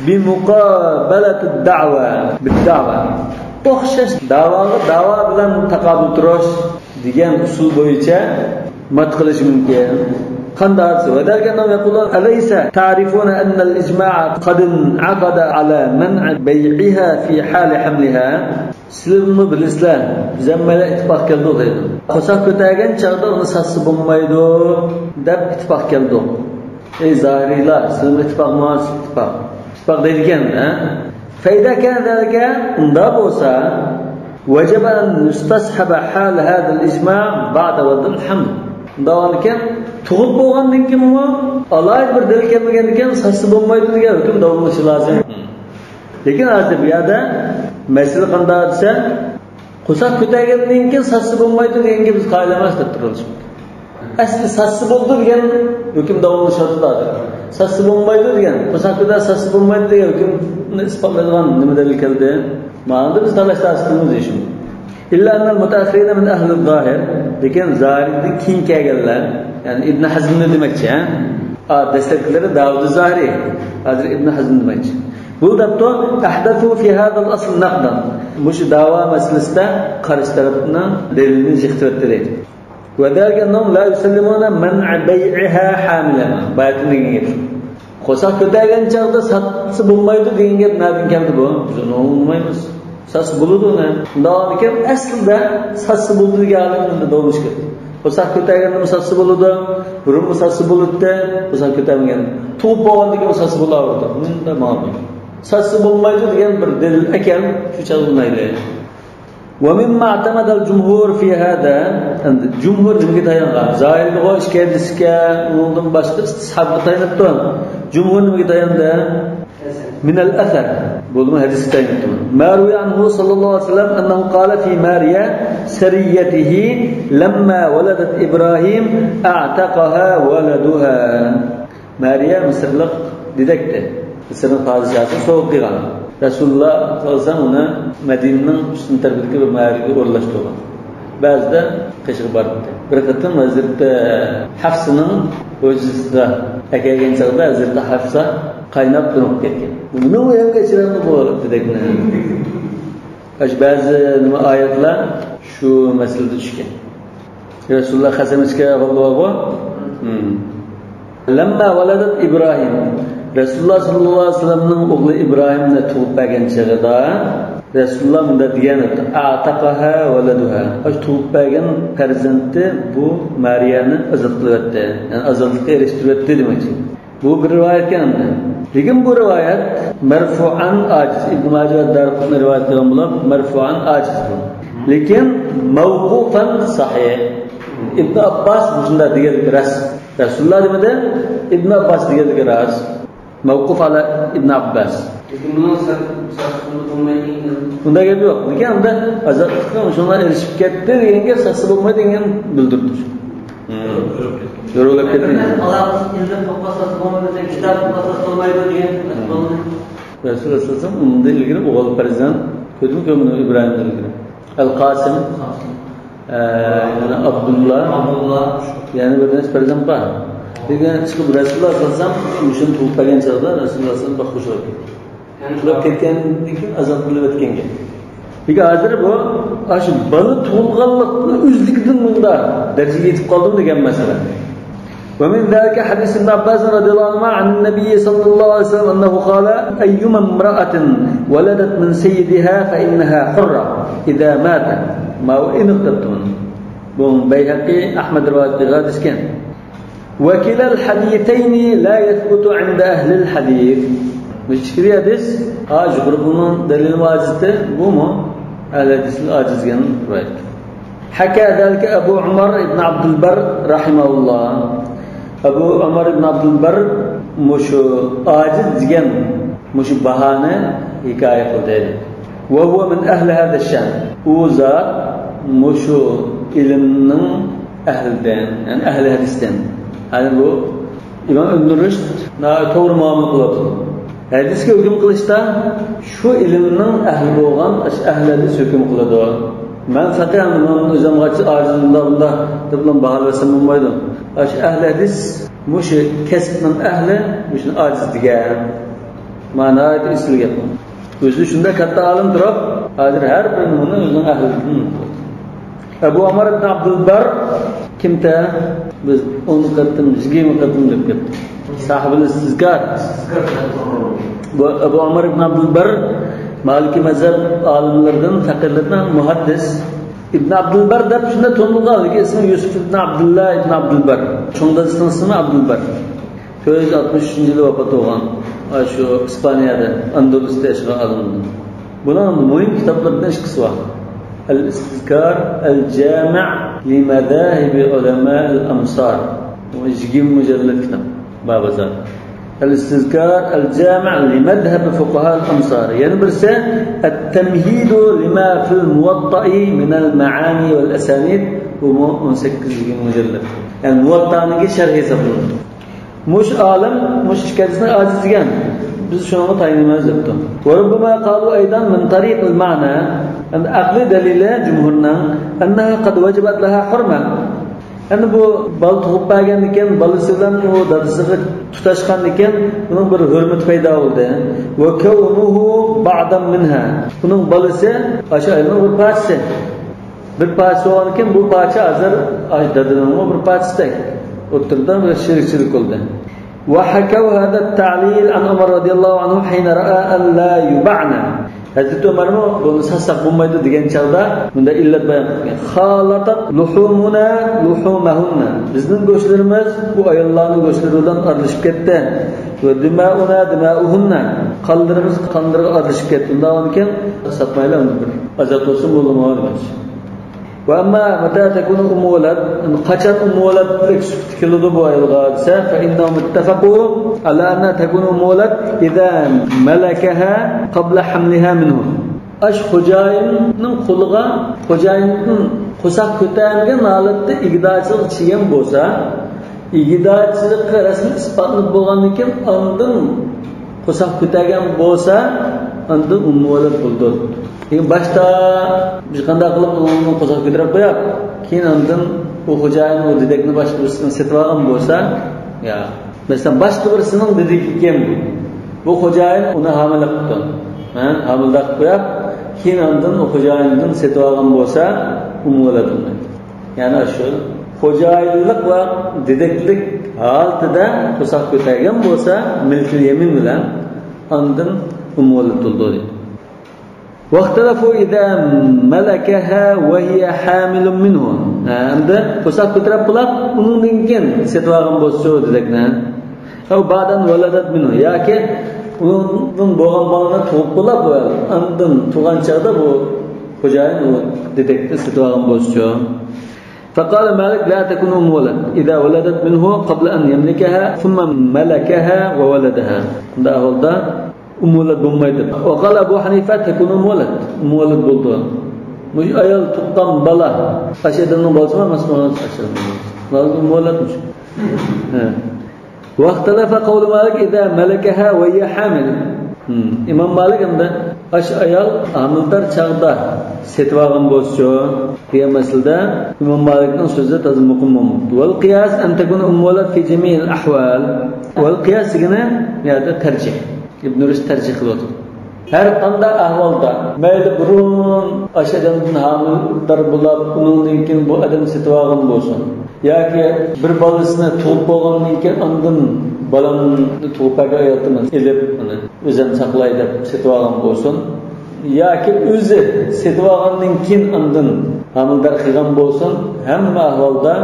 بمقابلة الدعوى بالدعوى. ئوخشاش داۋاغا داۋا بىلەن تاقابىل تۇرۇش دېگەن ئۇسۇل بويىچە مات قىلىشى مۇمكىن. قانداق دېسە، وذلك أنهم يقولون: أليس تعرفون أن الإجماع قد انعقد على منع بيعها في حال حملها؟ سىلەرمۇ بىلىسىلەر، بىز ھەممەيلەن ئىتتىپاق كەلدۇق دەيدۇ. قورساق كۆتەرگەن چاغدا ئۇنى ساتسا بولمايدۇ دەپ ئىتتىپاق كەلدۇق. ئەي زاھىرىيلار، سىلەرمۇ ئىتتىپاقمۇ؟ ئىتتىپاق. ئىتتىپاق دەيدىكەن، ھە؟ فإذا كان ذلك، ئۇنداق بولسا، وجب أن يستصحب حال هذا الإجماع بعد وضع الحمل. ئۇنداق بولغاندىكىن، تۇغۇپ بولغاندىن كېيىنمۇ ئالاھىدە بىر دەلىل كەلمىگەندىكىن ساتسا بولمايدۇ دېگەن ھۆكۈم داۋاملىشىشى لازىم. لېكىن ھازىر بۇ يەردە مەسىلە قانداق دېسە، قورساق كۆتەرگەندىن كېيىن ساتسا بولمايدۇ دېگەنگە بىز قايىل ئەمەس دەپ تۇرۇۋېلىشىمىز. ئەسلى ساتسا بولىدۇ دېگەن ھۆكۈم داۋاملىشىۋاتىدۇ ھازىر. ساتسا بولمايدۇ دېگەن، قورساق كۆتەرسە ساتسا بولمايدۇ دېگەن ھۆكۈمنى ئىسپاتلايدىغان نېمە دەلىل كەلدى؟ ماڭا بىز تالاش-تارتىش قىلىمىز دېيىشىمىز. إلا أن المتأخرين من أهل الظاهر، لېكىن زاھىردىن كېيىن كەلگەنلەر، يەنى ئىبن ھەزمنى دېمەكچى، ھە؟ ئا، دەسلەپكىلىرى داۋۇد زاھىرى، ھازىر ئىبن ھەزم دېمەكچى. بۇ دەپتۇ، أحدثوا في هذا الأصل نقضا. مۇشۇ داۋا مەسىلىسىدە قارشى تەرەپنىڭ دەلىلىنى يىقىتىۋەتتى دەيدۇ. وذلك أنهم لا يسلمون منع بيعها حاملا. باياتىن دېگەن گەپ. قورساق كۆتەرگەن چاغدا ساتسا بولمايدۇ دېگەن گەپ نەدىن كەلدى بۇ؟ بىز ئۇنى ئاڭلىمايمىز. ساتسا بولىدۇ ئۇنى. ئۇنداق ئىكەن، ئەسلىدە ساتسا بولىدۇ دېگەن ئالىم ئۇندا داۋاملىشىپ كەتتى. قورساق كۆتەرگەندىمۇ ساتسا بولىدۇ، بۇرۇنمۇ ساتسا بولىدۇ، قورساق كۆتەرمىگەن. تۇغۇپ بولغاندىن كېيىن ساتسا بولىدۇ. مۇندا ماڭا ساتسا بولمايدۇ دېگەن بىر دەلىل ئەكەل، شۇ چاغدا ئوينايلى. ومما اعتمد الجمهور في هذا، ئەمدى جۇمھۇر نېمىگە تايانغان؟ زاھىرىغا ئىككى ھەدىسكە، ئۇنىڭدىن باشقا ئىستىسھابقا تايىنىپتۇ. جۇمھۇر نېمىگە تاياندى؟ من الأثر. بولدىمۇ؟ ھەدىسكە تايىنىپتۇ. ما روي عنه صلى الله عليه وسلم أنه قال في مارية سريته لما ولدت إبراهيم أعتقها ولدها. مارىيە مىسىرلىق دېدەكتى. مىسىرنىڭ پادىشاھىسى سوۋغا قىلغان. رەسۇلۇللا ساللاللاھۇ ئەلەيھى ۋەسەللەم ئۇنى مەدىنىنىڭ ئۈستۈن تەرىپىدىكى بىر مەھەللىگە ئورۇنلاشتۇرغان. بەزىدە قېشىغا باراتتى. بىر قېتىم ھەزرىتى ھەفسىنىڭ ھۇجرىسىدا ئەكەلگەن چاغدا ھەزرىتى ھەفسا قايناپ تۇنۇپ كەتكەن. نېمە ئۇ يەرگە ئەچىرەمدۇ بۇ دېدەكنى؟ ئاشۇ بەزى نېمە ئايەتلەر شۇ مەسىلىدە چۈشكەن. رەسۇلۇللا قەسەم ئىچكەن ئەھۋال بارغۇ. لەمما ۋەلەدەت ئىبراھىم. رەسۇلۇللا ساللاللاھۇ ئەلەيھى ۋەسەللەمنىڭ ئوغلى ئىبراھىمنى تۇغۇپ بەرگەن چېغىدا، رەسۇلۇللا مۇنداق دېگەن ئىدى، ئەتەقەھا ۋەلەدۇھا. ئاشۇ تۇغۇپ بەرگەن پەرزەنتى بۇ مارىيەنى ئازاد قىلىۋەتتى. يەنى ئازادلىققا ئېرىشتۈرۈۋەتتى دېمەكچى. بۇ بىر رىۋايەتكەن ئەمدى. لېكىن بۇ رىۋايەت مەرفۇئەن ئاجىز. ئىبن ماجە ۋە دارىقۇتنى رىۋايەت قىلغان بولۇپ، مەرفۇئەن ئاجىز بۇ. لېكىن مەۋقۇفەن سەھىھ. ئىبن ئابباس مۇشۇنداق دېگەنلىكى راست. رەسۇلۇللا دېمىدى، ئىبن ئابباس دېگەنلىكى راست. مەۋقۇف ئالا ئىبن ئابباس. لېكىن بۇنىڭ سا-، ساسقىنى بولمايدۇ. بۇنداق گەپ يوق. لېكىن ئۇندا ئازادلىققا شۇڭا ئېرىشىپ كەتتى دېگەنگە ساسقا بولمايدۇ دېگەن بىلدۈرىدۇ. يورۇلۇپ كەتتى. ئالاقىسى ئىلمىي توپلاش بولمايدۇ دېسەك، كىتاب توپلاش بولمايدۇ دېگەن. رەسۇل ئەلەيھىسسالام ئۇنىڭدىن ئىلگىرى ئوغۇل پەرزەنت كۆردۈمكى مەن ئىبراھىمدىن ئىلگىرى. ئەل قاسىم، ئە، يەنە ئابدۇللا، ئابدۇللا. يەنە بىر نەچچە پەرزەنت بار. دېگەن چىقىپ رەسۇلۇللا ئەلەيھىسسالام مۇشۇنى تۇغۇپ بەرگەن چاغدا رەسۇلۇللا ئەلەيھىسسالام بەك خۇش بولدى. تۇغۇپ كەتكەندىن كېيىن ئازاد قىلىپ ئۆتكەنگە. لېكىن ھازىر بۇ، ئاشۇ بالا تۇغۇلغانلىقنى ئۆزلۈكىدىن مۇنداق دەرىجىگە يېتىپ قالدىمۇ دېگەن مەسىلە. ومن ذلك حديث ابن عباس رضي الله عنهما عن النبي صلى الله عليه وسلم أنه قال: أيما امرأة ولدت من سيدها فإنها حرة إذا مات. ماۋۇ ئېنىق دەپتۇ مانا. بۇ بەيھەقى، ئەھمەد رىۋايەت قىلغان ھەدىس ئىكەن. وكلا الحديثين لا يثبت عند أهل الحديث. بۇ ئىككى ھەدىس، ھا، يۇقىرىقىنىڭ دەلىلى ھاجىتى بۇمۇ؟ ئەھلى ھەدىسنى ئاجىز دېگەن رىۋايەت. حكى ذلك أبو عمر بن عبد البر رحمه الله. ئەبۇ ئۆمەر ئىبن ئابدۇلبەر مۇشۇ ئاجىز دېگەن مۇشۇ باھانى ھېكايە قىلدى. وهو من أهل هذا الشأن. ئۇ زات مۇشۇ ئىلىمنىڭ ئەھلىدىن، يەنى ئەھلى ھەدىستىن. يەنى بۇ ئىمام ئىبن رۇشد ناھايىتى توغرا مۇئامىلە قىلىۋاتىدۇ. ھەدىسكە ھۆكۈم قىلىشتا شۇ ئىلىمنىڭ ئەھلى بولغان ئەھلى ھەدىس ھۆكۈم قىلىدۇ. مەن فەقىھ، مەن ئۆزۈمگە ئاجىز، ئۇنداق، ئۇنداق دەپ بىلەن باھالىۋەتسەم بولمايدۇ. ئاشۇ ئەھلى ھەدىس مۇشۇ كەسىپنىڭ ئەھلى مۇشۇنى ئاجىز دېگەن. مانا ناھايىتى ئېسىل گەپ. ئۆزى شۇنداق كاتتا ئالىم تۇرۇپ، ھازىر ھەر بىر نېمىنى ئۆزىنىڭ ئەھلىدىن. ئەبۇ ئۆمەر ئىبن ئابدۇلبەر كىمتە؟ بىز ئون قېتىم، يىگىرمە قېتىم دەپ كەتتۇق. ساھىبۇل ئىستىزكار. بۇ ئەبۇ ئۆمەر ئىبن ئابدۇلبەر مالىكىي مەزھەپ ئالىملىرىدىن، فەقىھلىرىدىن مۇھەددىس. ئىبن ئابدۇلبەر دەپ شۇنداق تونۇلغان، لېكىن ئىسمى يۈسۈپ ئىبن ئابدۇللا ئىبن ئابدۇلبەر. چوڭ دادىسىنىڭ ئىسمى ئابدۇلبەر. تۆت يۈز ئاتمىش ئۈچىنچى يىلى ۋاپات بولغان. ئاشۇ ئىسپانىيەدە، ئاندالۇستا ياشىغان ئالىم. بۇنىڭ مۇھىم كىتابلىرىدىن ئىككىسى بار. ئەل ئىستىزكار، ئەل جامىئ لى مەزاھىبى ئۇلەمائىل ئەمسار. بۇ يىگىرمە مۇجەللەت كىتاب. بابازار. ئەل ئىستىزكار، ئەل جامىئ لى مەزاھىبى فۇقەھائىل ئەمسار. يەنە بىرسى، ئەت تەمھىدۇ لىما فىل مۇۋەتتائى مىنەل مەئانى ۋەل ئەسانىد. بۇمۇ ئون سەككىز يىگىرمە مۇجەللەت. يەنى مۇۋەتتانىڭكى شەرھى ھېسابلىنىدۇ. مۇشۇ ئالىم مۇشۇ ئىككى ھەدىسنى ئاجىز دېگەن، بىز شۇنىڭغا تايىنىمىز دەپتۇ. وربما قالوا أيضا من طريق المعنى، ئەمدى ئەقلىي دەلىلى جۇمھۇرنىڭ، أنها قد وجبت لها حرمة. ئەمدى بۇ بالا تۇغۇپ بەرگەندىكىن، بالىسى بىلەن ئۇ دادىسىغا تۇتاشقاندىكىن، ئۇنىڭ بىر ھۆرمىتى پەيدا بولدى. وكونه بعضا منها، ئۇنىڭ بالىسى ئاشۇ ئايالنىڭ بىر پارچىسى. بىر پارچە بولغاندىكىن، بۇ پارچە ھازىر ئاي دادىنىڭمۇ بىر پارچىسىدەك. ئوتتۇرىدا بىر شېرىكچىلىك بولدى. وحكوا هذا التعليل عن عمر رضي الله عنه حين رأى أن لا يبعن. ھەزرىتى ئۆمەرمۇ بۇنى ساتساق بولمايدۇ دېگەن چاغدا مۇنداق ئىللەت بايان قىلغان. خالطت لحومنا لحومهن. بىزنىڭ گۆشلىرىمىز بۇ ئاياللارنىڭ گۆشلىرى بىلەن ئارىلىشىپ كەتتى. ودماؤنا دماؤهن. قانلىرىمىز قانلىرىغا ئارىلىشىپ كەتتى. ئۇنداق بولغاندىكىن ساتمايلى، ئۇنى بىر ئازاد بولسۇن، بولدىمۇ دېمەكچى. وأما متى تكون أم ولد، قاچان ئۇممۇ ۋەلەدلىك سۈپىتى كېلىدۇ بۇ ئايالغا دېسە، فإنهم اتفقوا على أنها تكون أم ولد إذا ملكها قبل حملها منه. ئاشۇ خوجايىننىڭ قولىغا، خوجايىندىن قورساق كۆتەرمىگەن ھالەتتە ئىگىدارچىلىق چىگەن بولسا، ئىگىدارچىلىقى رەسمىي ئىسپاتلىنىپ بولغاندىن كېيىن، ئاندىن قورساق كۆتەرگەن بولسا، ئاندىن ئۇممۇ ۋەلەد بولىدۇ. لېكىن باشتا بىز قانداق قىلىپ ئۇنىڭ قورساق كۆتۈرۈپ قويۇپ، كېيىن ئاندىن ئۇ خوجايىن ئۇ دېدەكنى باشقا بىرسىدىن سېتىۋالغان بولسا، يا، مەسىلەن، باشقا بىرسىنىڭ دېدىكى ئىكەن بۇ. بۇ خوجايىن ئۇنى ھامىلە قىپتۇ. ھە، ھامىلىدار قىلىپ قويۇپ، كېيىن ئاندىن ئۇ خوجايىندىن سېتىۋالغان بولسا، ئۇممۇ ۋەلەد بولمايدۇ. يەنى شۇ خوجايىنلىق ۋە دېدەكلىك ھالىتىدە قورساق كۆتەرگەن بولسا، مىلكىل يەمىن بىلەن، ئاندىن ئۇممۇ ۋەلەد بولىدۇ دەيدۇ. واختلفوا إذا ملكها وهي حامل منه. ھە، ئەمدى قورساق كۆتۈرۈپ بولاپ، ئۇنىڭدىن كېيىن سېتىۋالغان بولسىچۇ دېدەكنى. أو بعد أن ولدت منه. ياكى ئۇنىڭدىن بولغان بالىنى تۇغۇپ بولاپ، ئاندىن تۇغقان چاغدا بۇ خوجايىن ئۇ دېدەكنى سېتىۋالغان بولسىچۇ. فقال مالك: لا تكون أم ولد إذا ولدت منه قبل أن يملكها ثم ملكها وولدها. بۇنداق ئەھۋالدا ئۇممۇ ۋەلەد بولمايدۇ. وقال أبو حنيفة: تكون أم ولد. ئۇممۇ ۋەلەد بولىدۇ. مۇشۇ ئايال تۇغقان بالا ئاشۇ ئادەمنىڭ بالىسىمۇ ئەمەس، مانا ئاشۇ ئادەمنىڭ بالىسى. ئۇممۇ ۋەلەدمۇ شۇ. ھە. واختلف قول مالك إذا ملكها وهي حامل. ھىم. ئىمام مالىك ئەمدى ئاشۇ ئايال ھامىلىدار چاغدا سېتىۋالغان بولسىچۇ دېگەن مەسىلىدە ئىمام مالىكنىڭ سۆزى تازا مۇقىم بولمايدۇ. والقياس أن تكون أم ولد في جميع الأحوال. والقياس دېگىنى بۇ يەردە تەرجىھ. ئىبن رۇشد تەرجىھ قىلىۋاتىدۇ. ھەر قانداق ئەھۋالدا، مەيلى بۇرۇن ئاشۇ ئادەمدىن ھامىلىدار بولاپ، ئۇنىڭدىن كېيىن بۇ ئادەم سېتىۋالغان بولسۇن، ياكى بىر بالىسىنى تۇغۇپ بولغاندىن كېيىن ئاندىن بالامنى تۇغۇپ بەرگەن ئايالدىن ئېلىپ، ئۇنى ئۆزۈم ساقلاي دەپ سېتىۋالغان بولسۇن، ياكى ئۆزى سېتىۋالغاندىن كېيىن ئاندىن ھامىلىدار قىلغان بولسۇن، ھەممە ئەھۋالدا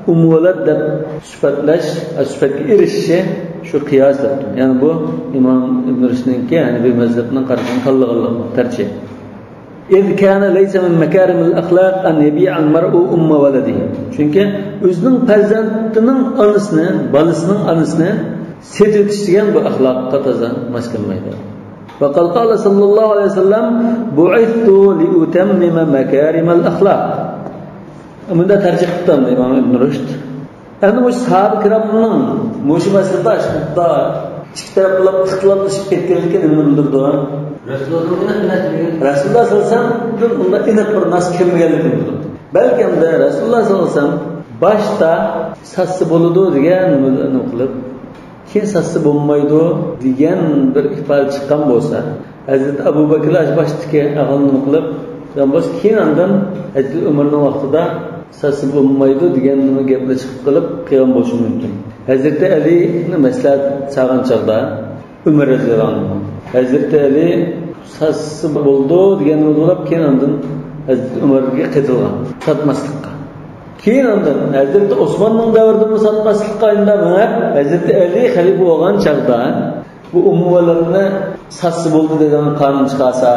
ئۇممۇ ۋەلەد دەپ سۈپەتلەش، سۈپەتكە ئېرىشىشى شۇ قىياس دەپتۇ. يەنى بۇ ئىمام ئىبن رۇشدنىڭكى ھەنەفىي مەزھەپنىڭ قارىشىنى تاللىغانلىقى تەرجىھ. إذ كان ليس من مكارم الأخلاق أن يبيع المرء أم ولده. چۈنكى ئۆزىنىڭ پەرزەنتىنىڭ ئانىسىنى، بالىسىنىڭ ئانىسىنى سېتىۋېتىش دېگەن بۇ ئەخلاققا تازا ماس كەلمەيدۇ. وقد قال صلى الله عليه وسلم: بعثت لأتمم مكارم الأخلاق. بۇنداق تەرجىھ قىپتۇ ئىمام ئىبن رۇشد. ئەمدى مۇشۇ ساھابە كىرامنىڭ مۇشۇ مەسىلىدە شۇنداق ئىككى تەرەپ بولۇپ ئىختىلاپلىشىپ كەتكەنلىكى نېمىنى بىلدۈرىدۇ؟ رەسۇلۇللاھنىڭ سەللەللاھۇ ئەلەيھى ۋەسەللەمدىن بۇنداق ئېنىق بىر نەس كەلمىگەنلىكىنى بىلدۈرىدۇ. بەلكىمدە رەسۇلۇللاھ سەللەللاھۇ ئەلەيھى ۋەسەللەم باشتا ساتسا بولىدۇ دېگەن نېمە قىلىپ، كېيىن ساتسا بولمايدۇ دېگەن بىر ئىپادە چىققان بولسا، ھەزرىتى ئەبۇ بەكرى ئاشۇ باشتىكى ئەھۋالنى نېمە قىلىپ قىلغان بولسا، كېيىن ئاندىن ھەزرىتى ئۆمەرنىڭ ۋاقتىدا ساتسا بولمايدۇ دېگەن گەپنى چىقىپ قىلىپ قىلغان بولۇشى مۇمكىن. ھەزرىتى ئەلىنى مەسلىھەت چاغان چاغدا ئۆمەر رەزىياللاھۇ ئەنھۇ، ھەزرىتى ئەلى ساتسا بولىدۇ دېگەننى بولدۇراپ، كېيىن ئاندىن ھەزرىتى ئۆمەرگە قېتىلغان ساتماسلىققا. كېيىن ئاندىن ھەزرىتى ئوسماننىڭ دەۋرىدىمۇ ساتماسلىققا ئىندىرىپ، ھەزرىتى ئەلى خەلىپە بولغان چاغدا بۇ ئۇممۇ ۋەلەدنى ساتسا بولدى دېگەن قانۇن چىقارسا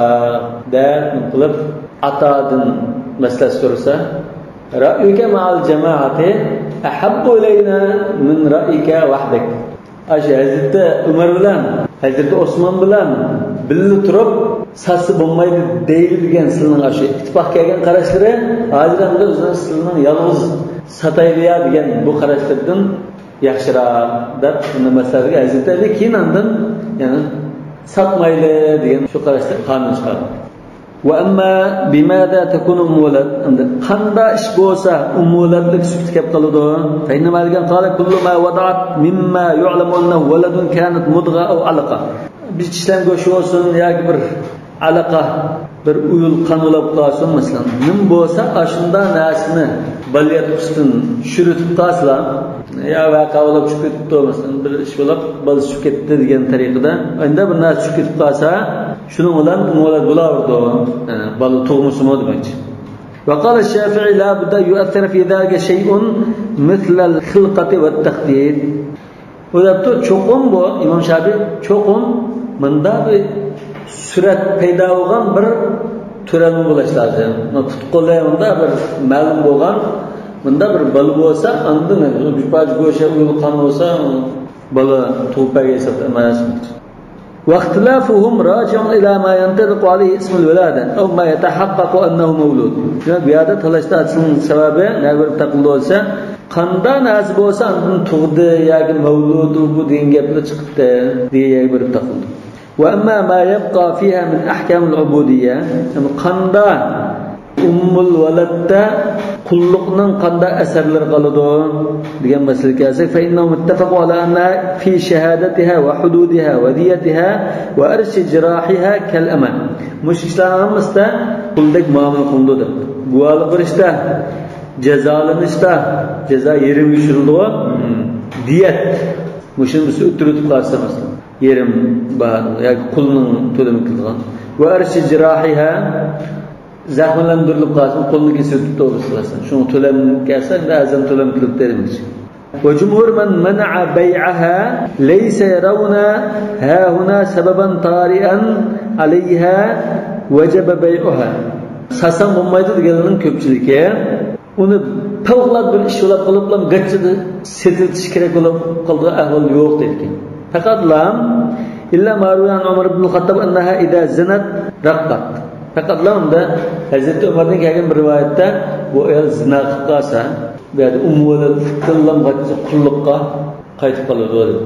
دەپ قىلىپ ئاتادىن مەسلىھەت سورىسا، رأيك مع الجماعة أحب إلينا من رأيك وحدك. ئاشۇ ھەزرىتى ئۆمەر بىلەن ھەزرىتى ئوسمان بىلەن بىللە تۇرۇپ ساتسا بولمايدۇ دەيدۇ دېگەن سىلىنىڭ ئاشۇ ئىتتىپاق كەلگەن قاراشلىرى ھازىر ئەمدى ئۆزىنىڭ سىلىنىڭ يالغۇز ساتايلى يا دېگەن بۇ قاراشلىرىدىن ياخشىراق دەپ، ئۇنى مەسىلىگە ھەزرىتى ئەلى كېيىن ئاندىن، يەنى ساتمايلى دېگەن شۇ قاراشتا قانۇن چىقاردى. وأما بماذا تكون أم ولد؟ ئەمدى قانداق ئىش بولسا ئۇممۇ ۋەلەدلىك سۈپىتى كەپ قالىدۇ؟ فإن مالكا قال: كل ما وضعت مما يعلم أنه ولد كانت مضغة أو علقة. بىر چىشلەن گۆشى بولسۇن ياكى بىر ئەلەقە، بىر ئۇيۇل قان بولاپ قالسۇن، مەسىلەن، نېمە بولسا، ئاشۇنداق نەرسىنى بالىياتقۇسىدىن چۈشۈرۈۋېتىپ قالسىلا، يا ۋەقە بولۇپ چۈشۈپ كېتىپتۇ، مەسىلەن، بىر ئىش بولۇپ، بالىسى چۈشۈپ كەتتى دېگەن تەرىقىدە، ئەندە بىر نەرسە چۈشۈپ كېتىپ قالسا، شۇنىڭ بىلەن ئۇممۇ ۋەلەد بولاۋېرىدۇ. يەنى بالا تۇغمىسىمۇ دېمەكچى. وقال الشافعي: لا بد أن يؤثر في ذلك شيء مثل الخلقة والتخدير. ئۇ دەپتۇ، چوقۇم بۇ، ئىمام شافىئى، چوقۇم مۇنداق بىر سۈرەت پەيدا بولغان بىر تۆرەلمە بولۇش لازىم. پۇت-قولى مۇنداق بىر مەلۇم بولغان، مۇنداق بىر بالا بولسا، ئاندىن بىر پارچە گۆشى، ئۇيۇل قان بولسا، بالا تۇغۇپ بەرگەن ھېسابتا ئەمەس. واختلافهم راجع إلى ما ينطبق عليه اسم الولادة أو ما يتحقق أنه مولود. دېمەك، بۇ يەردە تالاش-تارتىشنىڭ سەۋەبى نەگە بېرىپ تاقىلىدۇ دېسە، قانداق نەرسە بولسا ئاندىن تۇغدى ياكى مەۋلۇدى بۇ دېگەن گەپلا چىقىپتۇ دېگەن يەرگە بېرىپ تاقىلىدۇ. وأما ما يبقى فيها من أحكام العبودية، يەنى قانداق ئۇممۇل ۋەلەدتە قۇللۇقنىڭ قانداق ئەسەرلىرى قالىدۇ دېگەن مەسىلىگە كەلسەك، فإنهم اتفقوا على أن في شهادتها وحدودها وديتها وأرش جراحها كالأمة. مۇشۇ ئىشلارنىڭ ھەممىسىدە قۇلدەك مۇئامىلە قىلىنىدۇ دەپ. گۇۋاھلىق بېرىشتە، جازالىنىشتا، جازا يېرىمگە چۈشۈرۈلىدىغۇ، دىيەت. مۇشۇنى بىز ئۆتتۈرۈۋېتىپ قالسا، مەسىلەن، يېرىم باھا ياكى قۇلنىڭ تۆلىمى قىلىدىغان. وأرش جراحها، زەخىملەندۈرۈلۈپ قالسا، قولنى كېسىۋېتىپتۇ، مەسىلەن. شۇڭا تۆلەم كەلسە، ئەمدى ئەرزان تۆلەم قىلىپ بېرىمىز. وجمهور من منع بيعها ليس يرون هاهنا سببا طارئا عليها وجب بيعها. ساتساڭ بولمايدۇ دېگەنلەرنىڭ كۆپچىلىكى ئۇنى پەۋقۇلئاددە بىر ئىش بولۇپ قېلىپلا گاچچىدا سېتىۋېتىش كېرەك بولۇپ قالىدىغان ئەھۋال يوق دەيدىكەن. پەقەت لام، إلا ما روي عن عمر بن الخطاب أنها إذا زنت رقت. پەقەت لام ئۇندا ھەزرىتى ئۆمەردىن كەلگەن بىر رىۋايەتتە، بۇ ئايال زىنا قىلىپ قالسا، بۇ يەردە ئۇممۇ ۋەلەد پۈتۈنلەم گاچچىدا قۇللۇققا قايتىپ قالىدۇ دەيدۇ.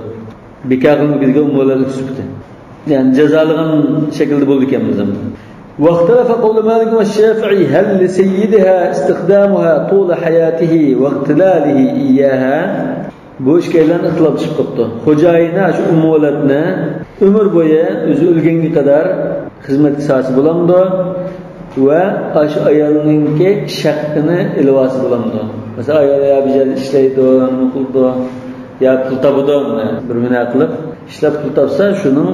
بىكار قىلىنىپ كېتىدىكەن ئۇممۇ ۋەلەد سۈپىتى. يەنى جازالىغان شەكىلدە بولىدىكەن بىزدە. واختلف قول مالك والشافعي هل لسيدها استخدامها طول حياته واختلاله إياها. بۇ ئىككىيلەن ئىختىلاپ چىقىپ قاپتۇ. خوجايىنى شۇ ئۇممۇ ۋەلەدنى ئۆمۈر بويى ئۆزى ئۆلگەنگە قەدەر خىزمەتكە سالسا بولامدۇ؟ ۋە ئاشۇ ئايالنىڭكى ئىش ھەققىنى ئېلىۋالسا بولامدۇ؟ مەسىلەن، ئايال يا بىر يەردە ئىشلەيدۇ، نېمە قىلىدۇ، يا پۇل تاپىدۇ، بىر ھۈنەر قىلىپ ئىشلەپ پۇل تاپسا، شۇنىڭ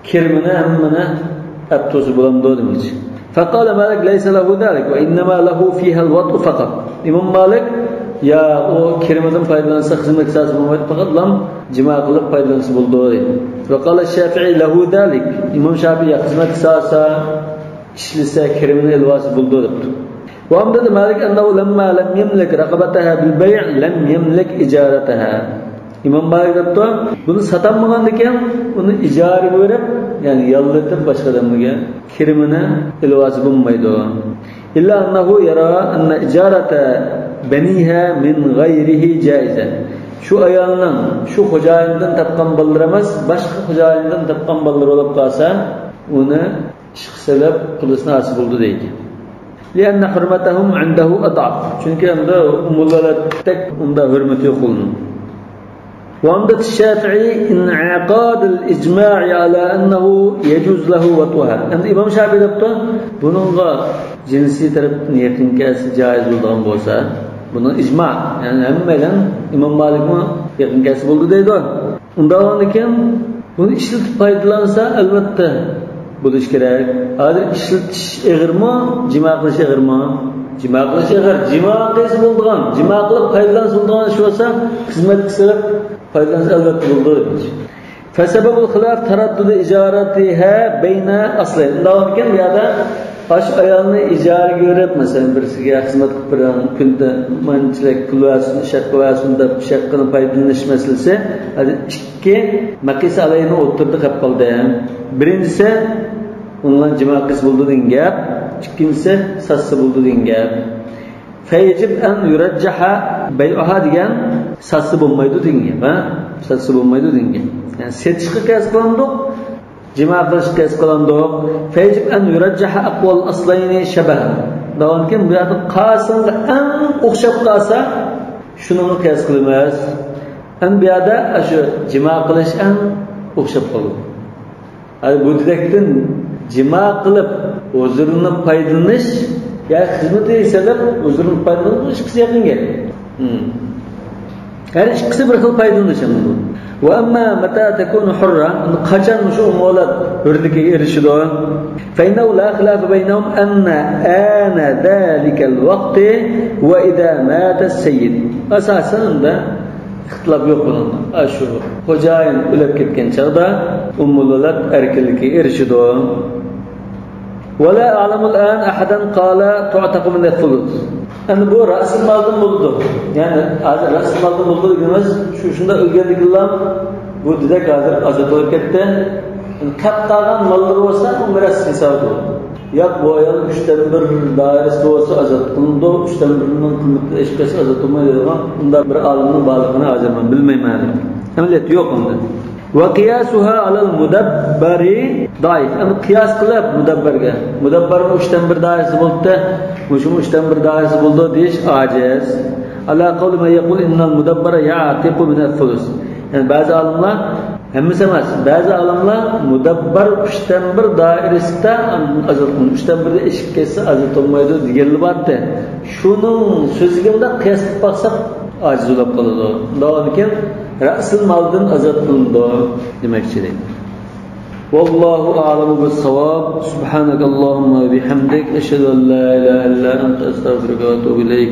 كىرىمىنى ھەممىنى ئەپ تۇرسا بولامدۇ دېمەكچى. فقال مالك ليس له ذلك وإنما له فيها الوطء فقط. ئىمام مالىك، يا ئۇ كىرىمىدىن پايدىلانسا خىزمەتكە سالسا بولمايدۇ، پەقەت لام جىما قىلىپ پايدىلانسا بولىدۇ. وقال الشافعي له ذلك. ئىمام شافىئى يا خىزمەتكە سالسا، ئىشلىسە، كىرىمىنى ئېلىۋالسا بولىدۇ دەپتۇ. وأمدد مالك أنه لما لم يملك رقبتها بالبيع لم يملك إجارتها. ئىمام مالىك دەپتۇ، بۇنى ساتالمىغاندىكىن، ئۇنى ئىجارىگە بېرىپ، يەنى ياللىتىپ باشقا ئادەمگە كىرىمىنى ئېلىۋالسا بولمايدۇ. إلا أنه يرى أن إجارة بنيها من غيره جائزة. شۇ ئايالنىڭ شۇ خوجايىندىن تاپقان بالىلىرى ئەمەس، باشقا خوجايىندىن تاپقان بالىلىرى بولۇپ قالسا، ئۇنى ئىشقا سېلىپ قىلىشنى ھاسىل بولىدۇ دەيدۇ. لأن حرمتهم عنده أضعف. چۈنكى ئەمدى ئۇممۇ ۋەلەدتەك ئۇنداق ھۆرمىتى يوق ئۇنىڭ. وأمدد الشافعي انعقاد الإجماع على أنه يجوز له وطئها. ئەمدى ئىمام شافىئى دەپتۇ، بۇنىڭغا جىنسىي تەرەپتىن يېقىن كەلسە جائىز بولىدىغان بولسا، بۇنىڭ ئىجما، يەنى ھەممەيلەن ئىمام مالىكمۇ يېقىن كەلسە بولىدۇ دەيدۇ. ئۇنداق بولغاندىكىن، بۇنى ئىشلىتىپ پايدىلانسا، ئەلۋەتتە، بولۇشى كېرەك. ھازىر ئىشلىتىش ئېغىرمۇ، جىما قىلىش ئېغىرمۇ؟ جىما قىلىش ئېغىر. جىما قىلسا بولىدىغان، جىما قىلىپ پايدىلانسا بولىدىغان ئىش بولسا، خىزمەتكە سېلىپ پايدىلانسا، ئەلۋەتتە، بولىدۇ. فسبب الخلاف تردد إجارتها بين أصلين. ئۇنداق بولغاندىكىن، بۇ يەردە ئاشۇ ئايالنى ئىجارىگە بېرىپ، مەسىلەن، بىرسىگە خىزمەت قىلىپ بېرىڭ، كۈندە مانچىلىك پۇل بەرسۇن، ئىش ھەققى بەرسۇن دەپ، ئىش ھەققىدىن پايدىلىنىش مەسىلىسى ھازىر ئىككى مەقىس ئەلەينىڭ ئوتتۇرىدا قېلىپ قالدى. بىرىنچىسى، ئۇنىڭ جىما قىلسا بولىدۇ دېگەن گەپ. ئىككىنچىسى، ساتسا بولىدۇ دېگەن گەپ. فيجب أن يرجح بيعها دېگەن، ساتسا بولمايدۇ دېگەن گەپ، ھە؟ ساتسا بولمايدۇ دېگەن گەپ. يەنى سېتىشقا قىياس قىلامدۇق، جىما قىلىشقا قىياس قىلامدۇق. فيجب أن يرجح أقوى الأصلين شبها. دەۋاتكەن بۇ يەردە قالسىڭدا ئەڭ ئوخشاپ قالسا، شۇنىڭغا قىياس قىلىمىز. ئەمدى بۇ يەردە ئاشۇ جىما قىلىش ئەڭ ئوخشاپ قالىدۇ. ھەي، بۇ دېدەكتىن جىما قىلىپ ھۇزۇرلىنىپ پايدىلىنىش يا خىزمىتى سېلىپ ھۇزۇرلىنىپ پايدىلىنىش، بۇ ئىككىسى يېقىن گەپ. ھىم. ھەر ئىككىسى بىر خىل پايدىلىنىش ئەمدى بۇ. وأما متى تكون حرة، قاچان مۇشۇ ئۇممۇ ۋەلەد ھۆرلۈككە ئېرىشىدۇ؟ فإنه لا خلاف بينهم أن آن ذلك الوقت وإذا مات السيد. ئاساسەن ئىختىلاپ يوق بۇنىڭدا. ئاشۇ خوجايىن ئۆلۈپ كەتكەن چاغدا ئۇممۇ ۋەلەد ئەركىنلىككە ئېرىشىدۇ. ولا أعلم الآن أحدا قال تعتق من الثلث. ئەمدى بۇ رەسىل مالدىن بولىدۇ. يەنى ھازىر رەسىل مالدىن بولىدۇ دېگىنىمىز شۇ، شۇنداق ئۆلگەندىكىنلا بۇ دېدەك ھازىر ئازاد بولۇپ كەتتى. قېلىپ قالغان ماللىرى بولسا ئۇ مىراس ھېسابىدا بولىدۇ. ياق، بۇ ئايال ئۈچتىن بىر دائىرىسىدە بولسا ئازاد قىلىنىدۇ، ئۈچتىن بىرىنىڭ قىممىتى ئېشىپ كەتسە ئازاد قىلمايدۇ دەيدىغان ئۇنداق بىر ئالىمنىڭ بارلىقىنى ھازىر مەن بىلمەيمەن. ئەمەلىيەتتە يوق ئۇنداق. وقياسها على المدبر ضعيف. ئەمدى قىياس قىلىپ مۇدەببەرگە، مۇدەببەرمۇ ئۈچتىن بىر دائىرىسى بولۇپتۇ، مۇشۇمۇ ئۈچتىن بىر دائىرىسى بولىدۇ دېيىش ئاجىز. على قول من يقول إن المدبر يعتق من الثلث. يەنى بەزى ئالىملار، ھەممىسى ئەمەس، بەزى ئالىملار مۇدەببەر ئۈچتىن بىر دائىرىسىدا ئازاد قىلىنىدۇ، ئۈچتىن بىردىن ئېشىپ كەتسە ئازاد قىلمايدۇ دېگەنلەر بارتى. شۇنىڭ سۆزىگە مۇنداق قىياس قىلىپ باقساق، ئاجىز بولۇپ قالىدۇ. ئۇنداق بولغاندىكىن رەسىل مالدىن ئازاد قىلىنىدۇ دېمەكچى. والله أعلم بالصواب. سبحانك اللهم وبحمدك، أشهد أن لا إله إلا أنت، أستغفرك وأتوب إليك.